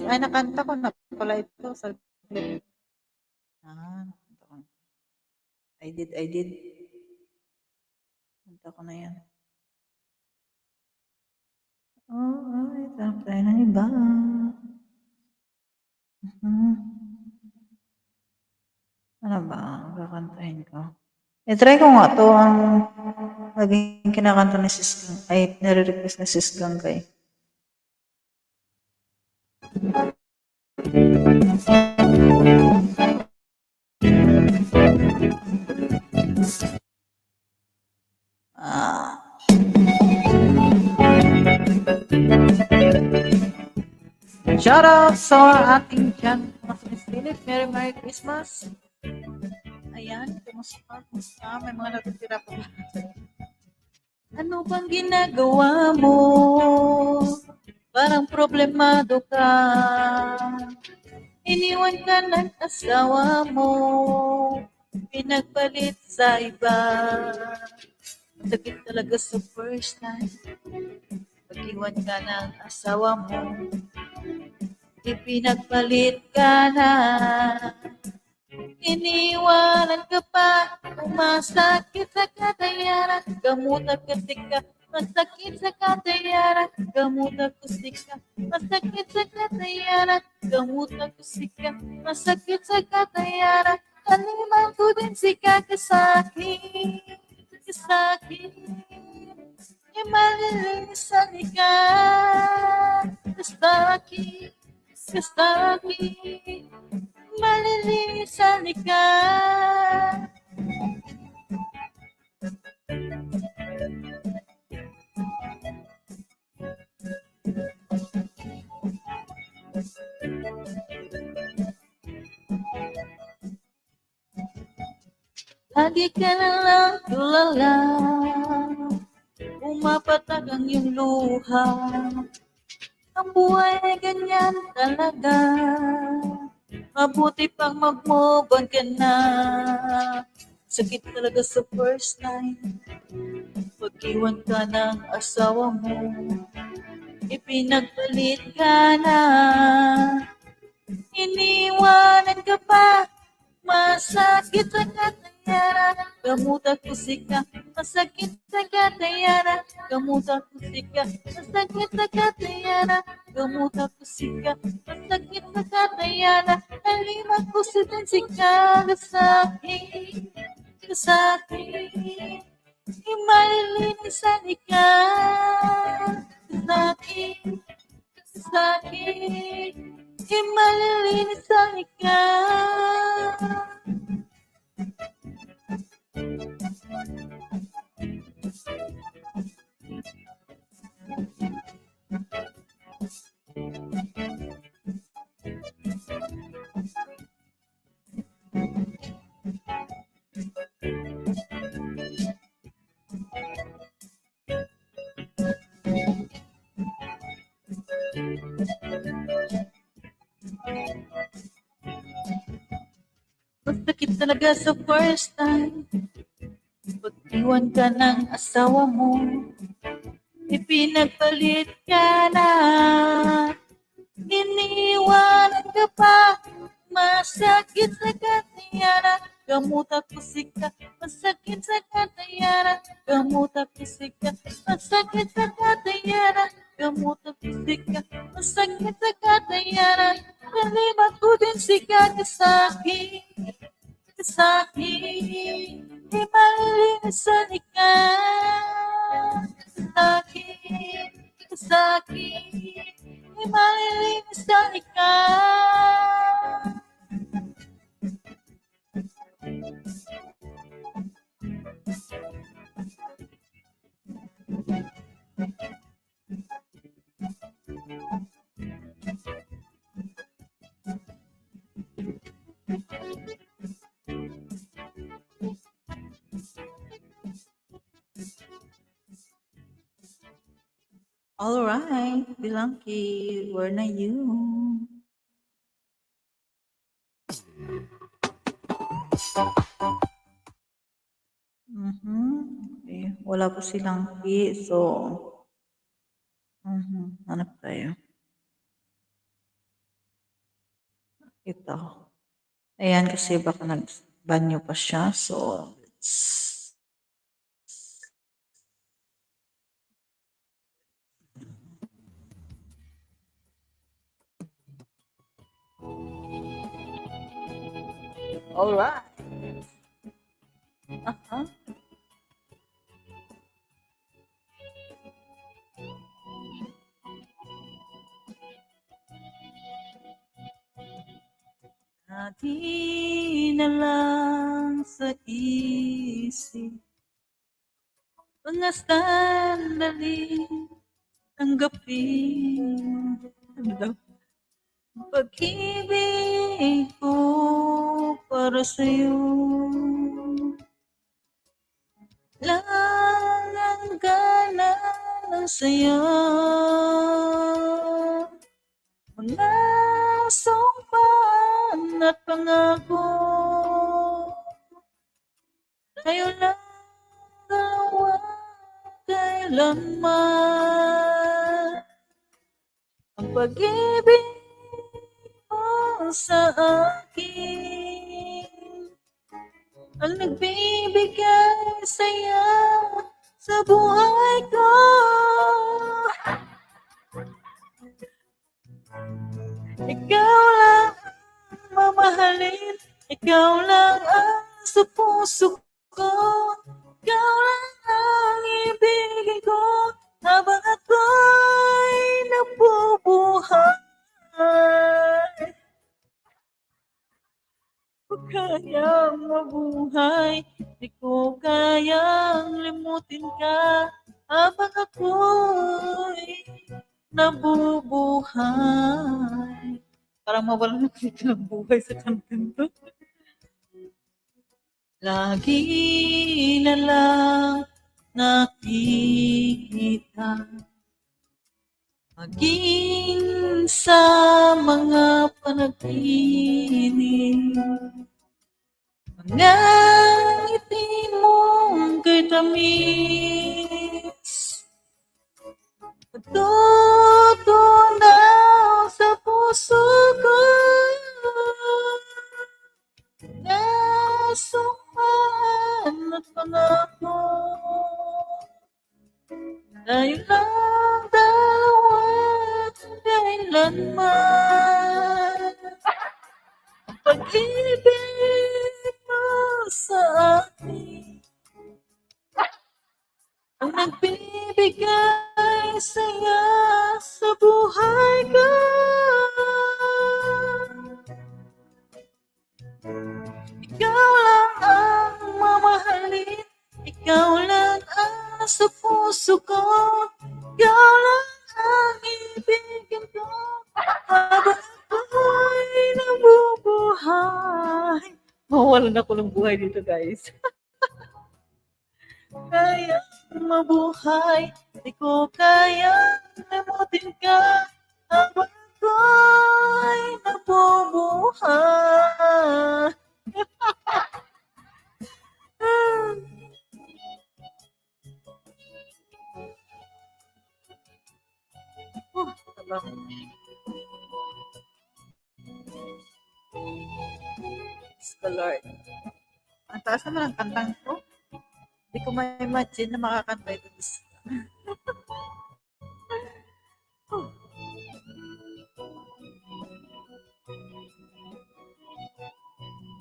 Ay, nakanta ko na pala ito. Sa Ah, ito. I did, I did. Punta ko na yan. Oh, ay, tap tayo ng iba. Mhm. Ano ba ang kakantahin ko? I-try ko nga to ang naging kinakanta ni Sis Gang-, ay, nire-request ni Sis Ganggay. Ah. Shout out sa ating dyan, mga Miss Philip. Merry, Merry Christmas. Ayan, kumusta? Kumusta? May mga natitira pa ba? Ano bang ginagawa mo? Parang problemado ka. Iniwan ka ng asawa mo. Pinagpalit sa iba. Sakit talaga sa first time. Pag-iwan ka ng asawa mo. Ipinagpalit ka na. Iniwanan ka pa, masakit sa katayaran, gamuta ka sika. Masakit sa katayaran, gamuta ko sika. Masakit sa katayaran, gamuta ko sika. Masakit sa katayaran, kaliman ko din sika, kasakit, kasakit. Imalilisan ka, kasakit. Kasakit, malilisan ka. Lagi ka na lang tulala, pumapatak ang iyong luha. Ang buhay ay ganyan talaga. Mabuti pang mag-move on ka na. Sakit talaga sa first time. Pag-iwan ka ng asawa mo, ipinagpalit ka na. Iniwanan ka pa. Masakit sa katayaran, gamuta ko sika. Sakit sa katayana, kamuta ko sika. Masakit sa katayana, kamuta ko sika. Masakit sa katayana, halima ko sa sika. Kasakit, kasakit, imalilinis sa ika. Kasakit, kasakit, imalilinis sa ika. Masakit talaga sa first time. Pag-iwan ka ng asawa mo, ipinagpalit ka na, iniwanan ka pa. Masakit sa katayana, kamuta ko sika. Masakit sa katayana, kamuta ko sika. Masakit sa katayana, kamuta ko sika. Masakit sa katayana, halima ko din sika. Kasakit, kasakit, di malilinisan ika. Kasakit, kasakit, di malilinisan ika. All right, Bilangki, where na you? Mhm. Okay. Wala po silang pi, so, mhm, hanap tayo. Ito. Ayan, kasi baka nagbanyo pa siya. So, let's All right. Aha. Lagi na lang sa isip mga sandali, tanggapin ang pag-ibig ko para sa'yo. Lang ang gana ng saya, mga sumpaan at pangako. Tayo lang dalawa kailanman. Ang pag-ibig mo sa akin ang nagbibigay saya sa buhay ko. Ikaw lang ang mamahalin, ikaw lang ang sa puso ko. Ikaw lang ang ibigin ko habang ako'y nabubuhay. Di ko kayang mabuhay, di ko kayang limutin ka habang ako'y nabubuhay. Parang mawala na kasi ng buhay sa kantang to. Lagi na lang nakikita, maging sa mga panaginip, mga ngiti mong kay tamis. Natutunaw sa puso ko. Nasumpaan at pangako. Ibig mo sa akin ang nagbibigay saya sa buhay ko. Ikaw lang ang mamahalin, ikaw lang ang sa puso ko, ikaw lang ang ibigin ko habang ako'y nabubuhay. Mawawalan ako ng buhay dito, guys. Kaya mabuhay, di ko kaya limutin ka habang ako'y nabubuhay. Oh, tabang. Praise the Lord. Ang taas naman ang kantang ko. Hindi ko ma-imagine na makakanta ito.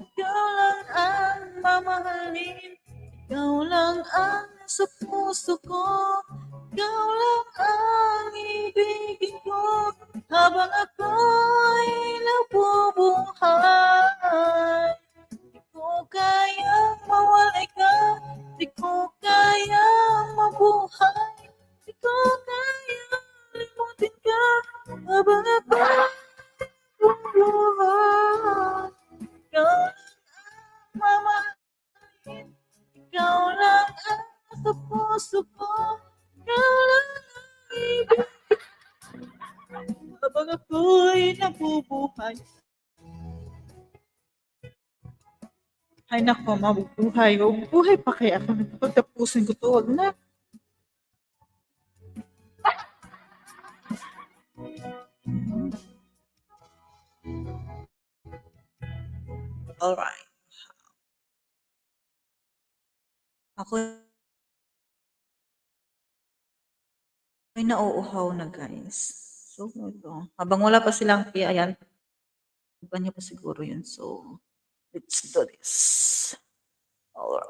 Ikaw lang ang mamahalin, ikaw lang ang sa puso ko, ikaw lang ang ibigin ko habang ako'y nabubuhay. Di ko kayang mawalay ka, di ko kayang mabuhay, di ko kayang limutin ka habang ako'y nabubuhay. Ikaw lang ang mamahalin, ikaw lang ang sa puso ko, ikaw lang ang ibig habang ako'y nabubuhay. Ay nako, mabubuhay. Mabubuhay pa kaya ako. Pagtapusin ko to, wag na. Alright. Ako ay nauuhaw na, guys. So, ito. Habang wala pa silang, ayan. Iba niya pa siguro yun. So, let's do this. Alright.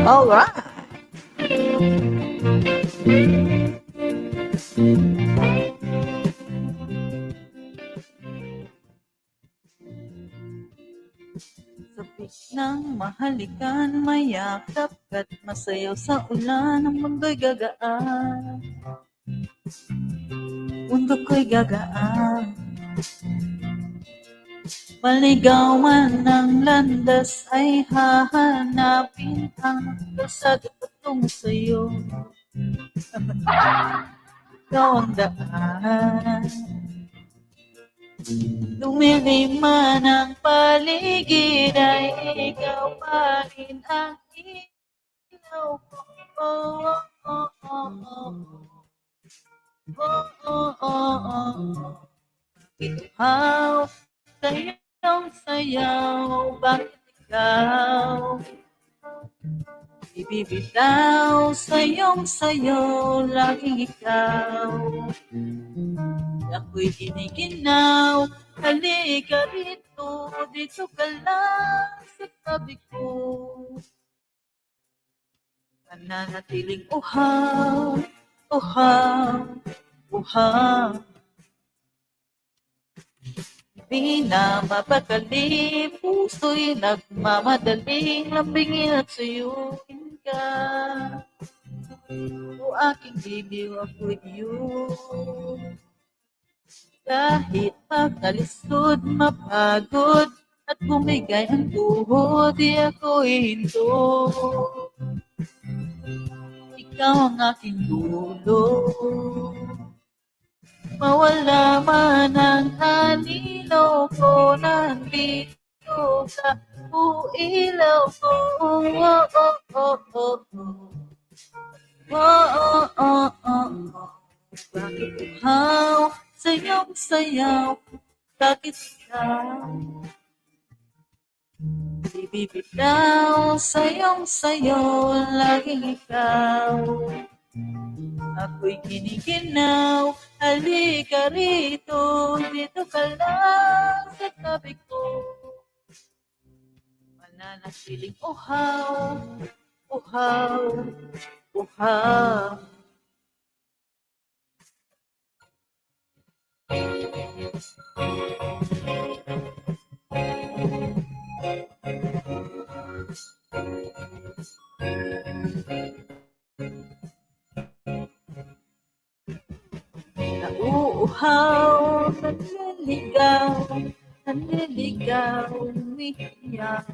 Alright. Sabik ng mahalikan, mayakap ka't masayaw sa ulan, ang mundo'y gagaan. Mundo ko'y gagaan. Maligaw man ang landas, ay hahanapin ang kalsada patungo sa'yo. Ikaw ang daan. Lumilim man ang paligid, ay ikaw pa rin ang ilaw ko. Oh, oh, oh, oh, oh. Oh, oh, oh, oh, oh. Bakit uhaw sa iyong sayaw? Bakit ikaw ibibitaw sa iyong sayaw? Laging ikaw ako'y giniginaw. Halika rito, dito ka lang sa tabi ko. Nananatiling uhaw, uhaw, uhaw. Di na mapakali, puso'y nagmamadaling lambingin at suyuin ka. O aking bibi, ako'y iyo. Kahit makalisod, mapagod, at bumigay ang tuhod, di ako hinto. Ikaw ang aking dulo. Mawala man ang anino ko, nandito ka, o ilaw ko. Oh, oh, oh, oh, oh. Oh, oh, oh, oh, oh. Bakit uhaw sa iyong sayaw? Bakit ikaw Di bibitaw sayong-sayo, laging ikaw. Ako'y giniginaw, halika rito, dito ka lang sa tabi ko. Mananatiling uhaw, uhaw, uhaw. Nauuhaw, nanliligaw, nanliligaw, umiiyak.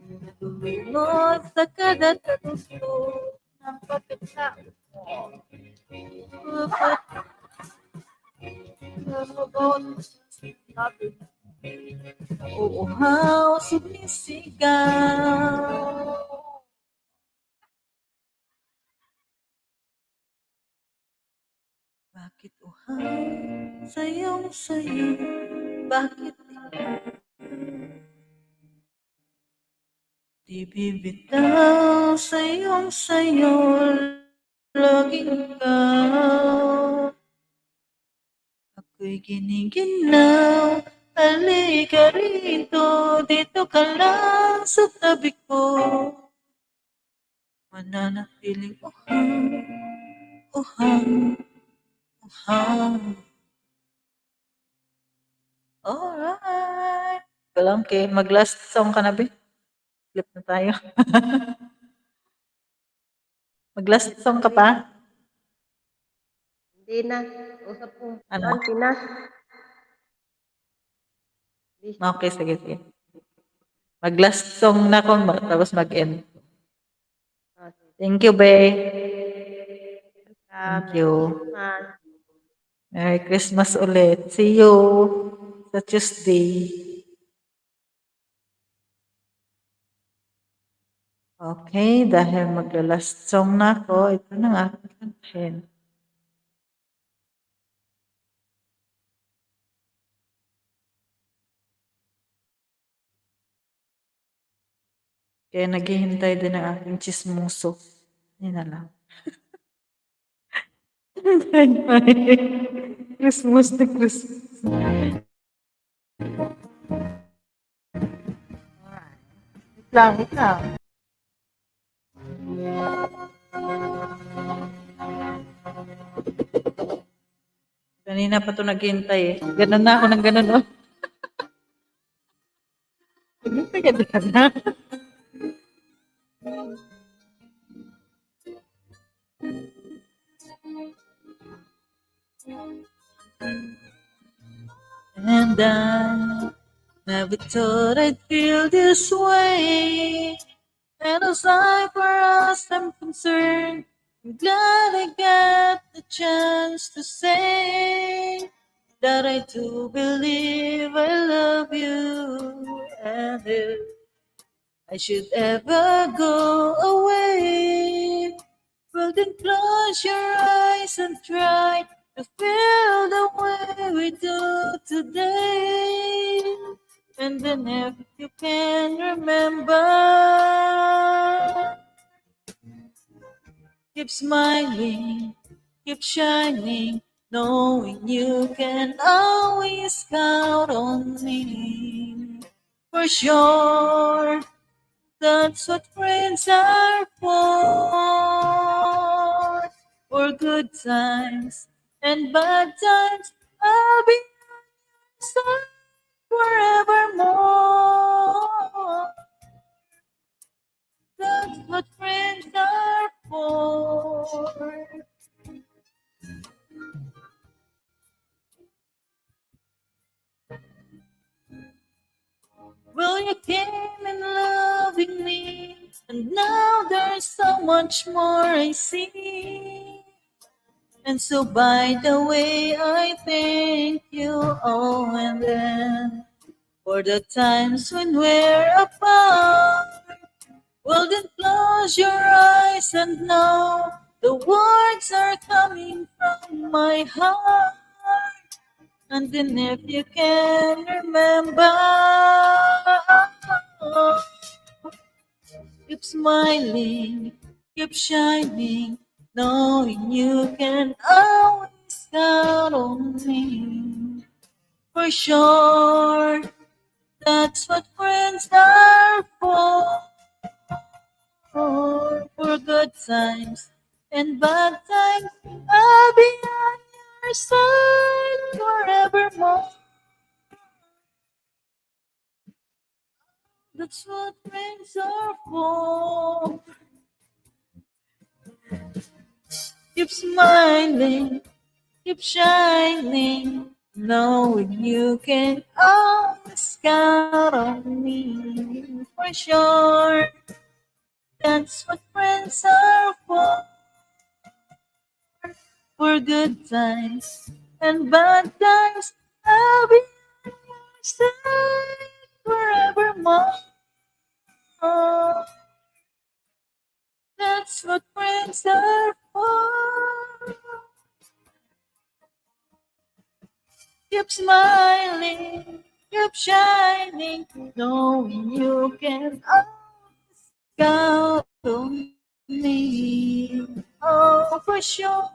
Nadulunod sa kada talusto ng pagkatao. Nauuhaw, sumisigaw. Bakit uhaw sayong-sayo? Bakit ikaw? Di bibitaw sayong-sayo, laging ikaw. Ako'y giniginaw, halika rito, dito ka lang sa tabi ko. Mananatiling uhaw, uhaw, uhaw. Alright. Ikaw lang, okay. Mag-last song ka na, be. Flip na tayo. Mag-last song ka pa? Hindi na. Usap ko. Ano? Kuwan, Pinas. Busy. Okay, sige, sige. Mag-last song na ko, ma-, tapos mag-end. Okay. Thank you, be. Welcome. Thank you. Merry Christmas. Merry Christmas ulit. See you sa Tuesday. Okay, dahil magla-last song na ako, ito na nga, kantahin. Kaya naghihintay din ang aking chismoso. Yan na lang. Christmas na Christmas. Wait lang, wait lang. Kanina pa to naghintay eh. Ganun na ako ng ganun, oh. Naghintay ka dyan, ha? And I never thought I'd feel this way. And as I, for as I'm concerned, I'm glad I got the chance to say that I do believe I love you. And if I should ever go away, well, then close your eyes and try to feel the way we do today. And then if you can remember, keep smiling, keep shining, knowing you can always count on me. For sure, that's what friends are for. For good times and bad times, I'll be on your side forevermore. That's what friends are for. Well, you came in loving me, and now there's so much more I see. And so, by the way, I thank you. Oh, and then for the times when we're apart, well, then close your eyes and know the words are coming from my heart. And then if you can remember, Keep smiling, keep shining, knowing you can always count on me. For sure, that's what friends are for. For good times and bad times, I'll be on your side forevermore. That's what friends are for. Keep smiling, keep shining, knowing you can always count on me. For sure, that's what friends are for. For good times and bad times, I'll be on your side forevermore. That's what friends are for. Keep smiling, keep shining, knowing you can always count on me. Oh, for sure.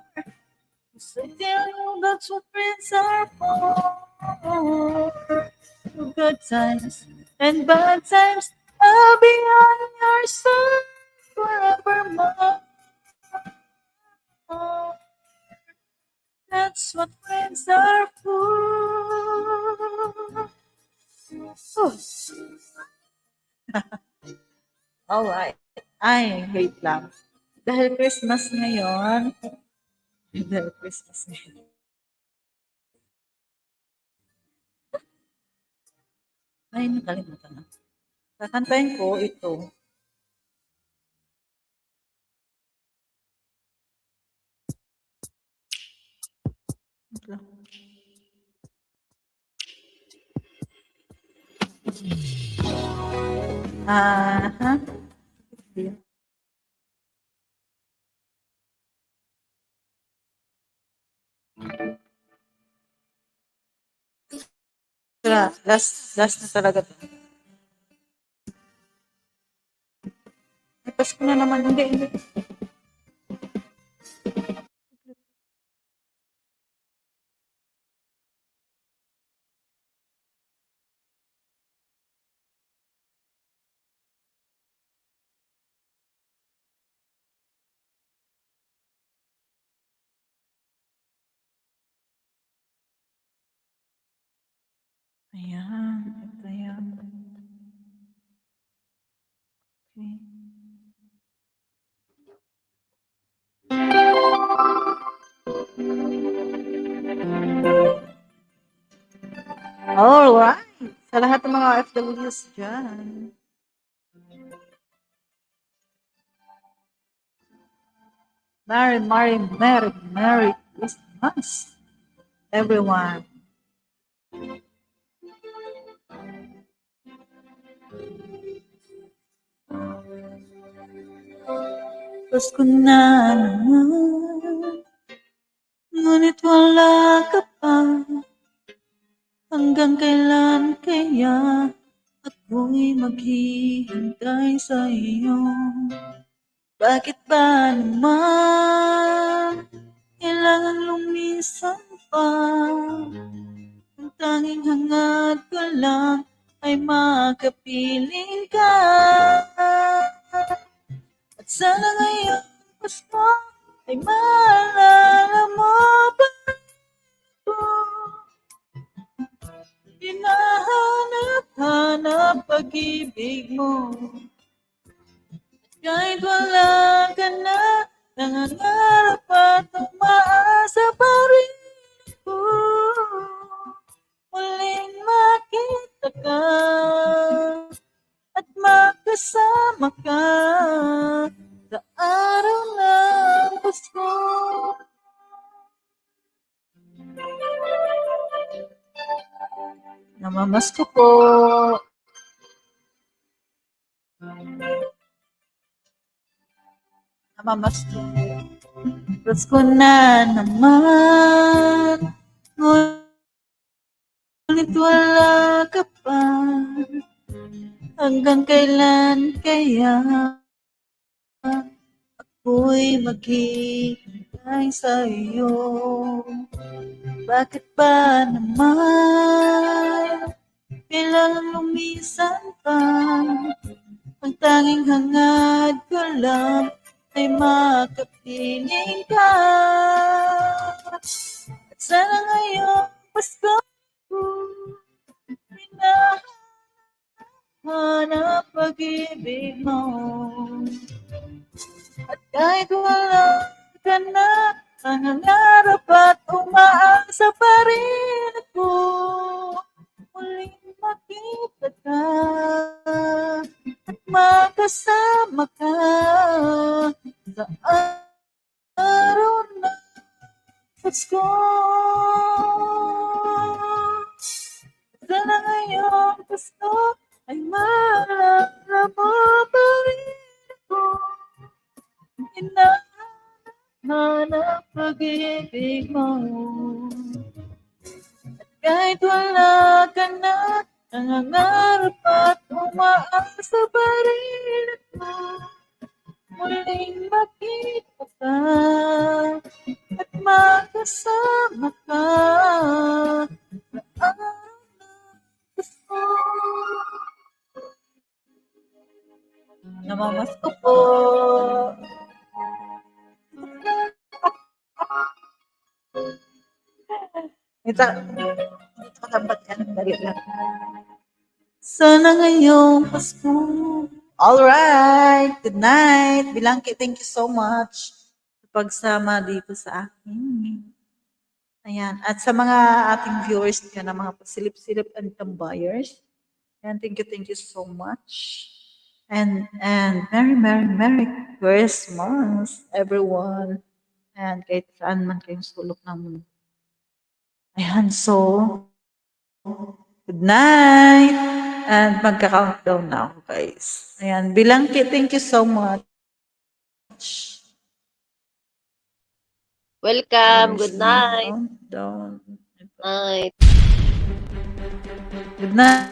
'Cause I tell you, that's what friends are for. Good times and bad times, I'll be on your side forevermore. That's what friends are for. Oh. Alright. Ay, wait lang. Dahil Christmas ngayon. Dahil Christmas ngayon. Ay, nakalimutan na. Kakantahin ko ito. Aha. Tara, last, last na talaga to. Ay, Pasko na naman. Hindi, hindi. Ayan, ito yan. Okay. All right. Sa lahat ng mga O F Ws dyan. Merry, Merry, Merry, Merry Christmas, everyone. Pasko na naman, ngunit wala ka pa. Hanggang kailan kaya ako'y maghihintay sa iyo? Bakit ba naman kailangang lumisan pa? Ang tanging hangad ko lang ay makapiling ka. At sana ngayong Pasko ay maalala mo pa ako. Hinahanap-hanap pag-ibig mo. Kahit wala ka na, nangangarap at umaasa pa rin ako. Muling makita ka at makasama ka sa araw ng Pasko. Namamasko po. Namamasko po. Pasko na naman. Ngunit wala ka pa. Hanggang kailan kaya ako'y maghihintay sa iyo? Bakit ba naman kailangan lumisan pa? Ang tanging hangad ko lang ay makapiling ka. At sana ngayong Pasko, hinahanap pag-ibig mo. At kahit wala ka na, nangangarap at umaasa pa rin ako. Muling makita ka at makasama ka sa araw ng Pasko. Sana ngayong Pasko ay maalala mo pa rin ako. Hinahanap pag-ibig mo. At kahit wala ka na, nangangarap at umaasa pa rin ako. Muling makita ka at makasama ka sa araw ng Pasko. Namamasko po. Ito, ito ka dapat yan. Dali lang. Sana ngayong Pasko. All right. Good night. Bilangki, thank you so much sa pagsama dito sa akin. Ayan. At sa mga ating viewers dyan, ang mga pasilip-silip and tambayers. Ayan, thank you, thank you so much. And, and Merry, Merry, Merry Christmas, everyone. And kahit saan man kayong sulok ng mundo. Ayan, so, good night. And magka-countdown na ako, guys. Ayan, Bilangki, thank you so much. Welcome. Where's Good my night. Countdown? Night. Good night.